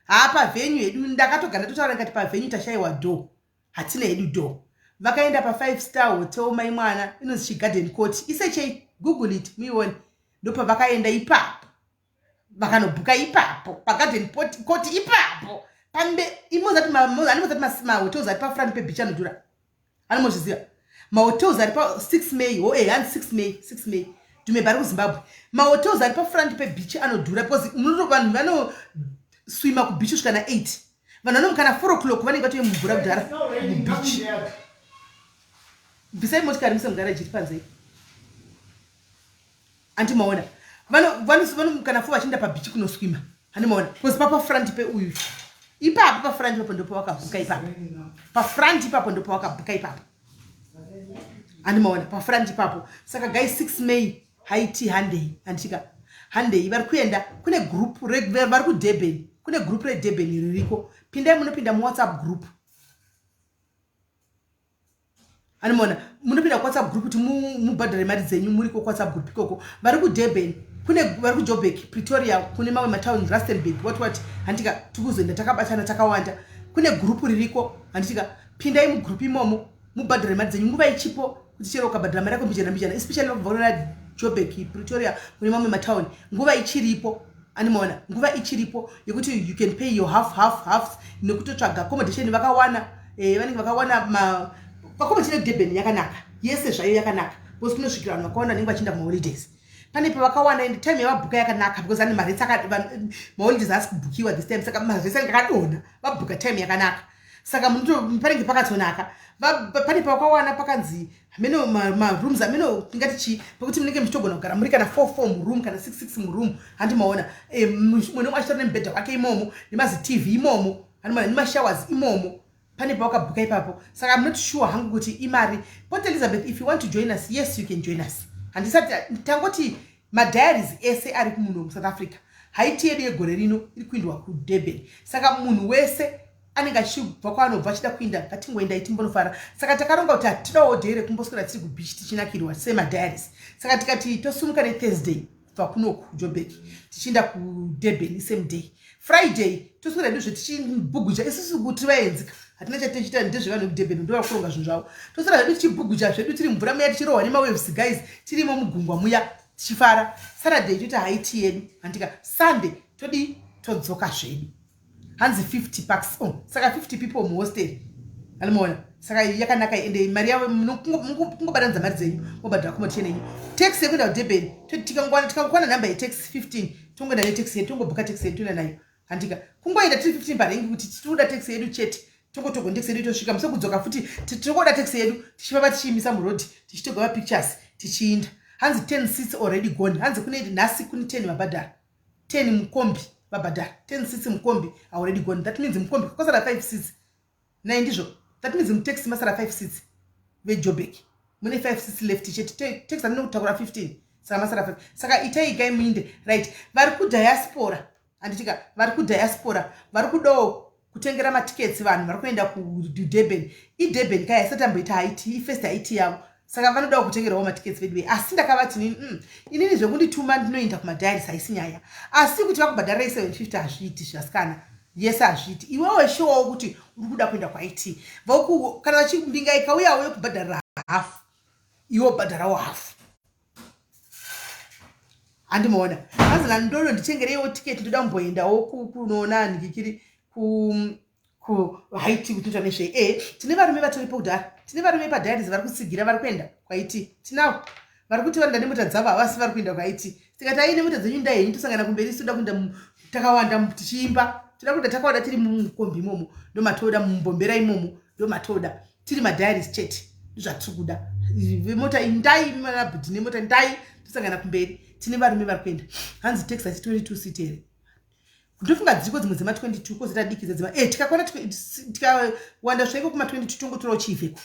haa pavenue hedu. Ndakatogara totaura ndikati pavenue tashayiwa door, hatina hedu door. Vakaenda pa5 star hotel, mai mwana, inonzi chiGarden Court. Isechei, Google it muione. Ndopavakaenda ipapo, vakanobhuka ipapo paGarden Court ipapo pambe. Animozati mahotels ari pafront pebeach anodhura, anomozviziva. Mahotels ari pa6 May, ho hanzi 6 May, 6 May dhumebha ari kuZimbabwe. Mahotels ari pafront pebeach anodhura because vanhu vanoswima kubeach kusvika na8. Vanhu vanomuka na4 o'clock, vanenge vatove mumvura kudhara mubeach. Bvisai motikari muse mugaraji iri panze, andimaona? Vanomuka na4 vachienda pabeach kunoswima, handimaona? Because papa front peuyu ipapo, pafront ipapo ndopawakabhuka ipapo, pafront ipapo ndopawakabhuka ipapo, handimaona? Pafront ipapo. Saka guys, 6 May high tea, handei, handitika? Handei. Vari kuenda kune group vari kuDurban, kune group reDurban ririko. Pindai, munopinda muWhatsApp group, animona? Munopinda kuWhatsApp group kuti mubhadhare mari dzenyu muriko kuWhatsApp group ikoko. Vari kuDurban, kune vari kuJobek, Pretoria, kune mamwe matauni, Rustenburg, what what, handitika? Tikuzoenda takabatana takawanda. Kune gurupu ririko, handitika? Pindai mugroup imomo, mubhadhare mari dzenyu nguva ichipo, kuti chero ukabhadhara mari yako mbijana mbijana, especially vabva kuna Jobek, Pretoria, kune mamwe matauni, nguva ichiripo, animaona? Nguva ichiripo yekuti you can pay your half, half, half, nekutotsvaga accommodation. Vakawana, vanenge vakawana ma accommodation yekuDurban yakanaka yese zvayo, yakanaka because kunosvikira vanhu vakawanda vanenge vachienda kumaholidays. Pane pavakawana, and time yavabhuka yakanaka because ane marates, maholidays haasi kubhukiwa this time, saka marates anenge akadonha. Vabhuka time yakanaka, saka panenge pakatonaka. Pane pavakawana pakanzi hameno marooms, hameno tingati chii, pekuti munenge muchitogona kugara muri kana 4 4 muroom, kana 6 6 muroom, handimaona? Mumwe nomwe achitora nemubhedha wake imomo, nemazi TV imomo, handimaona? Nemashowers imomo. Pane pawakabhuka ipapo. Saka I'm not sure hangu kuti imari. Port Elizabeth, if you want to join us, yes, you can join us. Handisati tangoti madiaries ese ari kumuno muSouth Africa, high tea yedu yegore rino iri kuindwa kuDurban. Saka munhu wese anenge achibva kwaanobva achida kuinda, ngatingoendai timbonofara. Saka takaronga kuti hatidawo dhere kumboswera tiri kubeach tichinakirwa semadiaries. Saka tikati tosumuka neThursday. kubva kunoku Joburg tichienda kuDurban same day. Friday toswera hedu zvetichibhuguja isusu kuti vaenzika hatina chatichita ndezvevanhu vekudurban ndo vakuronga zvinhu zvavo toswera zvedu tichibhuguja zvedu tiri mvura muya tichirohwa nemawaves guys tirimo mugungwa muya tichifara. Saturday toita haiti yedu handika. Sunday todii todzoka zvedu. Hanzi 50 packs oh, saka 50 people muhostel anomaona saka yakanaka ende mari yavo kungobatanidza mari dzenyu mobhadhara accommodation yenyu taxi yekuenda kudurban tikangokwana nhamba yetaxi 15 tongoenda netaxi yedu tongobhuka taxi yedu toenda nayo handika kungoenda tiri 15 parengi kuti tinoda taxi yedu chete tongotogo taxi yedu tosvika musi wekudzoka futi tinongoda taxi yedu tichifamba tichiimisa muroad tichitoga mapictures tichiinda. Hanzi 10 seats already gone. Hanzi kune nhasi kune 10 vabhadhara 10 mukombi vabhadhara 10 seats mukombi already gone. That means mukombi kwasara 5 seats nai ndizvo. That means mutaxi masara 5 seats veJoburg mune 5 seats left chete. Taxi andine kutakura 15 saka masara 5. Saka itai gai muinde right. Vari kudiaspora handitika vari kudiaspora vari kudawo kutengera matickets vanhu vari kuenda kuDurban. IDurban kaya isati amboita haiti ifirst haiti yavo saka vanodawo kutengerawo matickets vedu. Asi ndakavati nini inini zvekundituma ndinoenda kumadiaries haisi nyaya, asi kuti vakubhadharirai 750 hazviiti zvasikana yese hazviiti. Iwewe shuwawo kuti uri kuda kuenda kwaiti kana vachimbinga ikauyawo yokubhadharira hafu iwe ubhadharawo hafu handimaona. Hanzi nandodo nditengereiwo tiketi ndoda kumboendawo kunoona ndikikiri kuhaiti kuti toita nezvei. Tine varume vatoripo kudhara, tine varume padiaries vari kutsigira vari kuenda kwaiti tinavo vari kuti vanoda nemota dzavo havasi vari kuenda kwaiti tikati ai nemota dzenyu ndai henyu tosangana kumberi isu toda kuenda takawanda tichiimba toda kuenda takawanda tiri mukombi imomo ndomatoda mumbombera imomo ndomatoda tiri madiaries chete ndozvatiri kuda vemota indai manabhudhi nemota ndai tosangana kumberi. Tine varume vari kuenda. Hanzi taxi achi 22 seat here? Ndofunga dziriko dzimwe dzema 22 kozoita diki dzedzima tikakwana tikawanda zvaiko kuma 22 tongotorawo chiivheko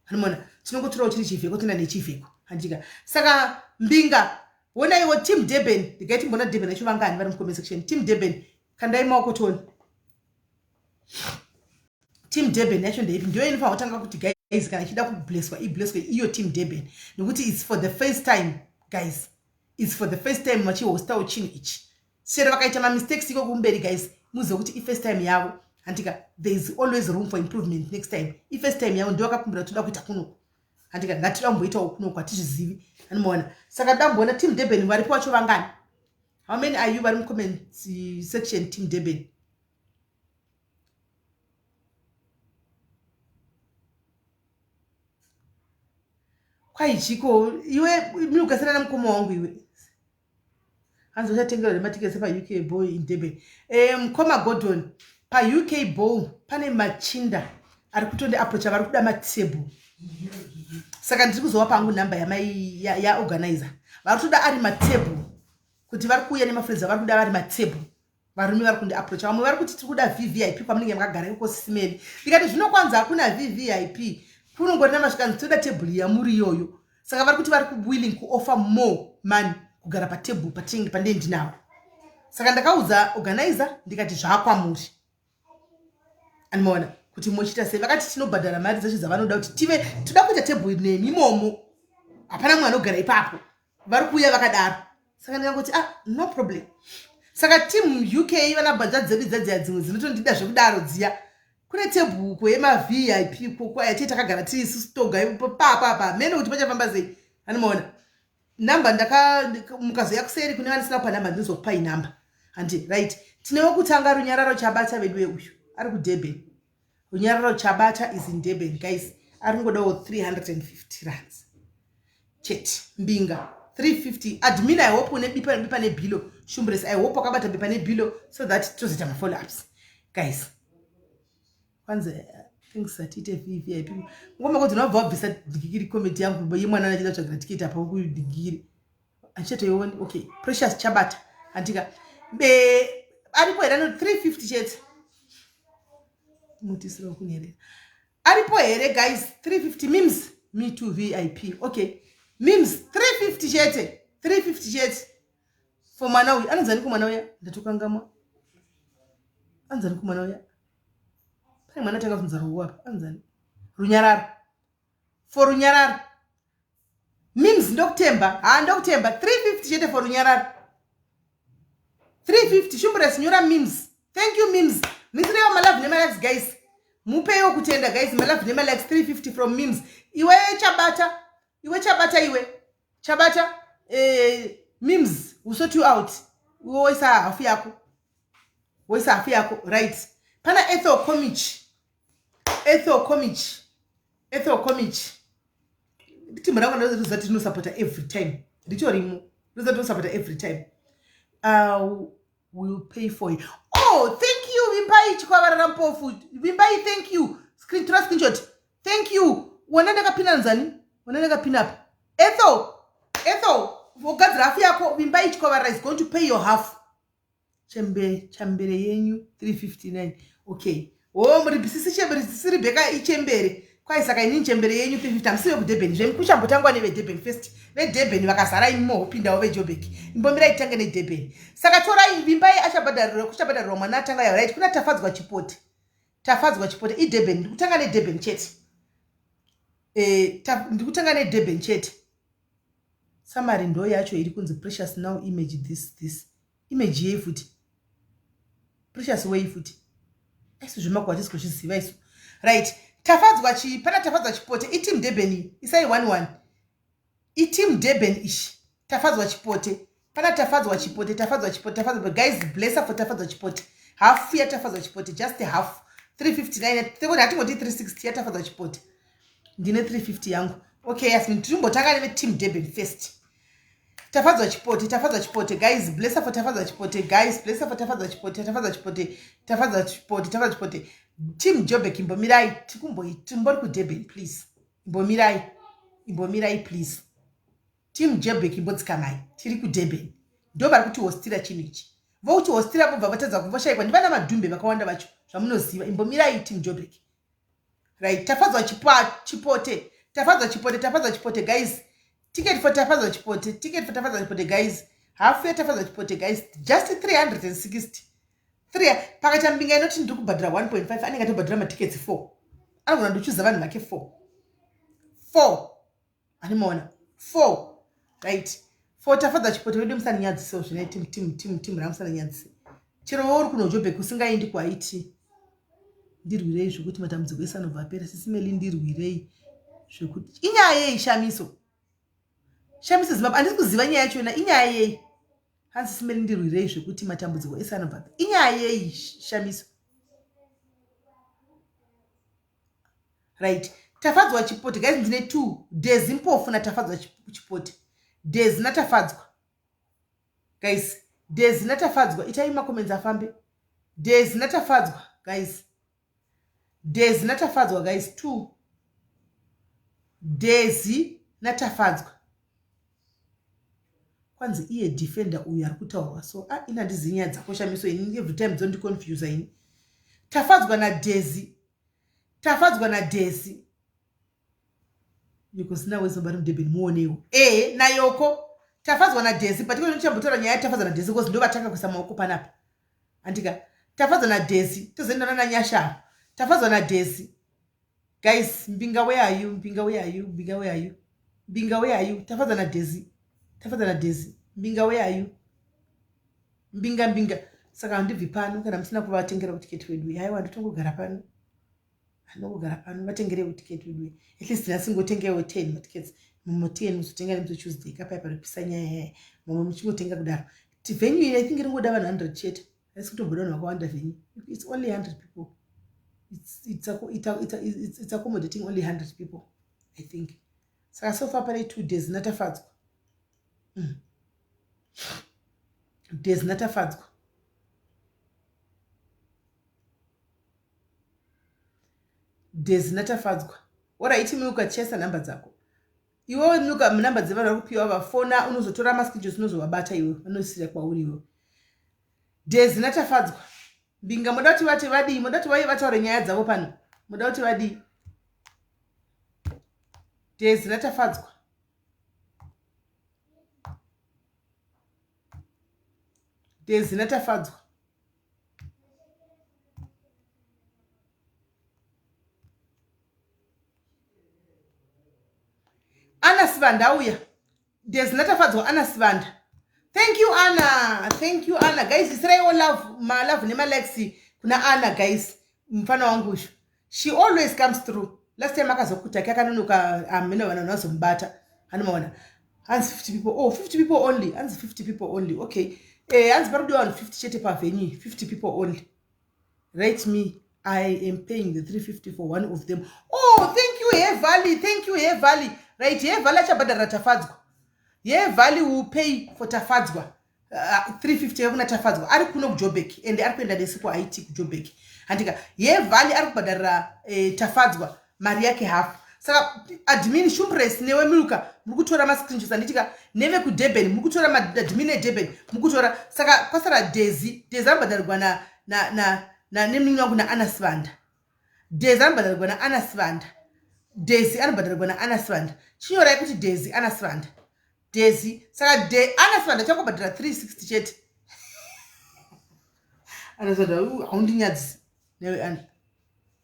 anomona tinongotorawo chiri chiivheko toenda nechiivheko handika. Saka mbinga wonaiwo team Durban ndigai timboona Durban yacho vangani vari mucomment section. Team Durban kandai maoko tione team Durban yacho ndeipi. Ndiyo inofanira kutanga kuti guys kana ichida kubleswa ibleswe iyo team Durban nekuti its for the first time guys, its for the first time vachihostawo chinhu ichi. Chero vakaita mamistakes iko kumberi guys muzive kuti ifirst time yavo handika. There is always room for improvement next time. Ifirst time yavo ndiyo vakakumbira toda kuita kunoku handika, ngatida kumboitawo kunoku hatizvizivi anomaona. Saka damboona team Durban varipo vacho vangani. How many are you vari mucomment section team Durban? Kwaichiko iwe minokasira namukoma wangu iwe. Hanzi uchatengerwa nematiketi paUK Boy in Durban. Mukoma Gordon, paUK Bowl pane machinda ari kutonde approacha vari kuda matable saka ndiri kuzovapa hangu nhamba yamai yaorganizer vari kutoda ari matable kuti vari kuuya nemafriends vari kuda vari matable. Varume vari kundi approacha vamwe vari kuti tiri kuda VVIP kwamunenge makagara ikoko sisimeni. Ndikati zvinokwanza hakuna VVIP kunongorina masvikanzi toda table yamuri iyoyo. Saka vari kuti vari kuwilling kuoffer more money kugara patable patinenge pandee ndinavo. Saka ndakaudza organizer ndikati zvaakwamuri andimaona kuti mochiita sei. Vakati tinobhadhara mari dzacho dzavanoda kuti tive toda kuita table nemi imomo hapana mumwe anogara ipapo vari kuuya vakadaro. Saka ndikangoti ah no problem. Saka team UK vana bhadza dzedu dzadziya dzimwe dzinotondida zvekudaro dziya kune tebhuko yemaVIP kokwaya chete takagara tiri isusu toga papapa mene kuti pachafamba sei anomaona. Namba ndaka mukazoya kuseri kune vanisina kupa namba ndinozokupai namba handi right. Tine wekutanga Runyararo Chabata veduwe uyu ari kuDurban. Runyararo Chabata is in Durban guys ari kungodawo 350 rands chete mbinga 350. Admin I hope une bipa bipa nebhilo shumbres I hope wakabata bipa nebhilo so that tozoita mafollow ups guys. Kwanza thanks atiite VVIP ngoma kuti unobva wabvisa dhigiri comment yangu yemwana achida kutsvagira tiketi apa kudhigiri andichatoioni. Okay, Precious Chabata andika be aripo here ano 350 chete mutisiro kunyerera aripo here guys? 350 mims me too VIP okay mims 350 chete 350 chete for mwana uyu anonzani kumwana uya ndatokangamwa anonzani kumwana uya pane mwana atanga kunza ruwu apa anonzani Runyararo for Runyararo mims ndokutemba ha ndokutemba 350 chete for Runyararo. 350 shumbura sinyora mims. Thank you mims. Misirewo malove nemalikes guys. Mupewo kutenda guys malove nemalikes 350 from mims. Iwe chabata. Iwe chabata iwe. Chabata eh, mims will sort you out. Iwe woisa hafu yako. Woisa hafu yako right. Pana Ethel Komich. Ethel Komich. Ethel Komich. Team rangu ndinoziva kuti rinosapota every time. Ndichorimo. Ndinoziva kuti rinosapota every time. Will pay for it. Oh, thank you Vimbai Chikwavarara Mpofu. Vimbai, thank you. Screen, tora screenshot. Thank you. Wona ndakapina nzani? Wona ndakapina apa. Ethel, Ethel, wogadzira hafu yako. Vimbai Chikwavarara is going to pay your half. Chembe, chambere yenyu 359. Okay. Oh, muri sisi chembere, sisi Rebecca ichembere. Kwai saka inini chembere yenyu 350 hamusi vekudurban zvemi kuchambotangwa nevedurban first. Vedurban vakazara imi mohopindawo vejoburg. Imbomirai titange nedurban. Saka torai Vimbai achabhadharirwa kuchabhadharirwa mwana atanga yawo right kuna Tafadzwa Chipote. Tafadzwa Chipote idurban ndikutanga nedurban chete. Eh, ndikutanga nedurban chete. Summary ndo yacho iri kunzi precious now image this this. Image yei futi? Precious wei futi? Isu zvemakuhwa hatisi kuzviziva isu. Right. Tafadzwa chi pana Tafadzwa Chipote iteam Durban isai 11. Iteam Durban ishi. Tafadzwa Chipote. Pana Tafadzwa Chipote, Tafadzwa Chipote, Tafadzwa guys bless her for Tafadzwa Chipote. Half ya Tafadzwa Chipote, just half. 359 tikuti hatingoti 360 ya Tafadzwa Chipote. Ndine 350 yangu. Okay, yes, timbotanga neve team Durban first. Tafadzwa Chipote, Tafadzwa Chipote, guys, bless her for Tafadzwa Chipote, guys, bless her for Tafadzwa Chipote, Tafadzwa Chipote, Tafadzwa Chipote, Tafadzwa Chipote. Team Joburg imbomirai, tikumboi, timbori ku Durban, please. Imbomirai, imbomirai, please. Team Joburg imbodzikamai, tiri ku Durban. Ndo vari kutihostira chinhu ichi. Vokutihostira vobva vatadza kuvoshaikwa ndivana Madhumbe vakawanda vacho zvamunoziva. Imbomirai Team Joburg. Right, Tafadzwa Chipote, Tafadzwa Chipote, Tafadzwa Chipote, guys. Ticket for Tafadzwa Chipote, ticket for Tafadzwa Chipote, guys. Half ya Tafadzwa Chipote, guys. Just 360. 3 pakaita mbinga inoti ndiri kubhadhara 1.5 anenge atobhadhara matickets 4. Anogona ndochuza vanhu vake 4. 4. Animaona 4. Right. 4 Tafadzwa Chipote wedu musanyanyisewo zvine team team team team ramusananyadzise. Chero uri kuno Joburg usingaendi kuIT. Ndirwirei zvekuti matambudziko ese anobva apera. Sisi Meli ndirwirei zvekuti inyaya yei Shamiso. Shamiso Zimbabwe handisi kuziva nyaya yacho yona inyaya yei. Hanzi Sisi Meli ndirwirei zvekuti matambudziko ese anobva apera. Inyaya yei Shamiso. Right. Tafadzwa Chipote guys ndine 2 Dezi Mpofu na Tafadzwa Chipote. Dezi na Tafadzwa. Guys, Dezi na Tafadzwa itai macomments afambe. Dezi na Tafadzwa guys. Dezi na Tafadzwa guys 2. Dezi na Tafadzwa. Kwanzi iye defender uyu ari kutaurwa so ah ina ndizivi nyaya dzako Shamiso ini every time dzondiconfuse ini. Tafadzwa na Dezi. Tafadzwa na Dezi. Yoko sina wezo bari mudurban muonewo. Eh na Yoko. Tafadzwa na Dezi but iko ndichambotaura nyaya yaTafadzwa na Dezi because ndovatanga kuisa maoko panapa. Andika Tafadzwa na Dezi tozoendana na Nyasha. Tafadzwa na Dezi. Guys, Mbinga where are you? Mbinga where are you? Mbinga where are you? Mbinga where are you? Tafadzwa na Dezi. Tafadzwa na Dezi. Mbinga where are you? Mbinga mbinga. Saka handibvi pano kana musina kuvatengera tiketi wedu. Haiwa ndotongogara pano. Handongogara pano vatengerewo tiketi wedu. At least ndasingotengewo 10 matickets. Mumwe 10 muzotenga nemusi Tuesday kapai panopisa nyaya yaya. Mumwe muchingotenga kudaro. Venue iyi I think iringoda vanhu 100 chete. Haisi kutomboda vanhu vakawanda venue. It's only 100 people. It's accommodating only 100 people, I think. Saka so far pane 2 days natafadzwa. Days natafadzwa. Days natafadzwa. Alright, Milka chesa namba dzako. Iwewe Milka namba dzevanhu vari kupiwa vafona unozotora mascreenshots unozovabata iwe vanosira kwauri iwe. Days natafadzwa. Mbinga moda kuti vati vadii? Moda kuti vauye vataure nyaya dzavo pano? Moda kuti vadii? Days natafadzwa. Days natafadzwa. Anna Sibanda auya. Days natafadzwa Anna Sibanda. Thank you Anna. Thank you, Anna. Guys, isiraiwo love, malove nemalikes kuna Anna, guys. Mufana wangu usho, she always comes through. Last time akazokuta ke akanonoka, amene vanhu vanozomubata. Anomaona hanzi 50 people. Oh, 50 people only. Hanzi 50 people only. Okay, hanzi pari kudiwa vanhu 50 chete pavenue. 50 people only. Write me, I am paying the 350 for one of them. Oh, thank you, He Valley. Thank you, He Valley. Right, He Valley achabhadharira Tafadzwa. He Valley will pay for Tafadzwa. 350 yekuna Tafadzwa ari kuno kuJobek and ari kuenda nesi kuIT kuJobek, handika? He Valley ari kubhadharira Tafadzwa mari yake half. Saka admin Shumpres newe Milka muri kutora mascreenshots, handitika? Nevekudurban muri kutora, maadmin eDurban muri kutora. Saka kwasara Daisy. Daisy anobhadharirwa na na na na nemunini wangu, naAna Sivanda. Daisy anobhadharirwa naAna Sivanda. Daisy anobhadharirwa naAna Sivanda. Chinyorai kuti Daisy, Ana Sivanda, Daisy. Saka de Ana Sivanda changobhadhara 360 chete. Ana Sivanda, haundinyadzisi newe Ana,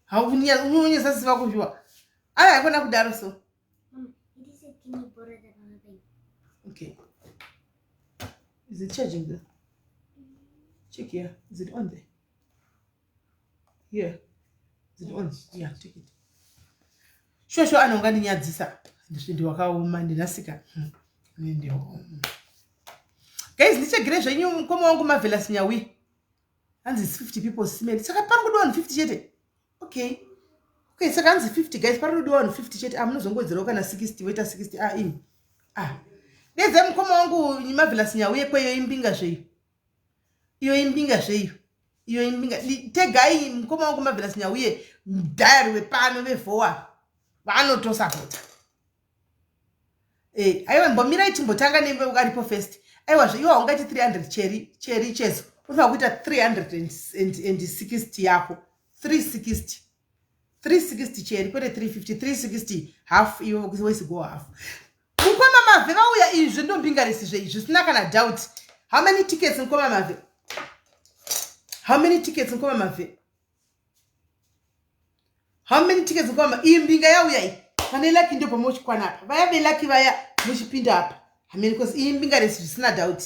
haunonyadzisa vako shuwa. Aya, haikona kudaro so.
Mom, it said, can you borrow the power bank?
Okay, is it charging though? Check here. Is it on there? Here, is it on? Yeah, take it. Sure, ana, ungandinyadzisa. Ndiwakaoma, ndinasika. Guys, ndichegere zvenyu mukoma wangu Marvelous Nyawi. Hanzi 50 people simeli. Saka pari kudiwa vanhu 50 chete. Okay, saka hanzi 50, guys, pari kudiwa vanhu 50 chete. Amunozongodzerawo kana 60, voita 60. Ah, imi, ah, dedze mukoma wangu Marvelous Nyawi kweyo. Imbinga zveyo iyo, imbinga zveyo iyo, imbinga. Tegai mukoma wangu Marvelous Nyauye, diary wepano vevhowa vanotosapota. Aiwa, mbomirai timbotanga nevaripo first. Aiwa, iwo haungaiti 300 cheri cheri chezo, unofanira kuita 360 yako, 360, 360 cheri, kwete 350, 360 half. Iwe wesigo half. Mukoma Mavhe vauya. Izvi ndombingarisi zveizvi zvisina kana doubt. How many tickets, mukoma Mavhe? How many tickets, mukoma Mavhe? How many tickets, mukoma? Iyi mbinga yauya iyi. Vane lucky ndo pamuchikwana apa, vaya velucky vaya muchipinda apa. Hameni, because iyi mbingarisi zvisina doubt,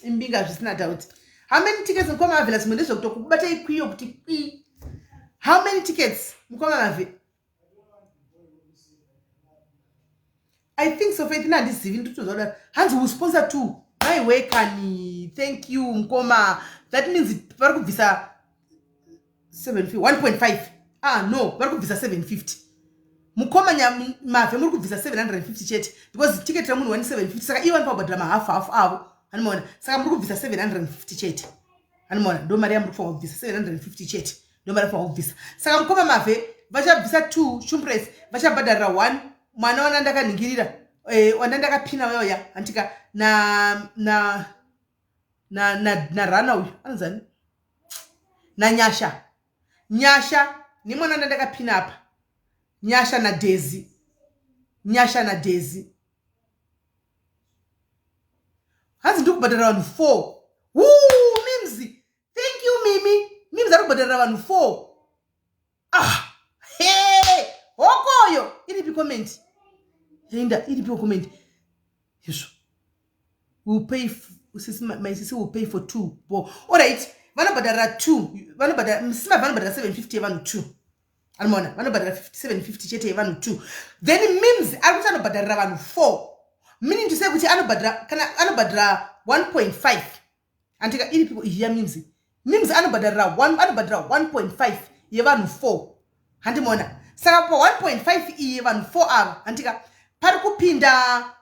imbinga zvisina doubt. How many tickets, mukoma Mavhe? Lasimo ndezvekutokubata ikwiyo kuti kwi. How many tickets, mukoma Mavhe? I think so, Faith. Handizivi, nditoziva kudaro. Hanzi will sponsor two. My way kani. Thank you, mukoma. That means vari kubvisa 1.5. Ah no, vari kubvisa 750. Mukoma Mavhe, muri kubvisa 750 chete because ticket remunhu 1750. Saka ivo vanofanira kubhadhara mahafu hafu avo, anomaona? Saka muri kubvisa 750 chete, anomaona? Ndo mari yamuri kufanira kubvisa, 750 chete, ndo mari yafanira kubvisa. Saka mukoma Mavhe vachabvisa 2, Shumpres vachabhadharira 1, mwana wana ndakanhingirira, wana ndakapina uyoya, handika? Na na na na narana uyu anonzani, naNyasha. Nyasha nemwana wanda ndakapina apa, Nyasha naDhezi, Nyasha naDhezi. Hanzi ndiri kubhadhara vanhu 4. Woo, Mims, thank you. Mimi, Mims ari kubhadharira vanhu 4. Ah, he, hokoyo. Iripi comment? Enda, iripiwo comment? Izvo will pay sisi, my sisi will pay for two bo. Alright, vanobhadharira two, vanobhadhara sima, vanobhadhara 750 yevanhu two, anomaona? Vanobhadhara 750 chete yevanhu two. Then Mims ari kuti anobhadharira vanhu four, meaning to say kuti anobhadhara, kana anobhadhara 1.5, andika? Iripiko iyi yaMims? Mims anobhadharira anobhadhara 1.5 yevanhu 4, handimaona? Saka pa1.5 iyi yevanhu 4 ava, handika, pari kupinda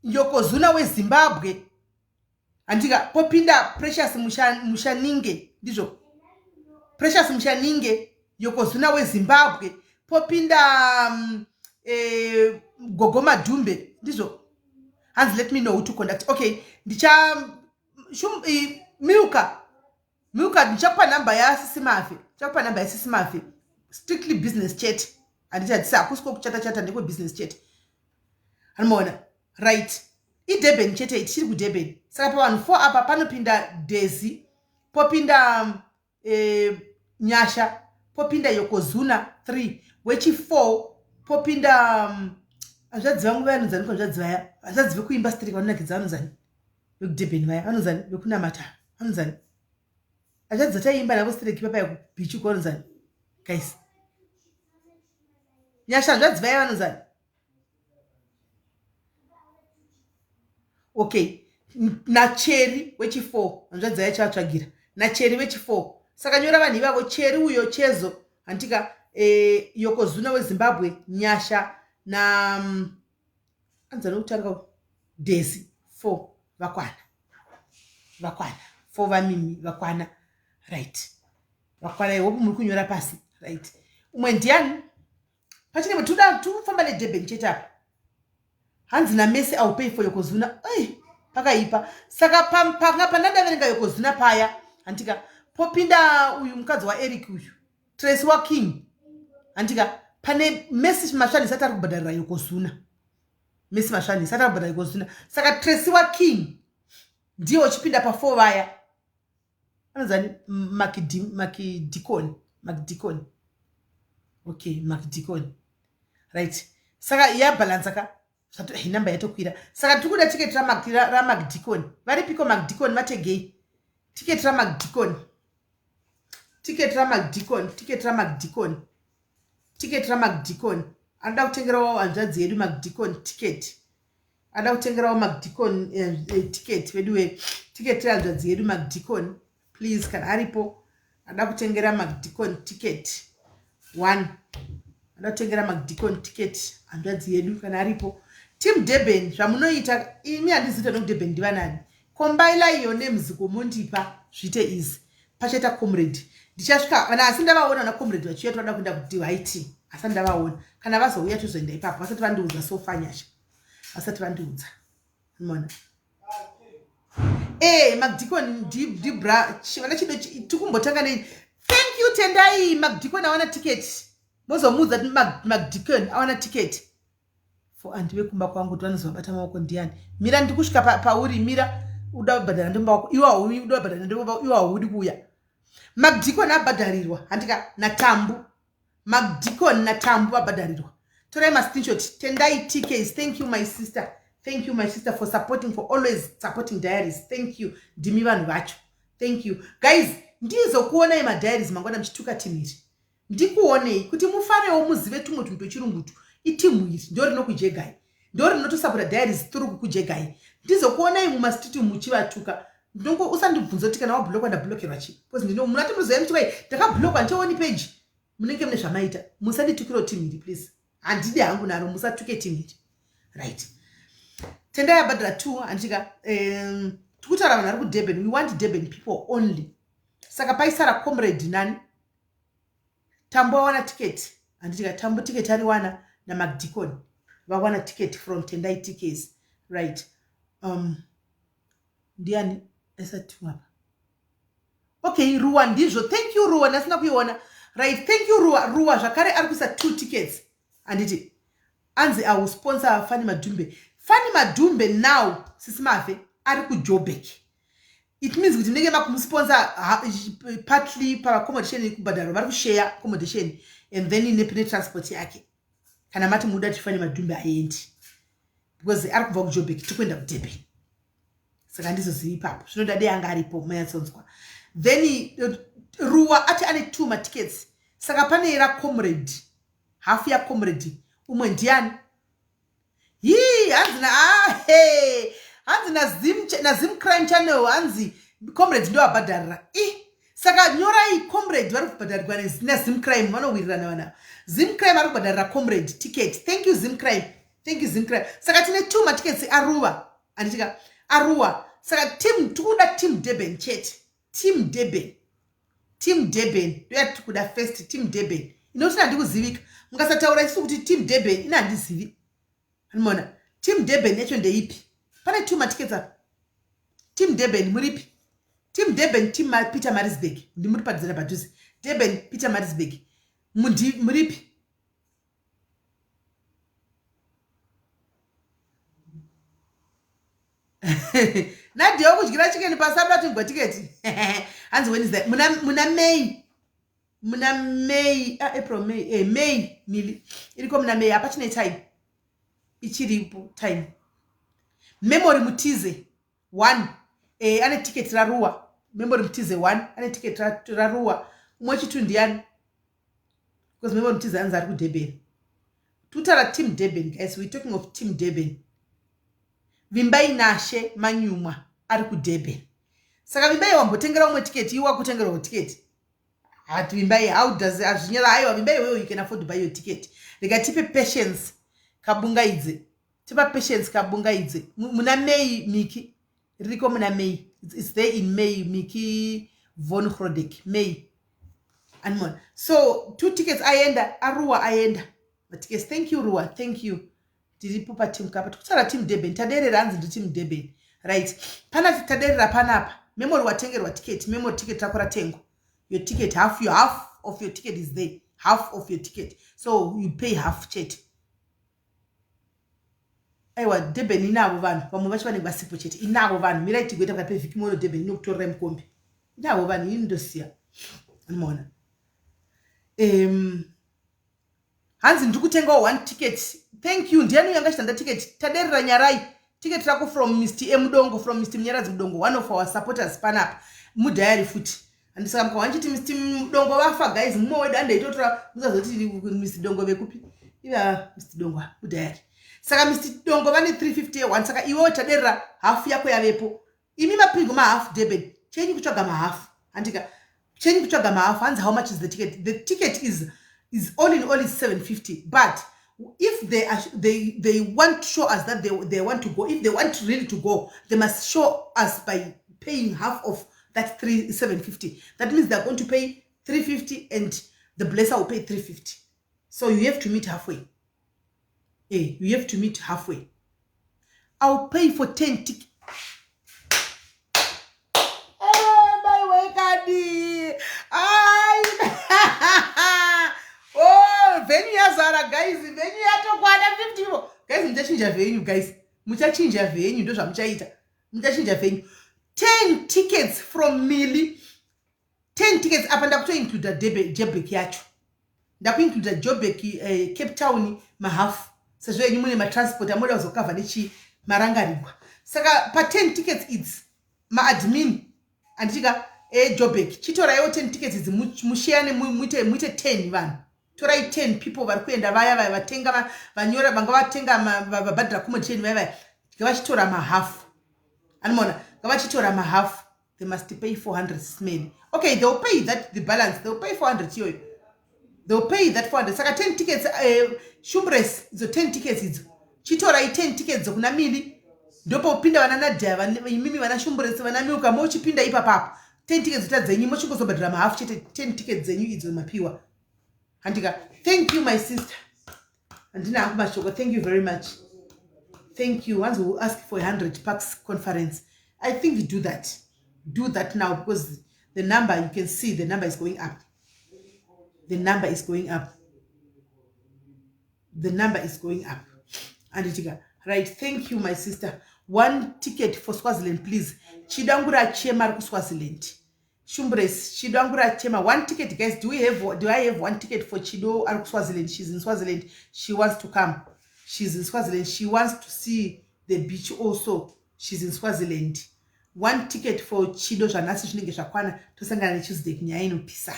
Yokozuna weZimbabwe, handika? Popinda Precious Mushaninge, ndizvo? Precious Mushaninge, Yokozuna weZimbabwe, popinda Gogo Madhumbe, ndizvo? Hanzi let me know who to contact. Okay, ndicha Milka, Milka, ndichakupa nhamba yaSisi Mave. Ndichakupa nhamba yaSisi Mave. Strictly business chete, handiti? Hatisi, hakusi kwokuchata chata, ndekwebusiness chete, anomaona? Right, iDurban chete, tichiri kuDurban. Saka pavanhu four apa panopinda Daisy, popinda Nyasha, popinda Yokozuna 3 wechi4, popinda hanzvadzi vangu vaya, vanonzani? Hanzvadzi vaya, hanzvadzi vekuimba street, vanonakidza, vanonzani? Vekudurban vaya vanonzani vekunamata vanonzani achadza taiimba navo stereki papaya kubeach uko vanonzani guys nyasha hanzvadzi vaya vanonzani okay nacheri wechi4 hanzvadzi vaya chavatsvagira nacheri wechi4 saka nyora vanhu ivavo cheri uyo chezo handitika e, yokozuna wezimbabwe nyasha na anzani wekutanga desi 4 vakwana vakwana 4 vamimi vakwana right vakwana ihope muri kunyora pasi right umwe ndiani pachine tuda tufamba nedurban chete apa hanzi namesi I will pay for yokozuna ei pakaipa saka pandadaverenga yokozuna paya handika popinda uyu mukadzi waeric uyu tracy waking handika pane mesi mashanisi ati ari kubhadharira yokozuna mesi mashanisi ati ari kubhadharira yokozuna saka tracy waking ndiye uchipinda pa4 vaya anonzani makidikoni makidikoni okay makidikoni right saka yabhalansa ka namba yatokwira saka tiri kuda tiketi ramakdikoni varipiko makdikoni vategei tiketi ramakdikoni tiketi ramakdikoni tiketi ramakdikoni tiketi ramakdikoni anoda kutengerawo hanzvadzi yedu makdikoni tiketi anoda kutengerawo makdikoni eh, eh, tiketi veduwe tiketi rehanzvadzi yedu makdikoni please kana aripo anoda kutengera makdikoni tiketi one anoda kutengera makdikoni tiketi hanzvadzi yedu kana aripo team durban zvamunoita imi handizivi kuti kudurban ndivanani kombailai your names komondipa zviite izi pachaita comrade ndichasvika kana asi ndavaona vana comrade vachiuya toda kuenda kudyt asi ndavaona kana vazouya tozoenda ipapo vasati vandiudza sofa nyasha vasati vandiudza mona e madikoni ndibra vana chido tikumbotanga nei thank you tendai madikoni awana ticket mozomuudza kuti madikoni awana ticket for anti vekumba kwangu kuti vanozovabata maoko ndiani mira ndikusvika pauri mira uda kubhadhara ndomba wako iwe hauyi uda kubhadhara ndomba wako iwe haudi kuuya madikoni abhadharirwa handika natambu madikoni natambu vabhadharirwa torai mascreenshot tendai tks thank you my sister thank you my sister for supporting for always supporting diaries thank you ndimi vanhu vacho thank you guys ndizokuonai madiaries mangwana muchituka timiri ndikuonei kuti mufarewo muzive tumwe tunhu twechirungutu itimu iri ndo rinokujegai ndo rinotosapota diaries through kukujegai ndizokuonai mumastreet muchivatuka ndongo usandibvunza kuti kana wablockwa ndablokerwa chii because ndino munati muzoya muchiwai ndakablockwa ndichaoni page munenge mune zvamaita musanditukirawo timu iri please handidi hangu naro musatuke timu iri right tendai abhadhara two handitika um, tikutaura vanhu vari kudurban we want durban people only saka paisara comrade nani tambo awana ticket handitika tambo ticket ariwana namacdicon vawana ticket from tendai tks right ndiani esatu apa okay ruwa ndizvo thank you ruwa ndasina kuiona right thank you ruwa ruwa zvakare ari kuisa two tickets handiti anzi I will sponsor fani madhumbe fani madhumbe now sisi mave ari kujobek it means kuti munenge makumusponsor partly paaccommodation kubhadharwa vari kushare accommodation and then netransport yake kana mati muda kuti fani madhumbe aendi because ari kubva kujobek tikuenda kudurban saka handizozivi ipapo zvinoda dei anga aripo manyatsonzwa then ruwa ati ane two matickets saka pane racomrade hafu yacomrade umwe ndiani hii hanzi na ahe hanzi nazim nazim crime channel hanzi comrade ndo abhadharira i saka nyorai comrade vari kubhadharirwa nazim crime vanowirirana vana zim crime ari kubhadharira comrade ticket thank you zim crime thank you zim crime saka tine two matickets aruva handitika aruwa saka team tikuda team durban chete team durban team durban ndoyati tikuda first team durban inoti handikuzivika mukasataura isusu kuti team durban ina handizivi anomaona team durban yacho ndeipi pane two matickets apa team durban muripi team durban team peter marisburg ndimuri padhuze padhuze durban peter marisburg muripi nadia wekudyira chicken pasada tingwa tiketi hanzi when is that muna, muna may muna may ah, april may eh, may mili iriko muna may hapachine time ichiripo time memory mutize One ane ticket raRuwa, Memory Mutize one ane ticket raRuwa. Umwe wechitu ndiani? Because Memory Mutize anzi ari kuDurban. Tutara team Durban, guys, we're talking of team Durban. Vimbai Nashe Manyumwa ari kuDurban. Saka Vimbai wambotengera umwe tiketi, iwe wakutengerwawo tiketi. Hati Vimbai, how does hazvinyara? Aiwa, Vimbai, iwewe you can afford to buy your ticket. Rega tipe Patience Kabungaidze, tipa Patience Kabungaidze muna May. Miki ririko muna May. It's there in May. Miki Von Grodek, May animona. So two tickets aenda, aRuwa aenda matickets. Thank you, Ruwa, thank you. Tiripo pateam kapa, tikutaura team Durban. Taderera hanzi ndi team Durban, right? Pana Taderera panapa. Memory watengerwa ticket. Memory, ticket rako ratengwa. Your ticket, half, your half of your ticket is there, half of your ticket, so you pay half chete. Aiwa, Durban inavo vanhu, vamwe vacho vanenge vasipo chete. Inavo vanhu. Mirai tigoita pakati pevhiki mono. Durban inokutorerai mukombi. Inavo vanhu, ini ndosiya anomaona. Hanzi ndiri kutengawo one ticket, thank you. Ndiani uyo angachitanda ticket? Taderera Nyarai, ticket rako from Mr M Mudongo, from Mr Munyaradzi Mudongo, one of our supporters panapa mudhayari futi. Handisaka mukawa nchiti Mr Mudongo vafa, guys, mumwe wedu andeitotora. Musazoti Mr Dongo vekupi iva Mr Dongo mudhayari. Saka Mr Dongo vane 351. Saka iwewo Taderera, hafu yako yavepo. Imi mapingo mahafu Durban, chenyu kutsvaga mahafu, handika? Chenyu kutsvaga mahafu. Hanzi, how much is the ticket? The ticket is all in all is 750, but if they want to show us that they want to go, if they want really to go, they must show us by paying half of that 3750. That means they're going to pay 350 and the blesser will pay 350. So you have to meet halfway. You have to meet halfway. I'll pay for 10 tickets. Kadi ai, oh, venue yazara, guys. Venue yatokwana 50 people, guys. Muchachinja venue, guys, muchachinja venue. Ndo zvamuchaita, muchachinja venue. 10 tickets from Mili, 10 tickets. Apa ndakutoincluda Joburg yacho, ndakuincluda Joburg, Cape Town mahafu, sezvo yenyu mune matransport amoda kuzokavha nechi marangarigwa. Saka pa10 tickets idzi, maadmin, handitika, eJoburg, chitoraiwo 10 tickets idzi, mushiyane, muite 10 vanhu. Torai 10 people vari kuenda, vaya vaya vatenga, vanyora, vanga vatenga, vabhadhira accommodation, vaya vaya ngavachitora mahafu. Anomaona, ngavachitora mahafu. They must pay 400 smell. Okay, they'll pay that, the balance they'll pay 400 iyoyo. They'll pay that 400. Saka 10 tickets, Shumbres, idzo 10 tickets idzo, chitorai 10 tickets dzokuna Mili. Ndopopinda vana Nadia, imimi vana Shumbres, vana Milka, mochipinda ipapapo. 10 tickets ita dzenyu, mochingozobhadhira mahafu chete. 10 tickets dzenyu idzo mapiwa, handika? Thank you, my sister. Handina hangu mashoko. Thank you very much, thank you. Once we ask for 100 pax conference, I think do that, do that now, because the number, you can see the number is going up, the number is going up, the number is going up, anditika? Right, thank you, my sister. One ticket for Swaziland, please. Chidangura Chema ari kuSwaziland. Shumbres, Chidangura Chema, one ticket, guys. Do I have one ticket for Chido ari kuSwaziland? She's in Swaziland, she wants to come. She's in Swaziland, she wants to see the beach also. She's in Swaziland. One ticket for Chido. Zvanhasi zvinenge zvakwana. Tosangana neTuesday kunyaya inopisa,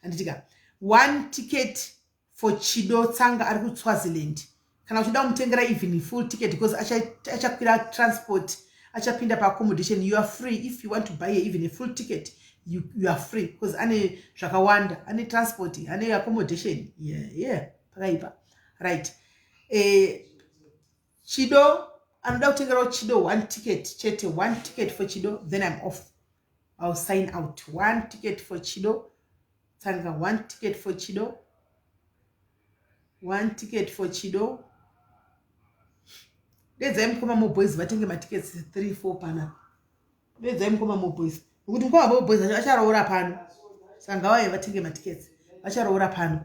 anditika? One ticket for Chido Tsanga ari kuSwaziland. Kana uchida kumutengera even full ticket, because achakwira transport, achapinda paaccommodation, you are free. If you want to buy even a full ticket, you are free, because ane zvakawanda, ane transport, ane accommodation. Yeah, pakaipa, right? Chido anoda kutengerawo Chido one ticket chete. One ticket for Chido, then I'm off, I'll sign out. One ticket for Chido Tsanga, one ticket for Chido, one ticket for Chido. Dedzai mukoma moboys vatenge matickets 3 4 panapa. Dedzai mukoma moboys, nekuti mukoma moboys acharoora pano, saka ngavauye vatenge matickets, vacharoora pano.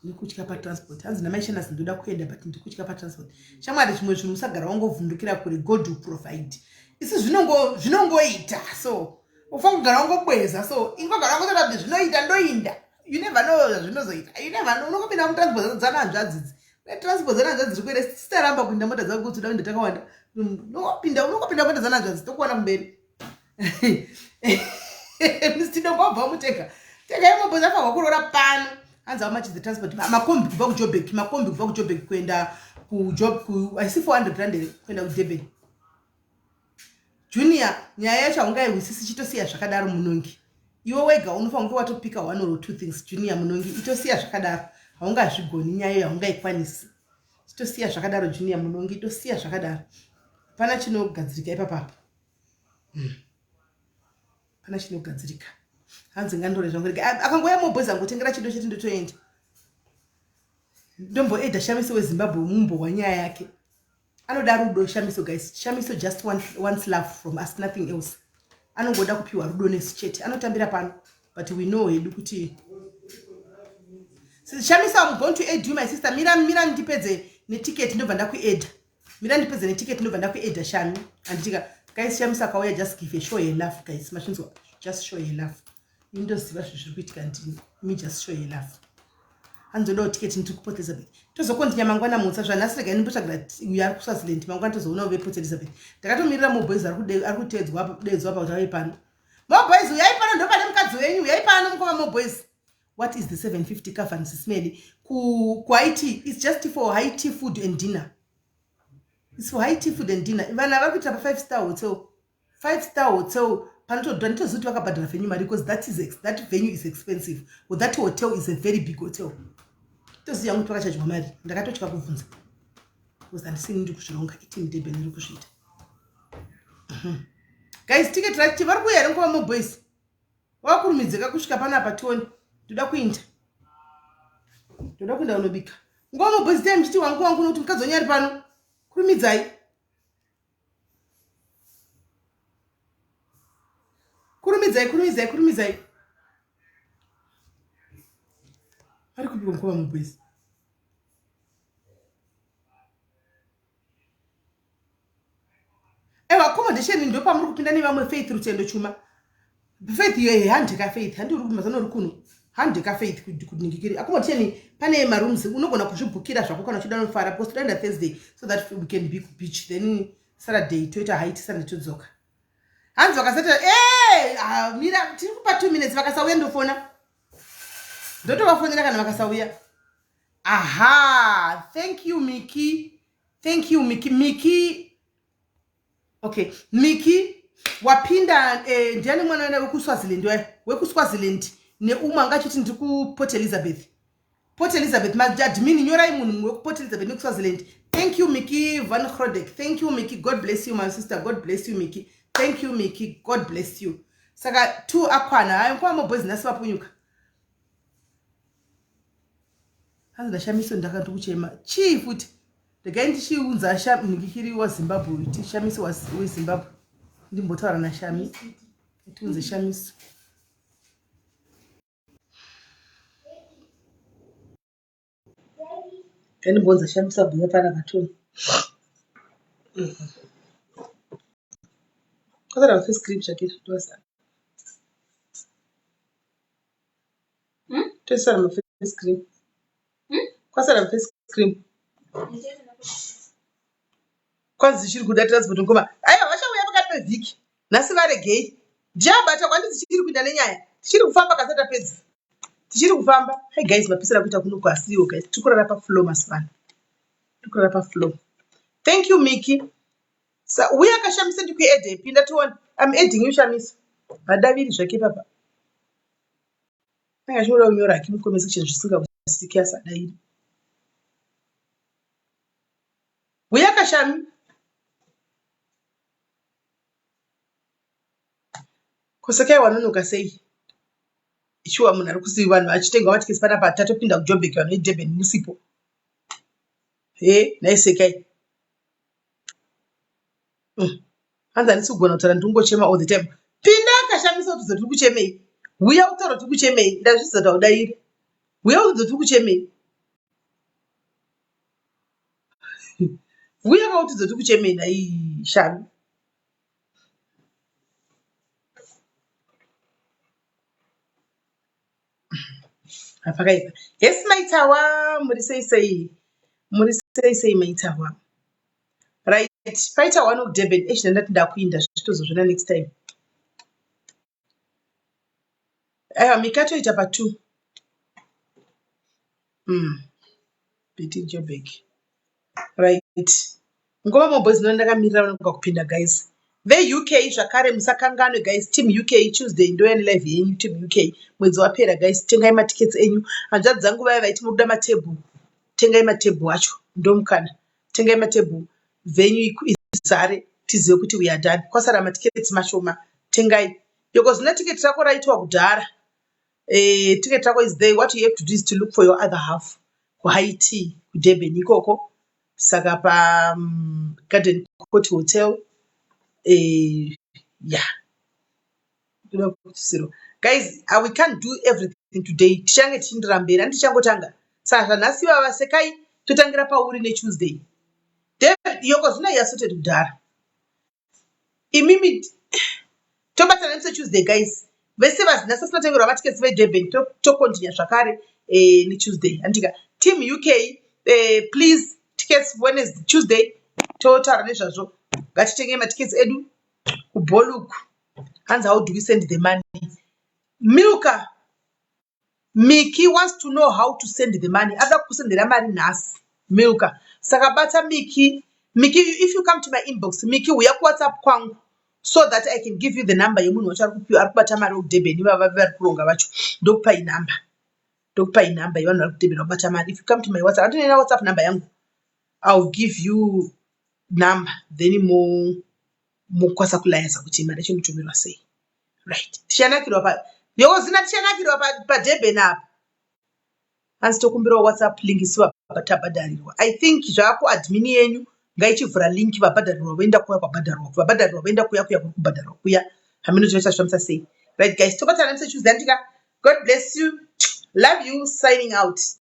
Ndikutya patransport. Hanzi namaishanasi, ndoda kuenda but ndikutya patransport. Shamwari, zvimwe zvinhu usagara wangovhundukira kure. God will provide. Isi zvinongoita so, ufanira kugara wangobweza so, ingogara wangotora kuti zvinoita, ndoinda. You never know zvazvinozoita, you never know. Unongopinda mutransport dzana hanzvadzidzi, transport dzana hanzvadzi dziri kuenda, sitaramba kuinda mota dzako kuti uda kuenda takawanda. Unopinda unongopinda kuenda zana zvanzi tokuona kumberi. Mr. Ndongobva mutega. Tega imo boza fa kuroora pano. Hanzi how much is the transport? Makombi kubva kuJoburg, makombi kubva kuJoburg kuenda kuJob ku I see 400 rand kuenda kuDurban. Junior, nyaya yacho haungaihwisisi chitosiya zvakadaro munongi. Iwe wega unofanira kunge watopika one or two things Junior munongi itosiya zvakadaro. Haungazvigoni nyaya iyo haungaikwanisi. Chitosiya zvakadaro Junior munongi itosiya zvakadaro. Pana chinogadzirika ipapapo. Pana chinogadzirika. Hanzi ngandore zvangu rega. Akangouya mobhozi angotengera chido chete ndotoenda. Ndomboedha Shamiso weZimbabwe mumbo wanyaya yake. Anoda rudo Shamiso guys. Shamiso just wants love from us nothing else. Anongoda kupiwa rudo nesu chete. Anotambira pano but we know hedu kuti Shamiso I'm going to add you my sister. Mira mira ndipedze neticket ndobva ndakuedha. Mira ndipedze neticket ndobva ndakuedha Shami. Handitika guys Shamiso akauya just give a show her love guys. Mashinzwa just show her love. Indoziva zvinhu zviri kuitika ndini. Me just show her love. Hanzodawo ticket ndiri kuPort Elizabeth. Tozokontinya mangwana mutsa zvanhasi regai ndimbotsvagira uyo ari kuSwaziland mangwana tozoona uve Port Elizabeth. Ndakatomirira moboys ari kuteedzwa deedzwa pa kuti ave pano. Moboys uyai pano ndopane mukadzi wenyu uyai pano mukoma moboys. What is the 750 cover Sismeli? Ku ku IT it's just for high tea food and dinner. It's for high tea food and dinner. Vana vari kuitira pa 5 star hotel. 5 star hotel panotodhura nditoziva kuti vakabhadhara venue mari because that venue is expensive. Well, that hotel is a very big hotel. Toziva kuti vakachajwa mari. Ndakatotya kubvunza. Because handisini ndiri kuzvironga iteam Durban iri kuzviita. Guys, ticket racho vari kuuya here mukoma moboys? Wakurumidzeka kusvika panapa tione. Ndoda kuinda. Ndoda kuinda kunobika. Ngoma moboys time chiti wangu wangu nokuti mukadzi wenyu ari pano. Kurumidzai. Kurumidzai, kurumidzai, kurumidzai. Ari kupiko mukoma moboys? Ewa accommodation ndo pamuri kupinda nevamwe Faith Rutendo Chuma. Faith ye handika Faith, handi uri kumazano uri kuno. Handika Faith kuningikiri. Accommodation pane marooms unogona kuzvibhukira zvako kana uchida unofara because toenda Thursday so that we can be beach then Saturday toita height Sunday todzoka. Hanzi vakasati eh mira tiri kupa 2 minutes vakasauya ndofona. Ndotovafonera kana vakasauya. Aha, thank you Miki. Thank you Miki. Miki. Okay, Miki wapinda ndiani mwana wekuSwaziland wekuSwaziland neumwe anga achiti ndiri kuPort Elizabeth. Port Elizabeth maadmin nyorai munhu wekuPort Elizabeth nekuSwaziland. Thank you Miki Van Grodek. Thank you Miki. God bless you my sister. God bless you Miki. Thank you Miki. God bless you. Saka 2 akwana. Hayo kwa moboys nhasi vapunyuka. Hanzi ndashamiso ndakati kuchema. Chii futi? Regai ndichiunza mhikikiri waZimbabwe, Shamiso weZimbabwe. Ndimbotaura naShami. Tiunze Shamiso. Ndimbounza Shamiso abhuya pana katoni. Kwasara face cream Shakira ndosara. Tosara maface cream. Kwasara face cream. Kwanzi chiri kuda transport ngoma. Aiwa vachauya pakati pevhiki. Nhasi varegei. Ndiabata kwanditi tichiri kuinda nenyaya. Tichiri kufamba kasi tapedza. Tichiri kufamba. Hey guys, mapisira kuita kuno kwasiriwo guys. Tiri kurara pa floor mazuva ano. Tiri kurara pa floor. Thank you Miki. Sa uya akashamisa ndikuedhe pinda tione. I'm adding you Shamiso. Hadaviri zvake papa. Anga achinoda kunyora hake mucomment section zvisingawisiki asadairi. Uya kashami. Kosekai wanonoka sei? Shuwa munhu ari kusi vanhu vachitenga matiketi panapa tatopinda kuJoburg vanhu veDurban musipo. He nhai Sekai. Hanzi handisi kugona kutaura ndiri kungochema all the time. Pinda akashamisa kuti tiri kuchemei. Huya utaura tiri kuchemei. Ndazviziva kuti haudairi. Huya utudze tiri kuchemei. Huya kautudze tiri kuchemei nhai Shami. Pakaipa. Yes maitawa muri sei sei. Muri sei sei maitawa. Right. Paita one kuDurban. Eish, ndandati ndakuinda, zvitozozvona next time. Aiwa, mikatoita pa2. Beti Joburg. Right, ngoma moboys ino ndakamirira vanoga kupinda, guys. VeUK zvakare, musakanganwe, guys. Team UK, Tuesday ndoya nelive yenyu. Team UK, mwedzi wapera, guys, tengai matickets enyu. Hanzvadzi dzangu, vaya vaiti muri kuda matebhuru, tengai matebhuru acho, ndomukana. Tengai matebhuru, venue izare, tizive kuti we are done. Kwasara matickets mashoma, tengai. Yokozina, tiketi rako raitwa kudhara. Ticket rako is there. What you have to do is to look for your other half kuHightea kuDurban ikoko. Saka paGarden Court Hotel. Yeah, guys, we can't do everything today. Tichange tichiindira mberi, handichangotanga. Saka zvanhasi vava sekai, totangira pauri neTuesday. Yokozina yasorted kudhara. Imimi tobatana nemusi Tuesday, guys. Vese vazina sasinatengerwa matickets veDurban, tocontinue zvakare neTuesday, handika? Team UK, please, tickets Wednesday, Tuesday totaura nezvazvo. Ngatitengei matickets edu kuboluk. Hanzi, "How do we send the money?" Milka, Miki wants to know how to send the money. Ada kusendera mari nhasi, Milka. Saka bata Miki. Miki, if you come to my inbox, Miki, uya kuWhatsApp kwangu so that I can give you the number yemunhu wacho ari kubata mari wekuDurban. Ivava vari kuronga vacho, ndokupai namba, ndokupai namba yevanhu vari kuDurban vakubata mari. If you come to my WhatsApp, andinoina WhatsApp number yangu, I will give you number, then mokwanisa kulayasa kuti mari yacho inotumirwa sei. Right, tichanakirwa pa yozina, tichanakirwa paDurban apa. Hanzi tokumbirawo WhatsApp link, isu tabhadharirwa. I think zvaakuadmin yenyu, ngaichivhura link. Vabhadharirwa voenda kuya kwabhadharwa, vabhadharirwa voenda kuya kuya kuri kubhadharwa kuya. Hamino tinochazvifambisa sei. Right, guys, tobatana musi Tuesday, andika? God bless you, love you, signing out.